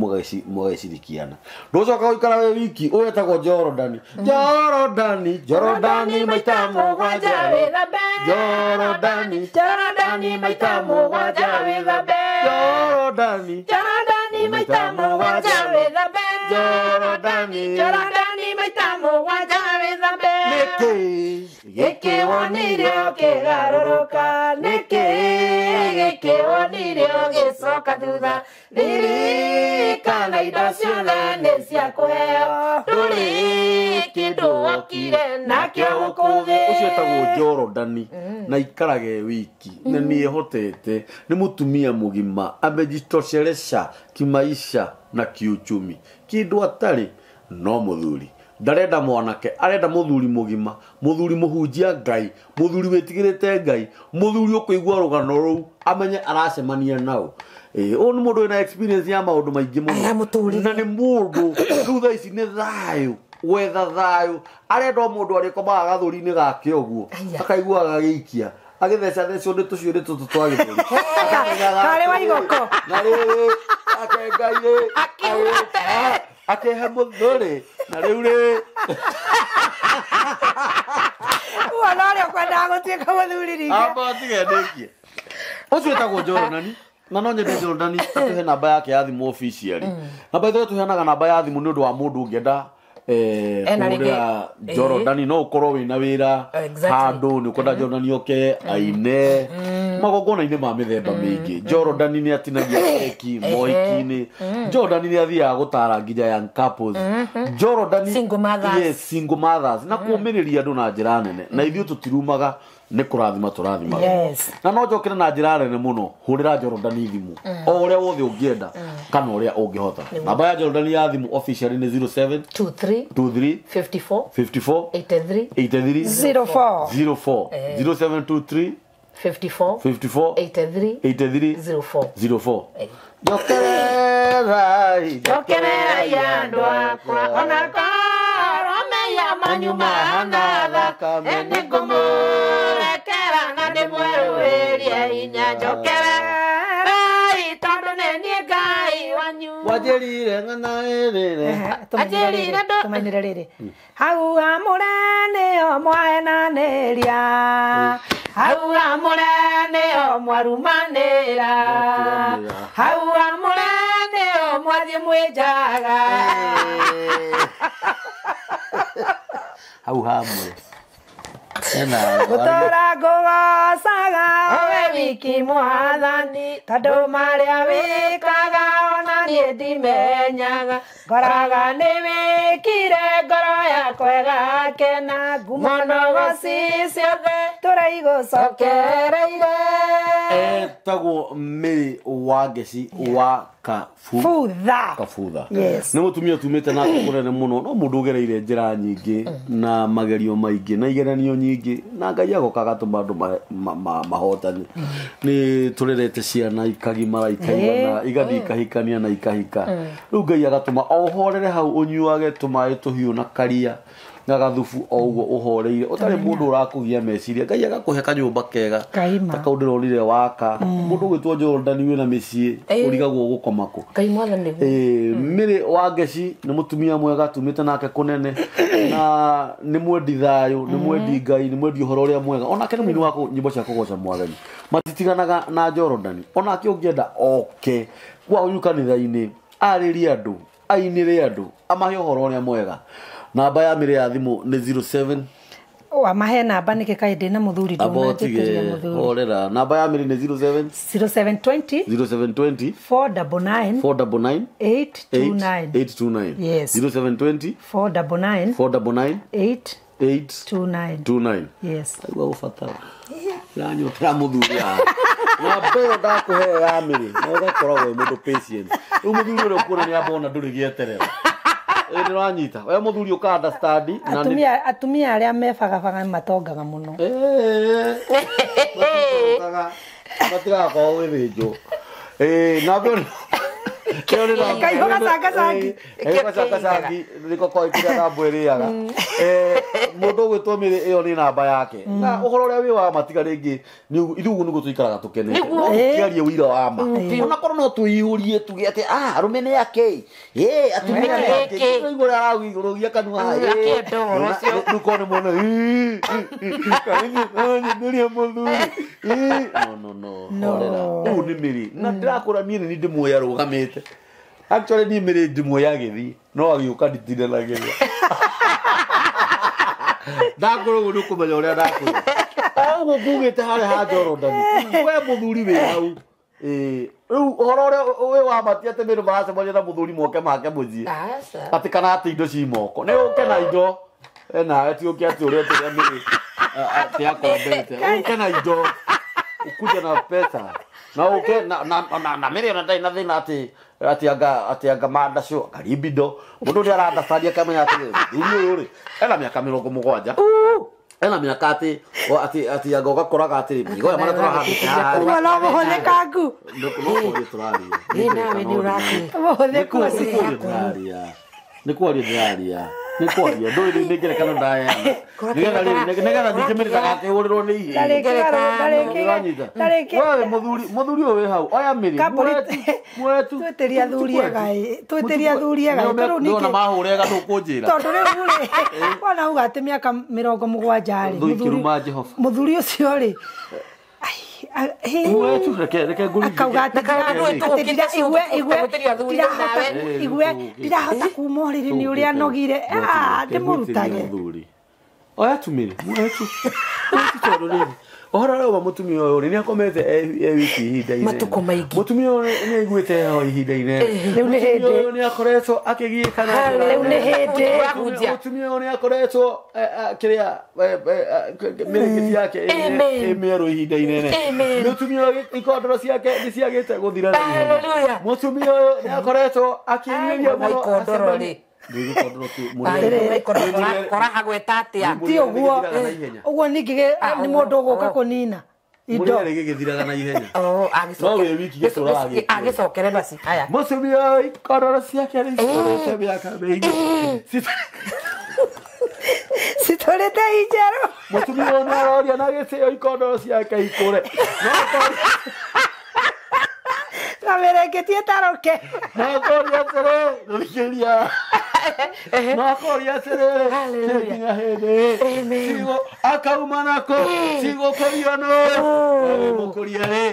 mũgacirikiana. Ndũcoka gũikara wĩ wiki, ũyũ etagwo Jorodani. Jorodani, Jorodani maita mũgwanja wĩthambe. Jorodani, Jorodani maita mũgwanja wĩthambe. Jorodani, Jorodani maita mũgwanja wĩthambe. Jorodani, Jorodani maita mũgwanja wĩthambe. Nĩkĩ gĩkĩ wonire ũkĩgarũrũka? Nĩkĩ gĩkĩ wonire ũgĩcoka thutha? Ririkana indo ciothe nĩ cia kũheo, ndũrĩ kĩndũ wokire nakĩo gũkũ thĩ. Ũcio etagwo Jorodani na ikarage wiki na nĩ ehotete, nĩ mũtumia mũgima, amejitoshelesha kimaisha na kiuchumi. Kĩndũ atarĩ no mũthuri. Ndarenda mwanake, arenda mũthuri mũgima, mũthuri mũhunjia Ngai, mũthuri wĩtigĩrĩte Ngai, mũthuri ũkũigua rũgano rũu amenye aracemania nao. Ũyũ nĩ mũndũ wĩna experience ya maũndũ maingĩ mũno. Aya mũtũrĩre. Na nĩ mũndũ rĩu thaa ici nĩ thayũ, gwetha thayũ. Arenda o mũndũ arĩkomaga gathũri-inĩ gake ũguo, Aya. akaiguaga agĩikia, agĩthecacecwo nĩ tũcuĩrĩ tũtũ twa gĩthũri. Karĩ wa igoko. Na rĩrĩ ake Ngai rĩ, akehe mũthũrĩ na rĩu rĩ Wona ũrĩa ũkwendaga gũtuĩka mũthuri rĩngĩ. Amba tige ndĩkie. Ũcio wĩtagwo Jorodani na no nyende Jorodani atũhe namba yake ya thimũ officially. Namba ithuĩ tũheanaga namba ya thimũ nĩ ũndũ wa mũndũ ũngĩenda Ena rĩngĩ- kũhũrĩra Jorodani, no ũkorwo wĩna wĩra handũ nĩ ũkwenda Jorodani oke aine magongona-inĩ ma mĩthemba mĩingĩ. Jorodani nĩ atinagia keki mohiki-inĩ. Jorodani nĩ athiaga gũtara nginya young couples. Jorodani Single mothers. Yes, single mothers na kũũmĩrĩria andũ na njĩra nene, na ithuĩ tũtirumaga, nĩ kũrathima tũrathimaga. Yes. Na no njokere na njĩra nene mũno, hũrĩra Jorodani thimũ o ũrĩa wothe ũngĩenda kana ũrĩa ũngĩhota. Namba ya Jorodani ya thimũ officially nĩ 07 23 23 54 54 83 83 04 04 0723 54 54 83 83 04. 04. Njokererai, Njokererai andũ akwa, ona korwo mehia manyu mahana thakame, nĩngũmũrekera na ndĩmwerũhĩrie hinya. Njokererai tondũ nĩ niĩ Ngai wanyu. Wanjĩrire ng'ana ĩrĩre. Anjĩrire Tũmainĩre rĩrĩ. Hau hamũre nĩho mwahenanĩria, hau hamũre nĩho mwarumanĩra, hau hamũre nĩho mwathiĩ mwĩnjaga. Hau hamwe ena Gũtũra ngũgocaga owe wiki mwathani, tondũ marĩa wĩkaga ona niĩ ndimenyaga. Ngoraga nĩ wĩkire ngoro yakwa ĩgakena, ngumo nogoci ciothe tũraigũcokereire. Etagwo Mary wa Ngeci wa Kabu Futha. Kabutha. Yes. Nĩ mũtumia tumĩte nake kũnene mũno, no mũndũ ũgereire njĩra nyingĩ na magerio maingĩ na igeranio nyingĩ, na Ngai agoka agatũma andũ mahotane. Nĩ tũrerete ciana ikagimara, ikaigana, igathiĩ ikahikania na ikahika. Rĩu Ngai agatũma o ũhorere hau, ũnyuage tũmaĩ tũhiũ na karia na gathubu o ũguo ũhoreire, ũtarĩ mũndũ ũrakũgia meciria. Ngai agakũhe kanyũmba kega Kaima. ta kau ndĩronire waka. Mũndũ ũgwĩtwo Jorodani wĩna mĩciĩ ũrigagwo gũkoma kũ. Ngai mwathani nĩguo. Mary wa Ngeci nĩ mũtumia mwega tumĩte nake kũnene, na nĩ mwendi thayũ, nĩ mwendi Ngai, nĩ mwendi ũhoro ũrĩa mwega. Onake nĩ mũini wa nyĩmbo cia kũgoca mwathani. Matitiganaga na Jorodani. Onake ũngĩenda oke kwanyu kanitha-inĩ, arĩrie andũ, ainĩre andũ, amahe ũhoro ũrĩa mwega. Namba ya Mary ya thimũ nĩ 07 Wamahe namba nĩkĩ kaĩ ndĩna mũthuri Amba ndũnanjĩtĩria ũtige mũthuri. horera. Namba ya Mary nĩ 07 0720 0720 499 499 829. 829. Yes. 0720 499 499 829. 829. Yes. Aigua gũbatara iranyotera mũthuri haha. Namba ĩyo ndakũhe ya Mary na ũgakoragwo wĩ mũndũ patient. Rĩu mũthuri ũrĩa ũkuona nĩ amba ona ndũrĩ gĩeterera. Ĩ nĩũranyita we mũthuri ũka understand na nĩ Atumia arĩa mebagabaga matongaga mũno. Matigakorwo gwĩthĩnjwo. Namba ĩyo Kaiho gacangacangi. Gacangacangi nĩko koĩ kĩrĩa namba ĩrĩaga. Mũndũ ũgwĩtwo Mĩrĩ ĩyo nĩ namba yake. Na ũhoro ũrĩa wĩ wa ma tiga rĩngĩ ithuĩ ũguo nĩguo tũikaraga tũkenete. No tũkĩarie ũira wa ma. Onakorwo no tũiyũrie tuge atĩ arũme nĩ akĩ. Atumia nĩ akĩ. Tũraigua ũrĩa araigũrũgia kanua. Akĩenda ũhoro ũcio. Rĩu korwo nĩ muona nĩria mũthuri. No. Horera. Ũũ nĩ Mĩrĩ. Na ndĩrakũra niĩ nĩ ndĩmuoya arũgamĩte. Actually niĩ Mĩrĩ ndĩmuoya agĩthiĩ no agĩũka nditindanagĩria. Ndakũrwo ũguo nĩũkũmenya ũrĩa ndakũrwo. O ũguo ngugĩte harĩa ha Jorodani. We mũthuri wĩ hau. Rĩu ũhoro ũrĩa wĩ wa ma ti atĩ Mĩrĩ maracemania na mũthuri moke make mũciĩ. Aca. Atĩ kana atĩ indo ci moko. Nĩ ũke na indo. Nawe ti ũke atĩ ũrĩa ũrĩa Mĩrĩ atĩ akombete. Ũke na indo. Ukuje na pesa. Na ũke na Mĩrĩ ona ndarĩ na thĩna atĩ anga mandacio karibindo. Mũndũ ũrĩa arandacaria akamenya atĩ mũthuri ũyũ rĩ ena mĩaka 70. Ena mĩaka atĩ anga ũgakoraga atĩ mĩrigo ĩyo marĩa tũrahandĩte haha rĩ. Ũguo no mũhũthĩkangu. No kũria tũraria. Nawe nĩ ũrakĩ. Mũhũthĩku ũcio. Nĩ kwaria ndĩraria. Nĩ kwaria. Ndũĩ rĩu nĩ ngerekano ndaheana. Nĩgetha ningĩ Mĩrĩ ndagakĩhũrĩrwo nĩ ihĩĩ. Ndarĩkia. Wewe mũthuri ũyũ wĩ hau oya Mĩrĩ. Mwetu. Twĩtĩria athuri ega. Twĩtĩria athuri ega. Tondũ nĩkĩ? Mahũre ega ndũkũnjĩra. Tondũ rĩu rĩ wona uga atĩ mĩaka 70 rĩ. Thũ ikĩruma Jehova. Mũthuri ũcio rĩ Mwetu reke ngũrigite. Akauga atĩ igue ndirahota kuma ũrĩrĩ nĩ ũrĩa nogire. Ndĩmũrutage. Oya tu Mĩrĩ. Mwetu. Tondũ rĩrĩ ũhoro ũrĩa wa mũtumia ũyũ rĩ nĩ akomete e wiki ihinda inene. Matukũ maingĩ. Mũtumia ũyũ nĩ aiguĩte heho ihinda inene. Rĩu nĩ hĩndĩ. Mũtumia ũyũ nĩ akoretwo akĩgiĩka na njĩra Rĩu nĩ nene. hĩndĩ. Mũtumia ũyũ nĩ akoretwo kĩrĩa mĩrĩngĩti yake ĩ mĩerũ ihinda inene. Mũtumia ũyũ ikondoro ciake nĩ ciagĩte gũthira na ihenya. Hallelujah. Mũtumia ũyũ nĩ akoretwo akĩrirĩria mũno Ikondoro rĩ. Korahagweta atĩa? Ti ũguo. Ũguo ningĩ nĩ mũndũ ũgũka kũnina indo. Mũrĩre gĩgĩthiraga na ihenya. No wĩ wiki gĩtũraga gĩkĩ. Agĩcokere basi. Haya. Mũtumia ũyũ ikondoro ciake nĩ cikorete mĩaka mĩingĩ. Citũrĩte injerũ. Mũtumia ũyũ nĩ aroria na gĩtĩo ikondoro ciake ikũre. Na mĩrĩngĩti ĩtarũke. No akoria atĩrĩ, rũrikĩria. No akoria atĩrĩrĩ, nginya hĩndĩ. Cigo akauma nako, cigũkũrio nũ. Wewe mũkũria rĩ.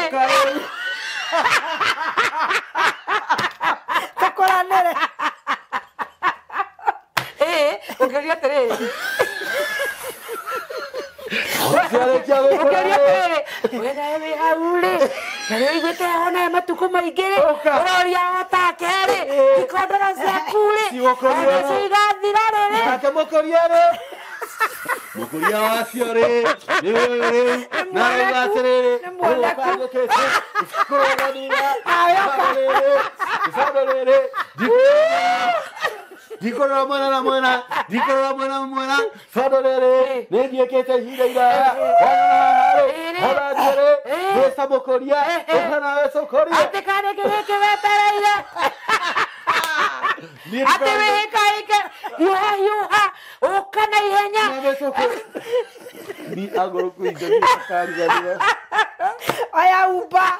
Ũka rĩu. Tũkũranĩre. Ũkĩũria atĩrĩrĩ. Ciarĩkia gũkũra Ũkĩũria rĩ. atĩrĩrĩ. We nawe wĩ hau rĩ. Na nĩ ũiguĩte heho nawe matukũ maingĩ rĩ. Ũka. Ũroria o take rĩ. Ikondoro ciaku rĩ. Cigũkũrio nũ. Nacio igathira rĩ. Nake mũkũria rĩ. Mũkũria wacio rĩ. Nĩ ũyũ rĩu. Na arauga atĩrĩrĩ. Nĩ mwoneku. Rĩu ũkangũkĩte. Nawe ũka. Icondo rĩrĩ. Ndikũrora mwena na mwena. Ndikũrora mwena na mwena. Tondũ rĩrĩ nĩ ndiĩkĩte ihinda iraya. Wona haha rĩ. Ona niĩ rĩ. Ndĩca mũkũria. Ũka nawe cũkũria. Atĩ kanĩkĩ gĩkĩ wetereire. Niĩ Atĩ wĩhĩkahĩke. Hiũha hiũha. Ũka na ihenya. Ni agũrũ kũingagia akariganĩra. Oya Uber.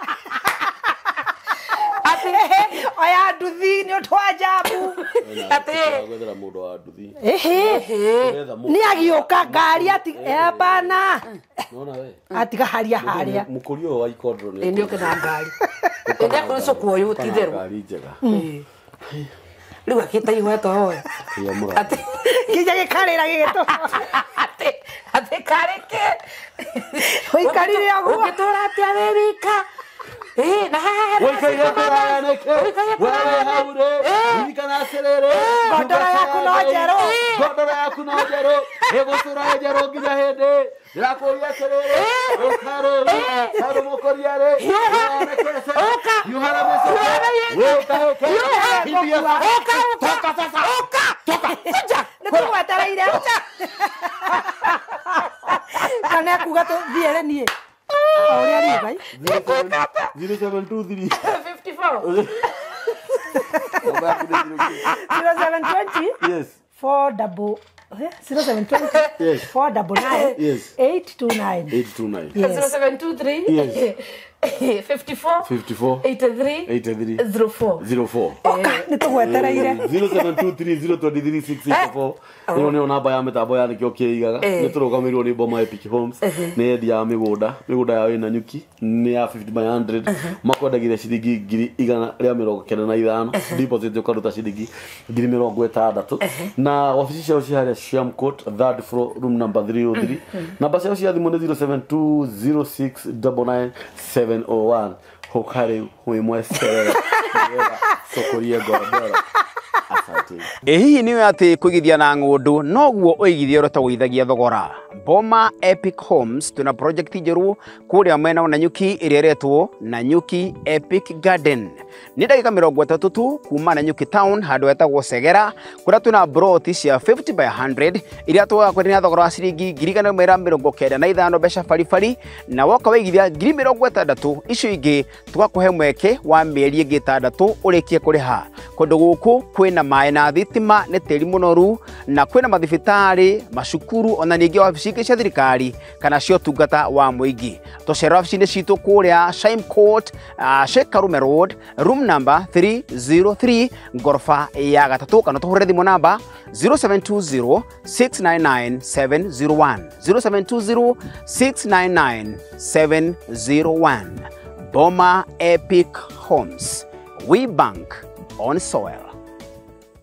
Oya nduthi nĩ ũndũ wa njamu. Atĩ. Gwethera mũndũ wa nduthi. Ĩhĩ. Nĩ agĩũka ngari ati hapana. Nona we. Atiga haria harĩa. Mũkũria ũyũ wa ikondoro nĩ Nĩ ũke na ngari. Nĩ akũrĩcũkwo ũyũ ti itherũ. Ngari njega. Rĩu akĩta ihweta hoya. Kũrĩa mũra. Atĩ. Nginya gĩkarĩra gĩgĩtũ. Atĩ karĩkĩ. Ũikarire ũguo. Ũngĩtũra atĩa wĩ wika? Na haha hena Ũikaire kũraya nĩkĩ? Ũikaire Wewe kũraya hau rĩ. Ririkana atĩrĩrĩ. Ngondoro yaku no njerũ. Ngondoro yaku no njerũ. Ĩgũtũra ĩ njerũ nginya hĩndĩ. Ndĩrakũria atĩrĩrĩ. Ũka rĩu. Tondũ mũkũria rĩ. Hiũha. Nĩwonekete. Ũka. Hiũha na mĩcoka. Hiũha na ihenya. Wĩ ũkahĩke. Hiũha. Kimbia. Ũka, ũka. Toka sasa. Ũka. Toka. Kuja. Nĩ tũgwetereire. Kana ekuga tũthiĩre niĩ. O ũrĩa riũga. 0723. 54. Namba yaku nĩ 0 0720 Yes. 4 double 0720 Yes. 499 Yes. 829. 829. Yes. 0723 Yes. 54 54 83 83 04. 04. Oka nĩ tũgwetereire. 0723023664 ĩyo nĩyo namba ya mĩtambo ya nĩkĩo kĩigaga. Nĩ tũrũgamĩrĩirwo nĩ Boma Epic Homes, nĩ endia ya mĩgũnda. Mĩgũnda yao ĩna nyuki, nĩ ya 50 by 100, makwendagĩria ciringi 195,000, deposit ũkaruta ciringi 60,000, na wabici ciao ci harĩa Siam Court, third floor, room number 303. Namba ciao cia thimũ nĩ 0720699701. Hoka rĩu wĩ mwecerera nĩgetha tũkũrie ngoro. Asante. Ĩ hihi nĩ atĩ kũigithia na ng'ũndũ noguo ũigithia ũrĩa ũtagũithagia thogora? Boma Epic Homes twĩna project njerũ kũrĩa mwena wa Nanyuki ĩrĩa ĩretwo Nanyuki Epic Garden. Nĩ ndagĩka 30 tu kuma Nanyuki town handũ hetagwo Segera, kũrĩa twĩna broti cia 50 by 100 iria tũgakwenderia na thogora wa ciringi 195,000 mbeca baribari, na woka waigithia 60,000 icio ingĩ tũgakũhe mweke wa mĩeri ĩngĩ 6 ũrĩkie kũrĩha. Kũndũ gũkũ kwĩna maĩ na thitima, nĩ tĩri mũnoru, na kwĩna mathibitarĩ, macukuru, ona ningĩ wabici ingĩ cia thirikari kana cia ũtungata wa mũingĩ. Tũcera wabici-inĩ citũ kũrĩa Shime Court, Sheikh Karume Road, room number 303, ngoroba ya gatatũ, kana tũhũrĩre thimũ namba 0720 699 701, 0720 699 701. Boma Epic Homes, we bank on soil.